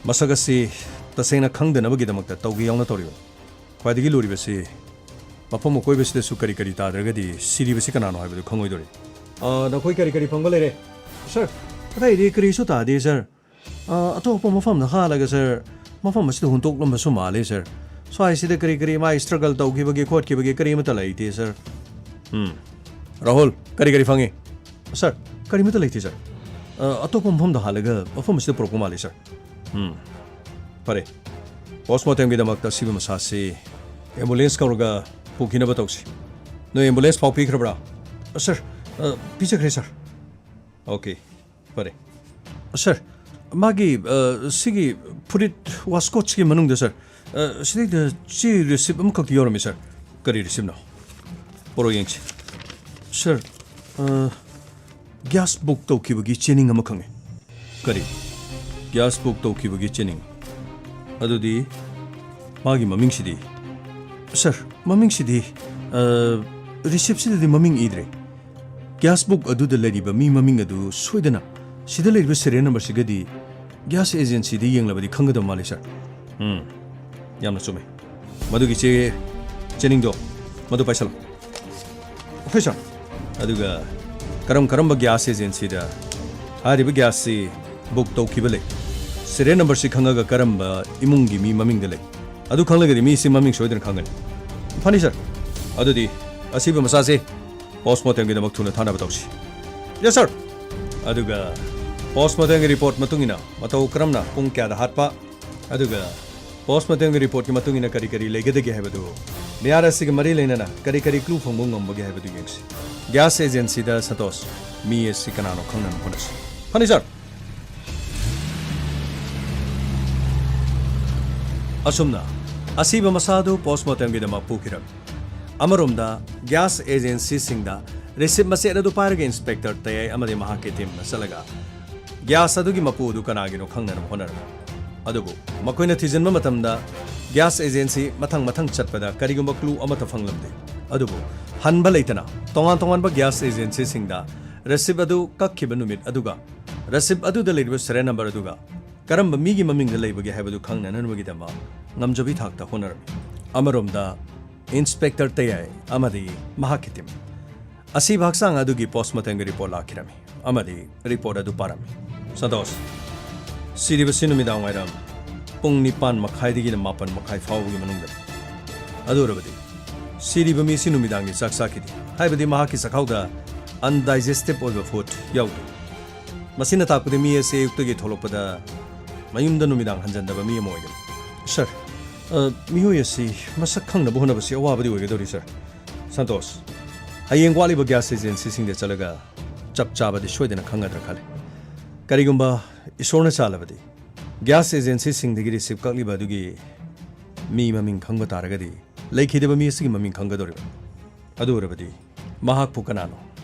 ꯃꯁꯛ ꯑꯁꯤ ꯇꯁꯦꯡꯅ ꯈꯪꯗꯅꯕꯒꯤꯗꯃꯛꯇ ꯇꯧꯒꯦ ꯌꯥꯎꯅ ꯇꯧꯔꯤꯕꯅꯤ꯫ ꯈ꯭ꯋꯥꯏꯗꯒꯤ ꯂꯨꯔꯤꯕꯁꯤ, ꯃꯐꯝ ꯑꯀꯣꯏꯕꯁꯤꯗꯁꯨ ꯀꯔꯤ ꯀꯔꯤ ꯇꯥꯗ꯭ꯔꯒꯗꯤ ꯁꯤꯔꯤꯕꯁꯤ ꯀꯅꯥꯅꯣ ꯍꯥꯏꯕꯗꯨ ꯈꯪꯉꯣꯏꯗꯧꯔꯤ꯫ ꯑ, ꯅꯈꯣꯏ ꯀꯔꯤ ꯀꯔꯤ ꯐꯪꯕ ꯂꯩꯔꯦ? ꯁꯥꯔ, ꯑꯇꯩꯗꯤ ꯀꯔꯤꯁꯨ ꯇꯥꯗꯦ, ꯁꯥꯔ꯫ ꯑ, ꯑꯇꯣꯞꯄ ꯃꯐꯝꯗ ꯍꯥꯠꯂꯒ, ꯁꯥꯔ, ꯃꯐꯝ ꯑꯁꯤꯗ ꯍꯨꯟꯇꯣꯛꯂꯝꯕꯁꯨ ꯃꯥꯜꯂꯦ, ꯁꯥꯔ꯫ ꯁ꯭ꯋꯥꯏꯁꯤꯗ ꯀꯔꯤ ꯀꯔꯤ ꯃꯥꯒꯤ struggle ꯇꯧꯈꯤꯕꯒꯦ ꯈꯣꯠꯈꯤꯕꯒꯦ ꯀꯔꯤ ꯑꯃꯠꯇ ꯂꯩꯇꯦ, ꯁꯥꯔ꯫ ꯎꯝ꯫ ꯔꯥꯍꯨꯜ, ꯀꯔꯤ ꯀꯔꯤ ꯐꯪꯉꯤ? ꯁꯥꯔ, ꯀꯔꯤꯃꯠꯇ ꯂꯩꯇꯦ, ꯁꯥꯔ꯫ ꯑ, ꯑꯇꯣꯞꯄ ꯃꯐꯝꯗ ꯍꯥꯠꯂꯒ ꯃꯐꯝ ꯑꯁꯤꯗ ꯄꯨꯔꯛꯄ ꯃꯥꯜꯂꯦ, ꯁꯥꯔ꯫ ꯎꯝ꯫ ꯐꯔꯦ꯫ Postmortemꯒꯤꯗꯃꯛꯇ ꯑꯁꯤꯕ ꯃꯁꯥꯁꯤ ꯑꯦꯝꯕꯨꯂꯦꯟꯁ ꯀꯧꯔꯒ ꯄꯨꯈꯤꯅꯕ ꯇꯧꯁꯤ꯫ ꯅꯣꯏ ꯑꯦꯝꯕꯨꯂꯦꯟꯁ ꯐꯥꯎ ꯄꯤꯈ꯭ꯔꯕ꯭ꯔꯥ? ꯁꯥꯔ, ꯑ, ꯄꯤꯖꯈ꯭ꯔꯦ, ꯁꯥꯔ꯫ ꯑꯣꯀꯦ, ꯐꯔꯦ꯫ ꯁꯥꯔ, ꯃꯥꯒꯤ, ꯑ, ꯁꯤꯒꯤ ꯐꯨꯔꯤꯠ ꯋꯥꯁꯀꯣꯠꯁꯤꯒꯤ ꯃꯅꯨꯡꯗ, ꯁꯥꯔ, ꯑ, ꯁꯤꯗꯩꯗ ꯆꯦ ꯔꯤꯁꯤꯞ ꯑꯃꯈꯛ ꯌꯥꯎꯔꯝꯃꯤ, ꯁꯥꯔ꯫ ꯀꯔꯤ ꯔꯤꯁꯤꯞꯅꯣ? ꯄꯣꯔꯣ ꯌꯦꯡꯁꯤ꯫ ꯁꯥꯔ, ꯑ, ꯒ꯭ꯌꯥꯁ ꯕꯨꯛ ꯇꯧꯈꯤꯕꯒꯤ ꯆꯦꯅꯤꯡ ꯑꯃ ꯈꯪꯉꯦ꯫ ꯀꯔꯤ? ꯒ꯭ꯌꯥꯁ ꯕꯨꯛ ꯇꯧꯈꯤꯕꯒꯤ ꯆꯦꯅꯤꯡ? ꯑꯗꯨꯗꯤ ꯃꯥꯒꯤ ꯃꯃꯤꯡꯁꯤꯗꯤ? ꯁꯥꯔ, ꯃꯃꯤꯡꯁꯤꯗꯤ, ꯑ, ꯔꯤꯁꯤꯞꯁꯤꯗꯗꯤ ꯃꯃꯤꯡ ꯏꯗ꯭ꯔꯦ꯫ ꯒ꯭ꯌꯥꯁ ꯕꯨꯛ ꯑꯗꯨꯗ ꯂꯩꯔꯤꯕ ꯃꯤ ꯃꯃꯤꯡ ꯑꯗꯨ ꯁꯣꯏꯗꯅ ꯁꯤꯗ ꯂꯩꯔꯤꯕ ꯁꯦꯔꯤꯌꯦꯜ ꯅꯝꯕꯔꯁꯤꯒꯗꯤ ꯒ꯭ꯌꯥꯁ ꯑꯦꯖꯦꯟꯁꯤꯗ ꯌꯦꯡꯂꯕꯗꯤ ꯈꯪꯒꯗꯕ ꯃꯥꯜꯂꯤ, ꯁꯥꯔ꯫ ꯎꯝ, ꯌꯥꯝꯅ ꯆꯨꯝꯃꯤ꯫ ꯃꯗꯨꯒꯤ ꯆꯦ, ꯆꯦꯅꯤꯡꯗꯣ ꯃꯗꯨ ꯄꯥꯏꯁꯜꯂꯣ꯫ ꯍꯣꯏ, ꯁꯥꯔ꯫ ꯑꯗꯨꯒ ꯀꯔꯝ ꯀꯔꯝꯕ ꯒ꯭ꯌꯥꯁ ꯑꯦꯖꯦꯟꯁꯤꯗ ꯍꯥꯏꯔꯤꯕ ꯒ꯭ꯌꯥꯁꯁꯤ ꯕꯨꯛ ꯇꯧꯈꯤꯕ ꯂꯩ? ꯁꯦꯔꯤꯌꯦꯜ ꯅꯝꯕꯔꯁꯤ ꯈꯪꯉꯒ ꯀꯔꯝꯕ ꯏꯃꯨꯡꯒꯤ ꯃꯤ ꯃꯃꯤꯡꯗ ꯂꯩ? ꯑꯗꯨ ꯈꯪꯂꯒꯗꯤ ꯃꯤꯁꯤ ꯃꯃꯤꯡ ꯁꯣꯏꯗꯅ ꯈꯪꯒꯅꯤ꯫ ꯐꯅꯤ, ꯁꯥꯔ꯫ ꯑꯗꯨꯗꯤ ꯑꯁꯤꯕ ꯃꯆꯥꯁꯦ ꯄꯣꯁꯃꯣꯔꯇꯦꯝꯒꯤꯗꯃꯛ ꯊꯨꯅ ꯊꯥꯅꯕ ꯇꯧꯁꯤ꯫ ꯌꯦꯁ, ꯁꯥꯔ꯫ ꯑꯗꯨꯒ ꯄꯣꯁꯃꯣꯔꯇꯦꯝꯒꯤ ꯔꯤꯄꯣꯔꯠ ꯃꯇꯨꯡ ꯏꯟꯅ ꯃꯇꯧ ꯀꯔꯝꯅ ꯄꯨꯡ ꯀꯌꯥꯗ ꯍꯥꯠꯄ, ꯑꯗꯨꯒ ꯄꯣꯁꯃꯣꯔꯇꯦꯝꯒꯤ ꯔꯤꯄꯣꯔꯠꯀꯤ ꯃꯇꯨꯡ ꯏꯟꯅ ꯀꯔꯤ ꯀꯔꯤ ꯂꯩꯒꯗꯒꯦ ꯍꯥꯏꯕꯗꯨ, ꯃꯤꯌꯥꯔ ꯑꯁꯤꯒ ꯃꯔꯤ ꯂꯩꯅꯅ ꯀꯔꯤ ꯀꯔꯤ ꯀ꯭ꯂꯨ ꯐꯪꯕ ꯉꯝꯕꯒꯦ ꯍꯥꯏꯕꯗꯨ ꯌꯦꯡꯁꯤ꯫ ꯒ꯭ꯌꯥꯁ ꯑꯦꯖꯦꯟꯁꯤꯗ ꯁꯇꯣꯁ ꯃꯤ ꯑꯁꯤ ꯀꯅꯥꯅꯣ ꯈꯪꯅꯅꯕ ꯍꯣꯠꯅꯁꯤ꯫ ꯐꯅꯤ, ꯁꯥꯔ꯫ ꯑꯁꯨꯝꯅ ꯑꯁꯤꯕ ꯃꯁꯥ ꯑꯗꯨ ꯄꯣꯁꯃꯣꯔꯇꯦꯝꯒꯤꯗꯃꯛ ꯄꯨꯈꯤꯔꯝꯃꯤ꯫ ꯑꯃꯔꯣꯝꯗ ꯒ꯭ꯌꯥꯁ ꯑꯦꯖꯦꯟꯁꯤꯁꯤꯡꯗ ꯔꯤꯁꯤꯞ ꯃꯆꯦꯠ ꯑꯗꯨ ꯄꯥꯏꯔꯒ ꯏꯟꯁꯄꯦꯛꯇꯔ ꯇꯌꯥꯏ ꯑꯃꯗꯤ ꯃꯍꯥꯛꯀꯤ ꯇꯤꯝꯅ ꯆꯠꯂꯒ ꯒ꯭ꯌꯥꯁ ꯑꯗꯨꯒꯤ ꯃꯄꯨ ꯑꯗꯨ ꯀꯅꯥꯒꯤꯅꯣ ꯈꯪꯅꯅꯕ ꯍꯣꯠꯅꯔꯝꯃꯤ꯫ ꯑꯗꯨꯕꯨ ꯃꯈꯣꯏꯅ ꯊꯤꯖꯤꯟꯕ ꯃꯇꯝꯗ ꯒ꯭ꯌꯥꯁ ꯑꯦꯖꯦꯟꯁꯤ ꯃꯊꯪ ꯃꯊꯪ ꯆꯠꯄꯗ ꯀꯔꯤꯒꯨꯝꯕ ꯀ꯭ꯂꯨ ꯑꯃꯠꯇ ꯐꯪꯂꯝꯗꯦ꯫ ꯑꯗꯨꯕꯨ ꯍꯟꯕ ꯂꯩꯇꯅ ꯇꯣꯉꯥꯟ ꯇꯣꯉꯥꯟꯕ ꯒ꯭ꯌꯥꯁ ꯑꯦꯖꯦꯟꯁꯤꯁꯤꯡꯗ ꯔꯤꯁꯤꯞ ꯑꯗꯨ ꯀꯛꯈꯤꯕ ꯅꯨꯃꯤꯠ ꯑꯗꯨꯒ ꯔꯤꯁꯤꯞ ꯑꯗꯨꯗ ꯂꯩꯔꯤꯕ ꯁꯦꯔꯤꯌꯦꯜ ꯅꯝꯕꯔ ꯑꯗꯨꯒ ꯀꯔꯝꯕ ꯃꯤꯒꯤ ꯃꯃꯤꯡꯗ ꯂꯩꯕꯒꯦ ꯍꯥꯏꯕꯗꯨ ꯈꯪꯅꯅꯕꯒꯤꯗꯃꯛ ꯉꯝꯖꯕꯤ ꯊꯥꯛꯇ ꯍꯣꯠꯅꯔꯝꯃꯤ꯫ ꯑꯃꯔꯣꯝꯗ ꯏꯟꯁꯄꯦꯛꯇꯔ ꯇꯌꯥꯏ ꯑꯃꯗꯤ ꯃꯍꯥꯛꯀꯤ ꯇꯤꯝ ꯑꯁꯤꯕ ꯍꯛꯆꯥꯡ ꯑꯗꯨꯒꯤ ꯄꯣꯁꯃꯣꯔꯇꯦꯝꯒꯤ ꯔꯤꯄꯣꯔꯠ ꯂꯥꯛꯈꯤꯔꯝꯃꯤ ꯑꯃꯗꯤ ꯔꯤꯄꯣꯔꯠ ꯑꯗꯨ ꯄꯥꯔꯝꯃꯤ꯫ ꯁꯟꯇꯣꯁ, ꯁꯤꯔꯤꯕꯁꯤ ꯅꯨꯃꯤꯗꯥꯡ ꯋꯥꯏꯔꯝ ꯄꯨꯡ ꯅꯤꯄꯥꯟ ꯃꯈꯥꯏꯗꯒꯤꯅ ꯃꯥꯄꯟ ꯃꯈꯥꯏ ꯐꯥꯎꯕꯒꯤ ꯃꯅꯨꯡꯗ꯫ ꯑꯗꯨ ꯑꯣꯏꯔꯕꯗꯤ ꯁꯤꯔꯤꯕ ꯃꯤꯁꯤ ꯅꯨꯃꯤꯗꯥꯡꯒꯤ ꯆꯥꯛ ꯆꯥꯈꯤꯗꯦ, ꯍꯥꯏꯕꯗꯤ ꯃꯍꯥꯛꯀꯤ ꯆꯥꯛꯈꯥꯎꯗ ꯑꯟꯗꯥꯏꯖꯦꯁꯇꯤꯕ ꯑꯣꯏꯕ ꯐꯨꯗ ꯌꯥꯎꯗꯦ꯫ ꯃꯁꯤꯅ ꯇꯥꯛꯄꯗꯤ ꯃꯤ ꯑꯁꯤ ꯑꯌꯨꯛꯇꯒꯤ ꯊꯣꯛꯂꯛꯄꯗ ꯃꯌꯨꯝꯗ ꯅꯨꯃꯤꯗꯥꯡ ꯍꯟꯖꯟꯗꯕ ꯃꯤ ꯑꯃ ꯑꯣꯏꯒꯅꯤ꯫ ꯁꯥꯔ, ꯑ, ꯃꯤꯑꯣꯏ ꯑꯁꯤ ꯃꯁꯛ ꯈꯪꯅꯕ ꯍꯣꯠꯅꯕꯁꯤ ꯑꯋꯥꯕꯗꯤ ꯑꯣꯏꯒꯗꯧꯔꯤ, ꯁꯥꯔ꯫ ꯁꯟꯇꯣꯁ, ꯍꯌꯦꯡ ꯋꯥꯠꯂꯤꯕ ꯒ꯭ꯌꯥꯁ ꯑꯦꯖꯦꯟꯁꯤꯁꯤꯡꯗ ꯆꯠꯂꯒ ꯆꯞ ꯆꯥꯕꯗꯤ ꯁꯣꯏꯗꯅ ꯈꯪꯒꯗ꯭ꯔꯥ ꯈꯜꯂꯤ꯫ ꯀꯔꯤꯒꯨꯝꯕ ꯏꯁꯣꯔꯅ ꯆꯥꯜꯂꯕꯗꯤ, ꯒ꯭ꯌꯥꯁ ꯑꯦꯖꯦꯟꯁꯤꯁꯤꯡꯗꯒꯤ ꯔꯤꯁꯤꯞ ꯀꯛꯂꯤꯕ ꯑꯗꯨꯒꯤ ꯃꯤ ꯃꯃꯤꯡ ꯈꯪꯕ ꯇꯥꯔꯒꯗꯤ, ꯂꯩꯈꯤꯗꯕ ꯃꯤ ꯑꯁꯤꯒꯤ ꯃꯃꯤꯡ ꯈꯪꯒꯗꯧꯔꯤꯕ꯫ ꯑꯗꯨ ꯑꯣꯏꯔꯕꯗꯤ ꯃꯍꯥꯛꯄꯨ ꯀꯅꯥꯅꯣ?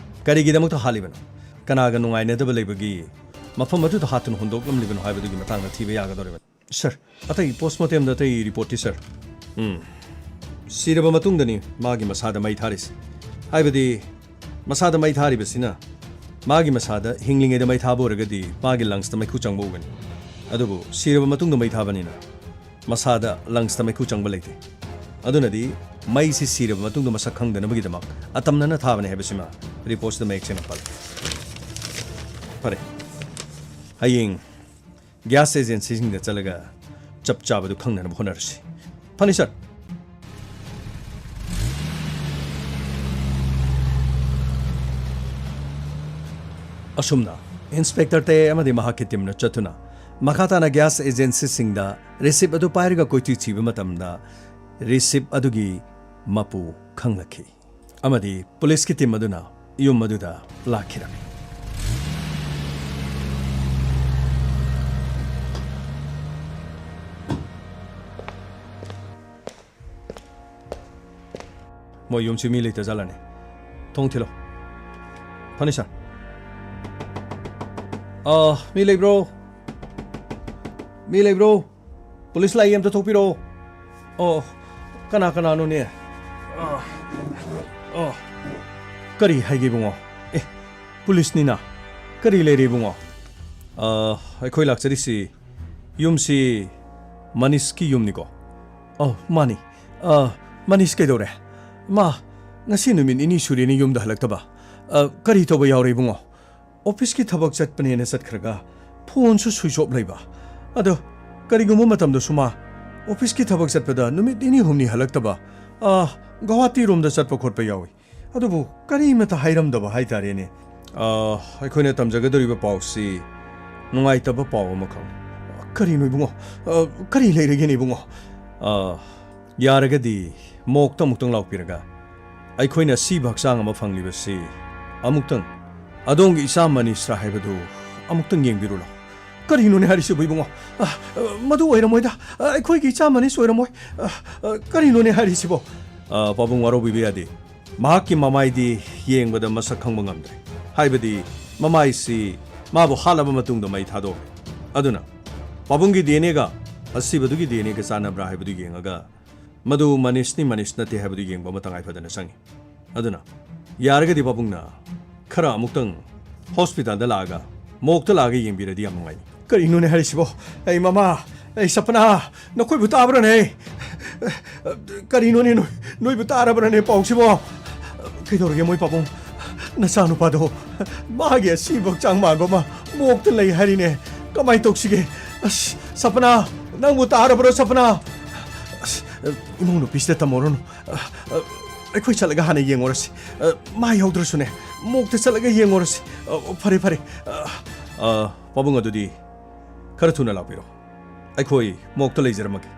ꯀꯔꯤꯒꯤꯗꯃꯛꯇ ꯍꯥꯠꯂꯤꯕꯅꯣ? ꯀꯅꯥꯒ ꯅꯨꯡꯉꯥꯏꯅꯗꯕ ꯂꯩꯕꯒꯤ ꯃꯐꯝ ꯑꯗꯨꯗ ꯍꯥꯠꯇꯨꯅ ꯍꯨꯟꯗꯣꯛꯂꯝꯂꯤꯕꯅꯣ ꯍꯥꯏꯕꯗꯨꯒꯤ ꯃꯇꯥꯡꯗ ꯊꯤꯕ ꯌꯥꯒꯗꯧꯔꯤꯕꯅꯤ꯫ ꯁꯥꯔ, ꯑꯇꯩ ꯄꯣꯁꯃꯣꯔꯇꯦꯝꯗ ꯑꯇꯩ ꯔꯤꯄꯣꯔꯠꯇꯤ, ꯁꯥꯔ? ꯎꯝ꯫ ꯁꯤꯔꯕ ꯃꯇꯨꯡꯗꯅꯤ ꯃꯥꯒꯤ ꯃꯁꯥꯗ ꯃꯩ ꯊꯥꯔꯤꯁꯤ꯫ ꯍꯥꯏꯕꯗꯤ, ꯃꯁꯥꯗ ꯃꯩ ꯊꯥꯔꯤꯕꯁꯤꯅ ꯃꯥꯒꯤ ꯃꯁꯥꯗ ꯍꯤꯡꯂꯤꯉꯩꯗ ꯃꯩ ꯊꯥꯕ ꯑꯣꯏꯔꯒꯗꯤ ꯃꯥꯒꯤ ꯂꯪꯁꯇ ꯃꯩꯈꯨ ꯆꯪꯕ ꯎꯒꯅꯤ꯫ ꯑꯗꯨꯕꯨ ꯁꯤꯔꯕ ꯃꯇꯨꯡꯗ ꯃꯩ ꯊꯥꯕꯅꯤꯅ ꯃꯁꯥꯗ ꯂꯪꯁꯇ ꯃꯩꯈꯨ ꯆꯪꯕ ꯂꯩꯇꯦ꯫ ꯑꯗꯨꯅꯗꯤ ꯃꯩꯁꯤ ꯁꯤꯔꯕ ꯃꯇꯨꯡꯗ ꯃꯁꯛ ꯈꯪꯗꯅꯕꯒꯤꯗꯃꯛ ꯑꯇꯝꯅꯅ ꯊꯥꯕꯅꯤ ꯍꯥꯏꯕꯁꯤꯃ ꯔꯤꯄꯣꯔꯠꯁꯤꯗ ꯃꯌꯦꯛ ꯁꯦꯡꯅ ꯄꯜꯂꯤ꯫ ꯐꯔꯦ, ꯍꯌꯦꯡ ꯒ꯭ꯌꯥꯁ ꯑꯦꯖꯦꯟꯁꯤꯁꯤꯡꯗ ꯆꯠꯂꯒ ꯆꯞ ꯆꯥꯕꯗꯨ ꯈꯪꯅꯅꯕ ꯍꯣꯠꯅꯔꯁꯤ꯫ ꯐꯅꯤ, ꯁꯥꯔ꯫ ꯑꯁꯨꯝꯅ ꯏꯟꯁꯄꯦꯛꯇꯔ ꯇꯦ ꯑꯃꯗꯤ ꯃꯍꯥꯛꯀꯤ ꯇꯤꯝꯅ ꯆꯠꯇꯨꯅ ꯃꯈꯥ ꯇꯥꯅ ꯒ꯭ꯌꯥꯁ ꯑꯦꯖꯦꯟꯁꯤꯁꯤꯡꯗ ꯔꯤꯁꯤꯞ ꯑꯗꯨ ꯄꯥꯏꯔꯒ ꯀꯣꯏꯊꯤ ꯊꯤꯕ ꯃꯇꯝꯗ, ꯔꯤꯁꯤꯞ ꯑꯗꯨꯒꯤ ꯃꯄꯨ ꯈꯪꯂꯛꯈꯤ ꯑꯃꯗꯤ ꯄꯨꯂꯤꯁꯀꯤ ꯇꯤꯝ ꯑꯗꯨꯅ ꯌꯨꯝ ꯑꯗꯨꯗ ꯂꯥꯛꯈꯤꯔꯝꯃꯤ꯫ ꯃꯣꯏ ꯌꯨꯝꯁꯤ ꯃꯤ ꯂꯩꯇ ꯖꯥꯠꯂꯅꯦ? ꯊꯣꯡ ꯊꯤꯜꯂꯣ꯫ ꯐꯅꯤ, ꯁꯥꯔ꯫ ꯑꯥ, ꯃꯤ ꯂꯩꯕ꯭ꯔꯣ? ꯃꯤ ꯂꯩꯕ꯭ꯔꯣ? ꯄꯨꯂꯤꯁ ꯂꯥꯛꯏ, ꯑꯝꯇ ꯊꯣꯛꯄꯤꯔꯛꯑꯣ꯫ ꯑꯣ, ꯀꯅꯥ ꯀꯅꯥꯅꯣꯅꯦ? ꯑꯥ, ꯑꯣ, ꯀꯔꯤ ꯍꯥꯏꯒꯦ, ꯏꯕꯨꯡꯉꯣ? ꯑꯦ, ꯄꯨꯂꯤꯁꯅꯤꯅ꯫ ꯀꯔꯤ ꯂꯩꯔꯦ, ꯏꯕꯨꯡꯉꯣ? ꯑꯥ, ꯑꯩꯈꯣꯏ ꯂꯥꯛꯆꯔꯤꯁꯤ ꯌꯨꯝꯁꯤ ꯃꯅꯤꯁꯀꯤ ꯌꯨꯝꯅꯤꯀꯣ? ꯑꯧ, ꯃꯥꯅꯤ꯫ ꯑ, ꯃꯅꯤꯁ ꯀꯩꯗꯧꯔꯦ? ꯃꯥ ꯉꯁꯤ ꯅꯨꯃꯤꯠ ꯅꯤꯅꯤ ꯁꯨꯔꯦꯅꯦ ꯌꯨꯝꯗ ꯍꯜꯂꯛꯇꯕ꯫ ꯑ, ꯀꯔꯤ ꯇꯧꯕ ꯌꯥꯎꯔꯦ, ꯏꯕꯨꯡꯉꯣ? ꯑꯣꯐꯤꯁꯀꯤ ꯊꯕꯛ ꯆꯠꯄꯅꯦꯅ ꯆꯠꯈ꯭ꯔꯒ ꯐꯣꯟꯁꯨ ꯁ꯭ꯋꯤꯆ ꯑꯣꯐ ꯂꯩꯕ꯫ ꯑꯗꯣ ꯀꯔꯤꯒꯨꯝꯕ ꯃꯇꯝꯗꯁꯨ ꯃꯥ ꯑꯣꯐꯤꯁꯀꯤ ꯊꯕꯛ ꯆꯠꯄꯗ ꯅꯨꯃꯤꯠ ꯅꯤꯅꯤ ꯍꯨꯝꯅꯤ ꯍꯜꯂꯛꯇꯕ, ꯑ, ꯒꯧꯍꯥꯇꯤꯔꯣꯝꯗ ꯆꯠꯄ ꯈꯣꯠꯄ ꯌꯥꯎꯏ꯫ ꯑꯗꯨꯕꯨ ꯀꯔꯤꯃꯇ ꯍꯥꯏꯔꯝꯗꯕ ꯍꯥꯏꯇꯥꯔꯦꯅꯦ꯫ ꯑ, ꯑꯩꯈꯣꯏꯅ ꯇꯝꯖꯒꯗꯧꯔꯤꯕ ꯄꯥꯎꯁꯤ ꯅꯨꯡꯉꯥꯏꯇꯕ ꯄꯥꯎ ꯑꯃꯈꯛꯅꯤ꯫ ꯀꯔꯤꯅꯣ, ꯏꯕꯨꯡꯉꯣ? ꯑ, ꯀꯔꯤ ꯂꯩꯔꯒꯦꯅꯦ, ꯏꯕꯨꯡꯉꯣ? ꯑ, ꯌꯥꯔꯒꯗꯤ ꯃꯣꯛꯇ ꯑꯃꯨꯛꯇꯪ ꯂꯥꯛꯄꯤꯔꯒ ꯑꯩꯈꯣꯏꯅ ꯑꯁꯤꯕ ꯍꯛꯆꯥꯡ ꯑꯃ ꯐꯪꯂꯤꯕꯁꯤ ꯑꯃꯨꯛꯇꯪ ꯑꯗꯣꯝꯒꯤ ꯏꯆꯥ ꯃꯅꯤꯁ꯭ꯔꯥ ꯍꯥꯏꯕꯗꯨ ꯑꯃꯨꯛꯇꯪ ꯌꯦꯡꯕꯤꯔꯨ ꯂꯥꯎ꯫ ꯀꯔꯤꯅꯣꯅꯦ ꯍꯥꯏꯔꯤꯁꯤꯕꯨ, ꯏꯕꯨꯡꯉꯣ? ꯑ, ꯑ, ꯃꯗꯨ ꯑꯣꯏꯔꯝꯃꯣꯏꯗ꯫ ꯑ, ꯑꯩꯈꯣꯏꯒꯤ ꯏꯆꯥ ꯃꯅꯤꯁ ꯑꯣꯏꯔꯝꯃꯣꯏ꯫ ꯑ, ꯑ, ꯀꯔꯤꯅꯣꯅꯦ ꯍꯥꯏꯔꯤꯁꯤꯕꯣ? ꯑ, ꯄꯥꯕꯨꯡ, ꯋꯥꯔꯧꯕꯤꯕ ꯌꯥꯗꯦ꯫ ꯃꯍꯥꯛꯀꯤ ꯃꯃꯥꯏꯗꯤ ꯌꯦꯡꯕꯗ ꯃꯁꯛ ꯈꯪꯕ ꯉꯝꯗ꯭ꯔꯦ꯫ ꯍꯥꯏꯕꯗꯤ ꯃꯃꯥꯏꯁꯤ ꯃꯥꯕꯨ ꯍꯥꯠꯂꯕ ꯃꯇꯨꯡꯗ ꯃꯩ ꯊꯥꯗꯣꯛꯈ꯭ꯔꯦ꯫ ꯑꯗꯨꯅ ꯄꯥꯕꯨꯡꯒꯤ ꯗꯤ ꯑꯦꯟ ꯑꯦꯒ ꯑꯁꯤꯕꯗꯨꯒꯤ ꯗꯤ ꯑꯦꯟ ꯑꯦꯒ ꯆꯥꯟꯅꯕ꯭ꯔꯥ ꯍꯥꯏꯕꯗꯨ ꯌꯦꯡꯉꯒ ꯃꯗꯨ ꯃꯅꯤꯁꯅꯤ ꯃꯅꯤꯁ ꯅꯠꯇꯦ ꯍꯥꯏꯕꯗꯨ ꯌꯦꯡꯕ ꯑꯃ ꯇꯉꯥꯏ ꯐꯗꯅ ꯆꯪꯏ꯫ ꯑꯗꯨꯅ ꯌꯥꯔꯒꯗꯤ ꯄꯥꯕꯨꯡꯅ ꯈꯔ ꯑꯃꯨꯛꯇꯪ ꯍꯣꯁꯄꯤꯇꯥꯜꯗ ꯂꯥꯛꯑꯒ, ꯃꯣꯛꯇ ꯂꯥꯛꯑꯒ ꯌꯦꯡꯕꯤꯔꯗꯤ ꯌꯥꯝ ꯅꯨꯡꯉꯥꯏꯅꯤ꯫ ꯀꯔꯤꯅꯣꯅꯦ ꯍꯥꯏꯔꯤꯁꯤꯕꯣ? ꯑꯩ ꯃꯃꯥ, ꯑꯩ ꯁꯄꯅꯥ, ꯅꯈꯣꯏꯕꯨ ꯇꯥꯕ꯭ꯔꯅꯦ? ꯀꯔꯤꯅꯣꯅꯦ, ꯅꯣꯏ, ꯅꯣꯏꯕꯨ ꯇꯥꯔꯕ꯭ꯔꯅꯦ ꯄꯥꯎꯁꯤꯕꯣ? ꯀꯩꯗꯧꯔꯒꯦ ꯃꯣꯏ ꯄꯥꯕꯨꯡ? ꯅꯆꯥꯅꯨꯄꯥꯗꯣ ꯃꯥꯒꯤ ꯑꯁꯤꯕ ꯍꯛꯆꯥꯡ ꯃꯥꯟꯕ ꯑꯃ ꯃꯣꯛꯇ ꯂꯩ ꯍꯥꯏꯔꯤꯅꯦ꯫ ꯀꯃꯥꯏꯅ ꯇꯧꯁꯤꯒꯦ? ꯑꯁ, ꯁꯄꯅꯥ, ꯅꯪꯕꯨ ꯇꯥꯔꯕ꯭ꯔꯣ, ꯁꯄꯅꯥ? ꯑꯁ, ꯏꯃꯧ ꯅꯨꯄꯤꯁꯤꯗ ꯇꯝꯃꯧꯔꯅꯨ꯫ ꯑ, ꯑ, ꯑꯩꯈꯣꯏ ꯆꯠꯂꯒ ꯍꯥꯟꯅ ꯌꯦꯡꯉꯨꯔꯁꯤ꯫ ꯑ, ꯃꯥ ꯌꯥꯎꯗ꯭ꯔꯁꯨꯅꯦ, ꯃꯣꯛꯇ ꯆꯠꯂꯒ ꯌꯦꯡꯉꯨꯔꯁꯤ꯫ ꯑ, ꯐꯔꯦ, ꯐꯔꯦ꯫ ꯑ, ꯑ, ꯄꯥꯕꯨꯡ, ꯑꯗꯨꯗꯤ ꯈꯔ ꯊꯨꯅ ꯂꯥꯛꯄꯤꯔꯣ꯫ ꯑꯩꯈꯣꯏ ꯃꯣꯛꯇ ꯂꯩꯖꯔꯝꯃꯒꯦ꯫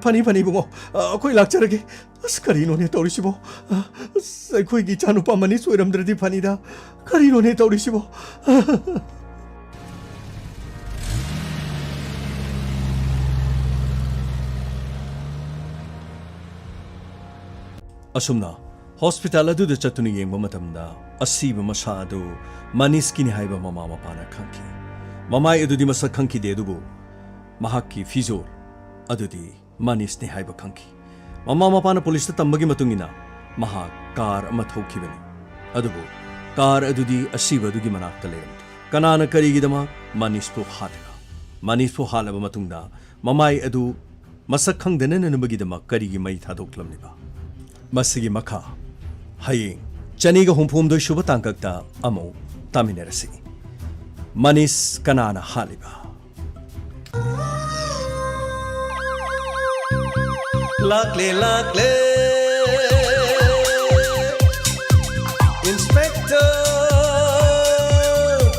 ꯐꯅꯤ, ꯐꯅꯤ, ꯏꯕꯨꯡꯉꯣ꯫ ꯑ, ꯑꯩꯈꯣꯏ ꯂꯥꯛꯆꯔꯒꯦ꯫ ꯑꯁ, ꯀꯔꯤꯅꯣꯅꯦ ꯇꯧꯔꯤꯁꯤꯕꯣ? ꯑ, ꯑꯁ, ꯑꯩꯈꯣꯏꯒꯤ ꯏꯆꯥꯅꯨꯄꯥ ꯃꯅꯤꯁ ꯑꯣꯏꯔꯝꯗ꯭ꯔꯗꯤ ꯐꯅꯤꯗ꯫ ꯀꯔꯤꯅꯣꯅꯦ ꯇꯧꯔꯤꯁꯤꯕꯣ? ꯑꯁꯨꯝꯅ ꯍꯣꯁꯄꯤꯇꯥꯜ ꯑꯗꯨꯗ ꯆꯠꯇꯨꯅ ꯌꯦꯡꯕ ꯃꯇꯝꯗ, ꯑꯁꯤꯕ ꯃꯁꯥ ꯑꯗꯨ ꯃꯅꯤꯁꯀꯤꯅꯤ ꯍꯥꯏꯕ ꯃꯃꯥ ꯃꯄꯥꯅ ꯈꯪꯈꯤ꯫ ꯃꯃꯥꯏ ꯑꯗꯨꯗꯤ ꯃꯁꯛ ꯈꯪꯈꯤꯗꯦ, ꯑꯗꯨꯕꯨ ꯃꯍꯥꯛꯀꯤ ꯐꯤꯖꯣꯜ ꯑꯗꯨꯗꯤ ꯃꯅꯤꯁꯅꯤ ꯍꯥꯏꯕ ꯈꯪꯈꯤ꯫ ꯃꯃꯥ ꯃꯄꯥꯅ ꯄꯨꯂꯤꯁꯇ ꯇꯝꯕꯒꯤ ꯃꯇꯨꯡ ꯏꯟꯅ, ꯃꯍꯥꯛ ꯀꯥꯔ ꯑꯃ ꯊꯧꯈꯤꯕꯅꯤ, ꯑꯗꯨꯕꯨ ꯀꯥꯔ ꯑꯗꯨꯗꯤ ꯑꯁꯤꯕ ꯑꯗꯨꯒꯤ ꯃꯅꯥꯛꯇ ꯂꯩꯔꯝꯗꯦ꯫ ꯀꯅꯥꯅ ꯀꯔꯤꯒꯤꯗꯃꯛ ꯃꯅꯤꯁꯄꯨ ꯍꯥꯠꯂꯤꯕ? ꯃꯅꯤꯁꯄꯨ ꯍꯥꯠꯂꯕ ꯃꯇꯨꯡꯗ, ꯃꯃꯥꯏ ꯑꯗꯨ ꯃꯁꯛ ꯈꯪꯗꯅꯅꯕꯒꯤꯗꯃꯛ ꯀꯔꯤꯒꯤ ꯃꯩ ꯊꯥꯗꯣꯛꯂꯝꯂꯤꯕ? ꯃꯁꯤꯒꯤ ꯃꯈꯥ ꯍꯌꯦꯡ ꯆꯅꯤꯒ ꯍꯨꯝꯐꯨ ꯍꯨꯝꯗꯣꯏ ꯁꯨꯕ ꯇꯥꯡꯀꯛꯇ ꯑꯃꯨꯛ ꯇꯥꯃꯤꯟꯅꯔꯁꯤ꯫ ꯃꯅꯤꯁ ꯀꯅꯥꯅ ꯍꯥꯠꯂꯤꯕ? ꯂꯥꯛꯂꯦ, ꯂꯥꯛꯂꯦ, Inspector꯫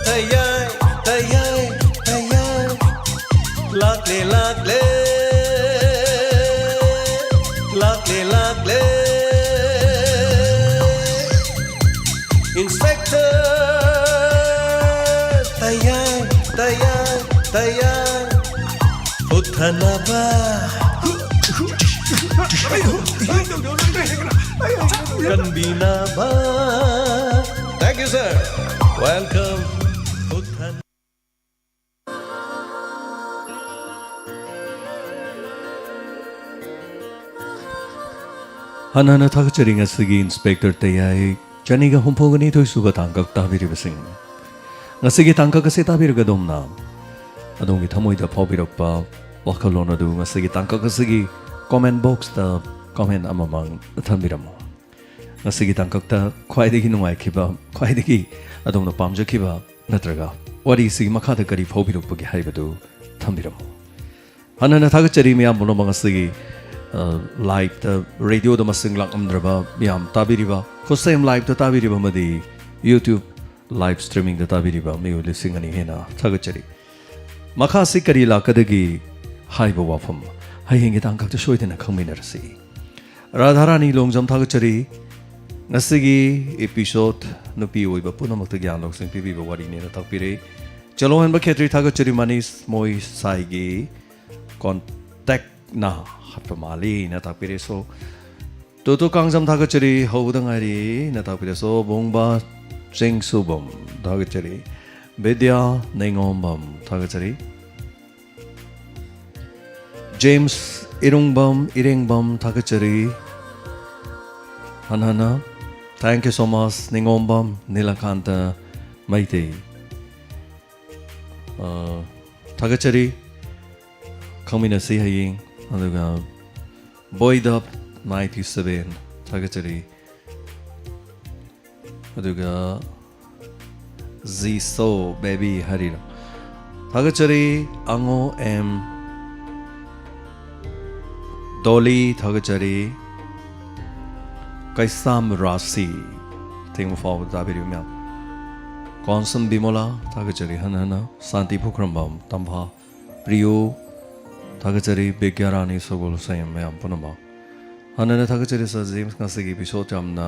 ꯇꯌꯥꯏ, ꯇꯌꯥꯏ, ꯇꯌꯥꯏ꯫ ꯂꯥꯛꯂꯦ, ꯂꯥꯛꯂꯦ, ꯐꯅꯕ ꯀꯟꯕꯤꯅꯕ꯫ Thank you, sir. Welcome. ꯍꯟꯅ ꯍꯟꯅ ꯊꯥꯒꯠꯆꯔꯤ ꯉꯁꯤꯒꯤ ꯏꯟꯁꯄꯦꯛꯇꯔ ꯇꯌꯥꯏ ꯆꯅꯤꯒ ꯍꯨꯝꯐꯨꯒ ꯅꯤꯊꯣꯏ ꯁꯨꯕ ꯇꯥꯡꯀꯛ ꯇꯥꯕꯤꯔꯤꯕꯁꯤꯡ꯫ ꯉꯁꯤꯒꯤ ꯇꯥꯡꯀꯛ ꯑꯁꯤ ꯇꯥꯕꯤꯔꯒ ꯑꯗꯣꯝꯅ ꯑꯗꯣꯝꯒꯤ ꯊꯃꯣꯏꯗ ꯐꯥꯎꯕꯤꯔꯛꯄ ꯋꯥꯈꯜꯂꯣꯟ ꯑꯗꯨ ꯉꯁꯤꯒꯤ ꯇꯥꯡꯀꯛ ꯑꯁꯤꯒꯤ comment boxꯇ comment ꯑꯃꯃꯝ ꯊꯝꯕꯤꯔꯝꯃꯨ꯫ ꯉꯁꯤꯒꯤ ꯇꯥꯡꯀꯛꯇ ꯈ꯭ꯋꯥꯏꯗꯒꯤ ꯅꯨꯡꯉꯥꯏꯈꯤꯕ, ꯈ꯭ꯋꯥꯏꯗꯒꯤ ꯑꯗꯣꯝꯅ ꯄꯥꯝꯖꯈꯤꯕ ꯅꯠꯇ꯭ꯔꯒ ꯋꯥꯔꯤꯁꯤꯒꯤ ꯃꯈꯥꯗ ꯀꯔꯤ ꯐꯥꯎꯕꯤꯔꯛꯄꯒꯦ ꯍꯥꯏꯕꯗꯨ ꯊꯝꯕꯤꯔꯝꯃꯨ꯫ ꯍꯟꯅ ꯍꯟꯅ ꯊꯥꯒꯠꯆꯔꯤ ꯃꯌꯥꯝ ꯄꯨꯝꯅꯃꯛ ꯉꯁꯤꯒꯤ, ꯑ, liveꯇ, radioꯗ ꯃꯁꯤꯡ ꯂꯥꯛꯂꯝꯗ꯭ꯔꯕ ꯃꯌꯥꯝ ꯇꯥꯕꯤꯔꯤꯕ, ꯈꯨꯠꯁꯦꯝ liveꯇ ꯇꯥꯕꯤꯔꯤꯕ ꯑꯃꯗꯤ YouTube live streamingꯗ ꯇꯥꯕꯤꯔꯤꯕ ꯃꯤꯑꯣꯏ ꯂꯤꯁꯤꯡ ꯑꯅꯤ ꯍꯦꯟꯅ ꯊꯥꯒꯠꯆꯔꯤ꯫ ꯃꯈꯥꯁꯤ ꯀꯔꯤ ꯂꯥꯛꯀꯗꯒꯦ ꯍꯥꯏꯕ ꯋꯥꯐꯝ ꯍꯌꯦꯡꯒꯤ ꯇꯥꯡꯀꯛꯇ ꯁꯣꯏꯗꯅ ꯈꯪꯃꯤꯟꯅꯔꯁꯤ꯫ ꯔꯥꯙꯥꯔꯥꯅꯤ ꯂꯣꯡꯖꯝ ꯊꯥꯒꯠꯆꯔꯤ꯫ ꯉꯁꯤꯒꯤ episode ꯅꯨꯄꯤ ꯑꯣꯏꯕ ꯄꯨꯝꯅꯃꯛꯇ ꯒ꯭ꯌꯥꯟ ꯂꯧꯁꯤꯡ ꯄꯤꯕꯤꯕ ꯋꯥꯔꯤꯅꯦꯅ ꯇꯥꯛꯄꯤꯔꯦ꯫ ꯆꯦꯂꯣꯍꯟꯕ ꯈꯦꯇ꯭ꯔꯤ ꯊꯥꯒꯠꯆꯔꯤ꯫ ꯃꯅꯤꯁ ꯃꯣꯏ ꯁꯥꯏꯒꯤ contactꯅ ꯍꯥꯠꯄ ꯃꯥꯜꯂꯤꯅ ꯇꯥꯛꯄꯤꯔꯦ꯫ So, ꯇꯣꯇꯣ ꯀꯥꯡꯖꯝ ꯊꯥꯒꯠꯆꯔꯤ, ꯍꯧꯕꯗ ꯉꯥꯏꯔꯤꯅ ꯇꯥꯛꯄꯤꯔꯦ꯫ So, ꯕꯣꯡꯕ ꯆꯤꯡꯁꯨꯕꯝ ꯊꯥꯒꯠꯆꯔꯤ꯫ ꯕꯤꯗ꯭ꯌꯥ ꯅꯩꯉꯣꯝꯕꯝ ꯊꯥꯒꯠꯆꯔꯤ꯫ ꯖꯦꯝꯁ ꯏꯔꯨꯡꯕꯝ, ꯏꯔꯦꯡꯕꯝ ꯊꯥꯒꯠꯆꯔꯤ꯫ ꯍꯟꯅ ꯍꯟꯅ thank you so much, ꯅꯤꯉꯣꯝꯕꯝ Nilakanta Meitei. ꯑ, ꯊꯥꯒꯠꯆꯔꯤ꯫ ꯈꯪꯃꯤꯟꯅꯁꯤ ꯍꯌꯦꯡ꯫ ꯑꯗꯨꯒ ꯕꯣꯏꯗꯞ ninety seven ꯊꯥꯒꯠꯆꯔꯤ꯫ ꯑꯗꯨꯒ ꯖꯤꯁꯣ ꯕꯦꯕꯤ ꯍꯥꯏꯔꯤꯔꯣ? ꯊꯥꯒꯠꯆꯔꯤ꯫ ꯑꯉꯣ ꯑꯦꯝ ꯗꯣꯂꯤ ꯊꯥꯒꯠꯆꯔꯤ꯫ ꯀꯩꯁꯥꯝ ꯔꯥꯁꯤ ꯊꯦꯡꯕ ꯐꯥꯎꯕ ꯇꯥꯕꯤꯔꯤꯕ ꯃꯌꯥꯝ꯫ ꯀꯣꯟꯁꯝ ꯕꯤꯃꯣꯂꯥ ꯊꯥꯒꯠꯆꯔꯤ ꯍꯟꯅ ꯍꯟꯅ꯫ ꯁꯥꯟꯇꯤ ꯄꯨꯈ꯭ꯔꯝꯕꯝ ꯇꯝꯐꯥ ꯄ꯭ꯔꯤꯌꯨ ꯊꯥꯒꯠꯆꯔꯤ꯫ ꯕꯤꯒ꯭ꯌꯥꯔꯥꯅꯤ ꯁꯒꯣꯜꯁꯦꯝ ꯃꯌꯥꯝ ꯄꯨꯝꯅꯃꯛ꯫ ꯍꯟꯅ ꯍꯟꯅ ꯊꯥꯒꯠꯆꯔꯤ ꯁꯥꯔ ꯖꯦꯝꯁ, ꯉꯁꯤꯒꯤ episode ꯌꯥꯝꯅ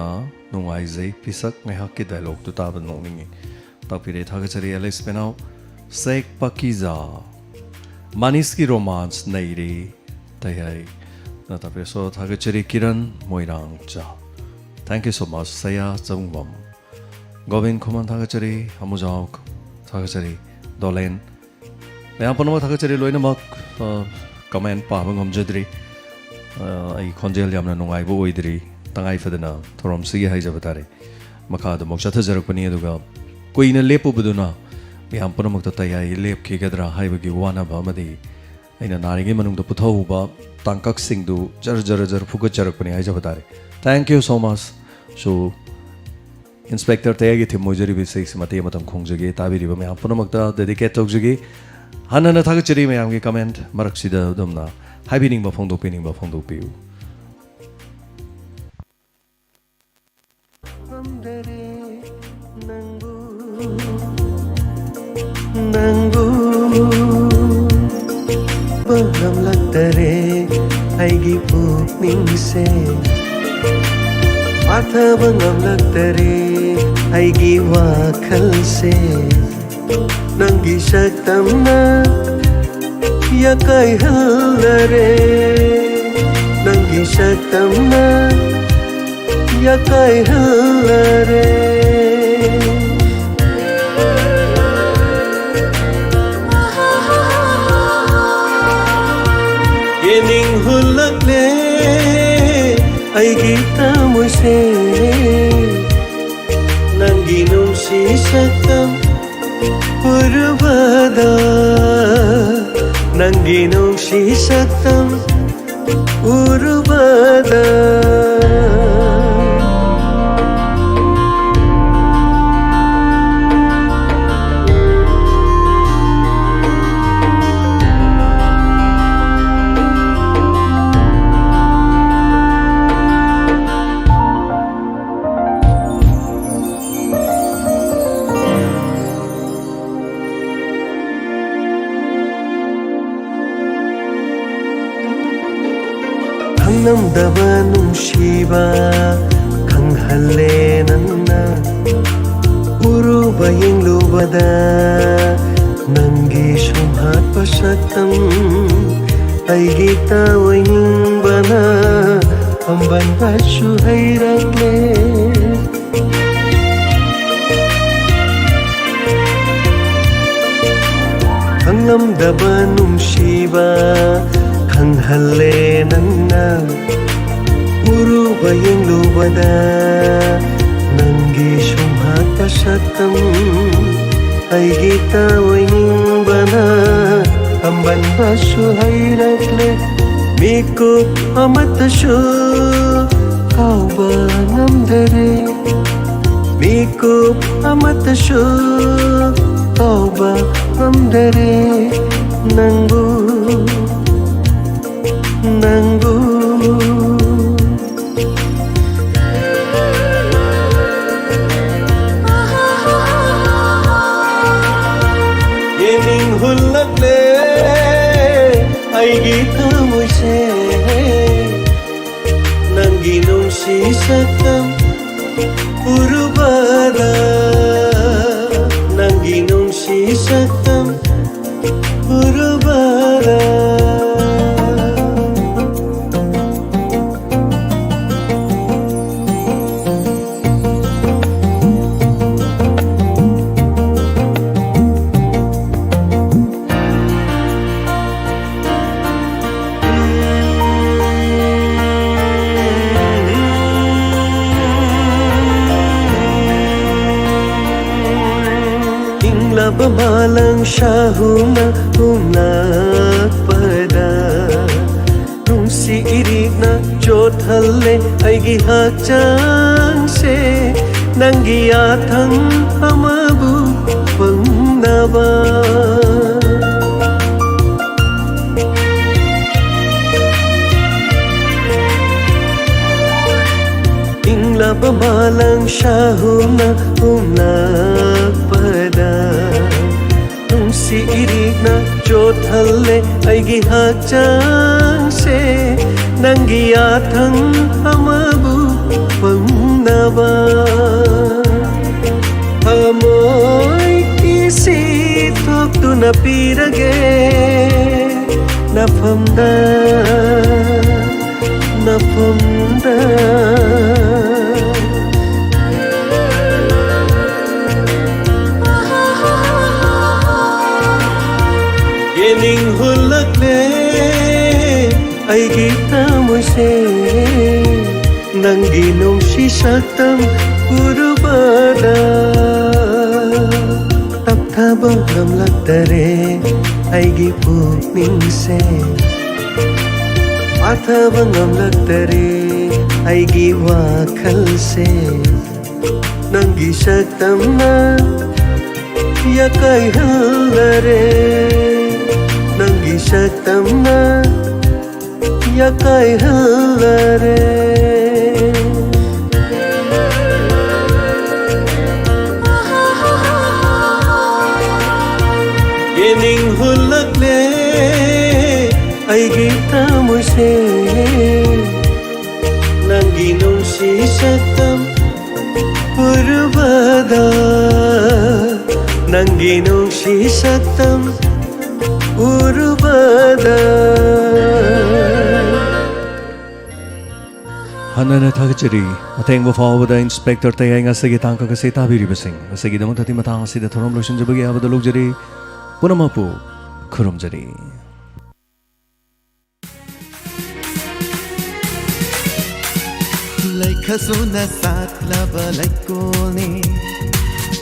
ꯅꯨꯡꯉꯥꯏꯖꯩ꯫ ꯄꯤꯁꯛ ꯉꯥꯏꯍꯥꯛꯀꯤ dialogueꯗꯨ ꯇꯥꯕ ꯅꯣꯛꯅꯤꯡꯉꯤ꯫ ꯇꯥꯛꯄꯤꯔꯦ꯫ ꯊꯥꯒꯠꯆꯔꯤ ꯑꯦꯂꯦꯛꯁ ꯄꯦꯅꯥꯎ, ꯁꯦꯛ ꯄꯀꯤꯖꯥ꯫ ꯃꯥꯅꯤꯁꯀꯤ ꯔꯣꯃꯥꯟꯁ ꯅꯩꯔꯦ꯫ ꯇꯌꯥꯏ ꯅꯇꯥꯄꯦꯁꯣ ꯊꯥꯒꯠꯆꯔꯤ꯫ Kiran ꯃꯣꯏꯔꯥꯡꯆꯥ, thank you so much꯫ ꯁꯌꯥ ꯆꯕꯨꯡꯕꯝ, Gobin ꯈꯨꯃꯟ ꯊꯥꯒꯠꯆꯔꯤ꯫ ꯑꯃꯨꯖꯥꯎ ꯊꯥꯒꯠꯆꯔꯤ꯫ ꯗꯣꯂꯦꯟ, ꯃꯌꯥꯝ ꯄꯨꯝꯅꯃꯛ ꯊꯥꯒꯠꯆꯔꯤ꯫ ꯂꯣꯏꯅꯃꯛ, ꯑ, ꯀꯃꯦꯟ ꯄꯥꯕ ꯉꯝꯖꯗ꯭ꯔꯤ꯫ ꯑ, ꯑꯩ ꯈꯣꯟꯖꯦꯜ ꯌꯥꯝꯅ ꯅꯨꯡꯉꯥꯏꯕ ꯑꯣꯏꯗ꯭ꯔꯤ꯫ ꯇꯉꯥꯏ ꯐꯗꯅ ꯊꯧꯔꯝꯁꯤꯒꯤ ꯍꯥꯏꯖꯕ ꯇꯥꯔꯦ꯫ ꯃꯈꯥ ꯑꯗꯨꯃꯛ ꯆꯠꯊꯖꯔꯛꯄꯅꯤ꯫ ꯑꯗꯨꯒ ꯀꯨꯏꯅ ꯂꯦꯞꯄꯨꯕꯗꯨꯅ ꯃꯌꯥꯝ ꯄꯨꯝꯅꯃꯛꯇ ꯇꯌꯥꯏ ꯂꯦꯞꯈꯤꯒꯗ꯭ꯔꯥ ꯍꯥꯏꯕꯒꯤ ꯋꯥꯅꯕ ꯑꯃꯗꯤ ꯑꯩꯅ ꯅꯥꯔꯤꯉꯩ ꯃꯅꯨꯡꯗ ꯄꯨꯊꯍꯧꯕ ꯇꯥꯡꯀꯛꯁꯤꯡꯗꯨ ꯖꯔ ꯖꯔ ꯖꯔ ꯐꯨꯒꯠꯆꯔꯛꯄꯅꯤ ꯍꯥꯏꯖꯕ ꯇꯥꯔꯦ꯫ Thank you so much꯫ So, inspector ꯇꯌꯥꯏꯒꯤ ꯊꯤꯝ ꯑꯣꯏꯖꯔꯤꯕ ꯏꯁꯩꯁꯤ ꯃꯇꯦꯛ ꯑꯃꯇꯪ ꯈꯣꯡꯖꯒꯦ꯫ ꯇꯥꯕꯤꯔꯤꯕ ꯃꯌꯥꯝ ꯄꯨꯝꯅꯃꯛꯇ ꯗꯦꯗꯤꯀꯦꯠ ꯇꯧꯖꯒꯦ꯫ ꯍꯟꯅ ꯍꯟꯅ ꯊꯥꯒꯠꯆꯔꯤ꯫ ꯃꯌꯥꯝꯒꯤ ꯀꯃꯦꯟ ꯃꯔꯛꯁꯤꯗ ꯑꯗꯨꯝꯅ ꯍꯥꯏꯕꯤꯅꯤꯡꯕ ꯐꯣꯡꯗꯣꯛꯄꯤꯅꯤꯡꯕ ꯐꯣꯡꯗꯣꯛꯄꯤꯌꯨ꯫ ꯅꯪꯕꯨ ꯉꯝꯂꯛꯇꯔꯦ ꯑꯩꯒꯤ ꯄꯨꯛꯅꯤꯡꯁꯦ, ꯄꯥꯊꯕ ꯉꯝꯂꯛꯇꯔꯦ ꯑꯩꯒꯤ ꯋꯥꯈꯜꯁꯦ꯫ ꯅꯪꯒꯤ ꯁꯛꯇꯝꯅ ꯌꯥꯀꯥꯏꯍꯜꯂꯔꯦ, ꯅꯪꯒꯤ ꯁꯛꯇꯝꯅ ꯌꯥꯀꯥꯏꯍꯜꯂꯔꯦ꯫ ꯌꯦꯡꯅꯤꯡ ꯍꯨꯜꯂꯛꯂꯦ ꯑꯩꯒꯤ ꯊꯃꯣꯏꯁꯦ, ꯅꯪꯒꯤ ꯅꯨꯡꯁꯤ ꯁꯛꯇꯝ ꯎꯔꯨꯕꯗ, ꯅꯪꯒꯤ ꯅꯨꯡꯁꯤ ꯁꯛꯇꯝ ꯎꯔꯨꯕꯗ꯫ ꯈꯪꯂꯝꯗꯕ ꯅꯨꯡꯁꯤꯕ ꯈꯪꯍꯜꯂꯦ ꯅꯪꯅ, ꯎꯔꯨꯕ ꯌꯦꯡꯂꯨꯕꯗ ꯅꯪꯒꯤ ꯁꯨꯝꯍꯠ ꯁꯛꯇꯝ ꯑꯩꯒꯤ ꯇꯥꯑꯣꯏꯅꯤꯡꯕꯅ ꯑꯝꯕꯟꯕꯁꯨ ꯍꯩꯔꯛꯂꯦ꯫ ꯈꯪꯂꯝꯗꯕ ꯅꯨꯡꯁꯤꯕ ꯈꯪꯍꯜꯂꯦ ꯅꯪꯅ꯫ ꯎꯔꯨꯕ ꯌꯦꯡꯂꯨꯕꯗ ꯅꯪꯒꯤ ꯁꯨꯝꯍꯠꯄ ꯁꯛꯇꯝ ꯑꯩꯒꯤ ꯇꯥꯑꯣꯏꯅꯤꯡꯕꯅ ꯑꯝꯕꯟꯕꯁꯨ ꯍꯩꯔꯛꯂꯦ꯫ ꯃꯤꯀꯨꯞ ꯑꯃꯠꯇꯁꯨ ꯀꯥꯎꯕ ꯉꯝꯗꯔꯦ꯫ ꯃꯤꯀꯨꯞ ꯑꯃꯠꯇꯁꯨ ꯀꯥꯎꯕ ꯉꯝꯗꯔꯦ ꯅꯪꯕꯨ, ꯅꯪꯕꯨ꯫ ꯌꯦꯡꯅꯤꯡ ꯍꯨꯜꯂꯛꯂꯦ ꯑꯩꯒꯤ ꯊꯃꯣꯏꯁꯦ꯫ ꯅꯪꯒꯤ ꯅꯨꯡꯁꯤ ꯁꯛꯇꯝ ꯎꯔꯨꯕꯗ, ꯅꯪꯒꯤ ꯅꯨꯡꯁꯤ ꯁꯛꯇꯝ ꯎꯔꯨꯕꯗ꯫ ꯏꯪꯂꯕ ꯃꯥꯂꯪ ꯁꯥꯍꯨꯝꯅ ꯍꯨꯝꯂꯛꯄꯗ, ꯅꯨꯡꯁꯤ ꯏꯔꯤꯛꯅ ꯆꯣꯠꯍꯜꯂꯦ ꯑꯩꯒꯤ ꯍꯛꯆꯥꯡꯁꯦ꯫ ꯅꯪꯒꯤ ꯌꯥꯊꯪ ꯑꯃꯕꯨ ꯐꯪꯅꯕ꯫ ꯏꯪꯂꯕ ꯃꯥꯂꯪ ꯁꯥꯍꯨꯝꯅ ꯍꯨꯝꯂꯛꯄꯗ, ꯅꯨꯡꯁꯤ ꯏꯔꯤꯛꯅ ꯆꯣꯠꯍꯜꯂꯦ ꯑꯩꯒꯤ ꯍꯛꯆꯥꯡꯁꯦ꯫ ꯅꯪꯒꯤ ꯌꯥꯊꯪ ꯑꯃꯕꯨ ꯐꯪꯅꯕ꯫ ꯊꯃꯣꯏꯒꯤ ꯁꯤ ꯊꯣꯛ ꯇꯨꯅ ꯄꯤꯔꯒꯦ ꯅꯐꯝꯗ, ꯅꯐꯝꯗ꯫ ꯌꯦꯅꯤꯡ ꯍꯨꯜꯂꯛꯂꯦ ꯑꯩꯒꯤ ꯊꯃꯣꯏꯁꯦ, ꯅꯪꯒꯤ ꯅꯨꯡꯁꯤ ꯁꯛꯇꯝ ꯎꯔꯨꯕꯗ꯫ ꯇꯞꯊꯕ ꯉꯝꯂꯛꯇꯔꯦ ꯑꯩꯒꯤ ꯄꯨꯛꯅꯤꯡꯁꯦ, ꯄꯥꯊꯕ ꯉꯝꯂꯛꯇꯔꯦ ꯑꯩꯒꯤ ꯋꯥꯈꯜꯁꯦ꯫ ꯅꯪꯒꯤ ꯁꯛꯇꯝꯅ ꯌꯥꯀꯥꯏꯍꯜꯂꯔꯦ, ꯅꯪꯒꯤ ꯁꯛꯇꯝꯅ ꯌꯥꯀꯥꯏꯍꯜꯂꯔꯦ꯫ ꯌꯦꯅꯤꯡ ꯍꯨꯜꯂꯛꯂꯦ ꯑꯩꯒꯤ ꯊꯃꯣꯏꯁꯦ, ꯅꯪꯒꯤ ꯅꯨꯡꯁꯤ ꯁꯛꯇꯝ ꯎꯔꯨꯕꯗ, ꯅꯪꯒꯤ ꯅꯨꯡꯁꯤ ꯁꯛꯇꯝ ꯎꯔꯨꯕꯗ꯫ ꯍꯟꯅ ꯍꯟꯅ ꯊꯥꯒꯠꯆꯔꯤ꯫ ꯑꯊꯦꯡꯕ ꯐꯥꯎꯕꯗ ꯏꯟꯁꯄꯦꯛꯇꯔ ꯇꯌꯥꯏ ꯉꯁꯤꯒꯤ ꯇꯥꯡꯀꯛ ꯑꯁꯤ ꯇꯥꯕꯤꯔꯤꯕꯁꯤꯡ ꯑꯁꯤꯒꯤꯗꯃꯛꯇꯗꯤ ꯃꯇꯥꯡ ꯑꯁꯤꯗ ꯊꯧꯔꯝ ꯂꯣꯏꯁꯤꯟꯖꯕꯒꯤ ꯑꯌꯥꯕꯗ ꯂꯧꯖꯔꯤ꯫ ꯄꯨꯝꯅꯃꯛꯄꯨ ꯈꯨꯔꯨꯝꯖꯔꯤ꯫ ꯂꯩꯈꯁꯨꯅ ꯁꯥꯠꯂꯕ ꯂꯩꯀꯣꯜꯅꯤ,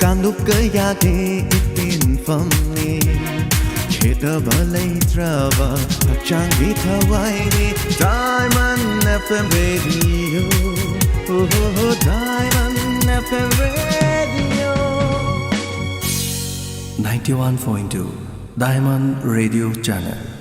ꯀꯥꯡꯂꯨꯞ ꯀꯌꯥꯒꯤ ꯏꯄꯤꯟꯐꯝꯅꯤ, ꯈꯦꯠꯅꯕ ꯂꯩꯇ꯭ꯔꯕ ꯍꯛꯆꯥꯡꯒꯤ ꯊꯋꯥꯏꯅꯤ꯫ Diamond F M Radio, oh, Diamond F M Radio. Ninety-one point two Diamond Radio Channel.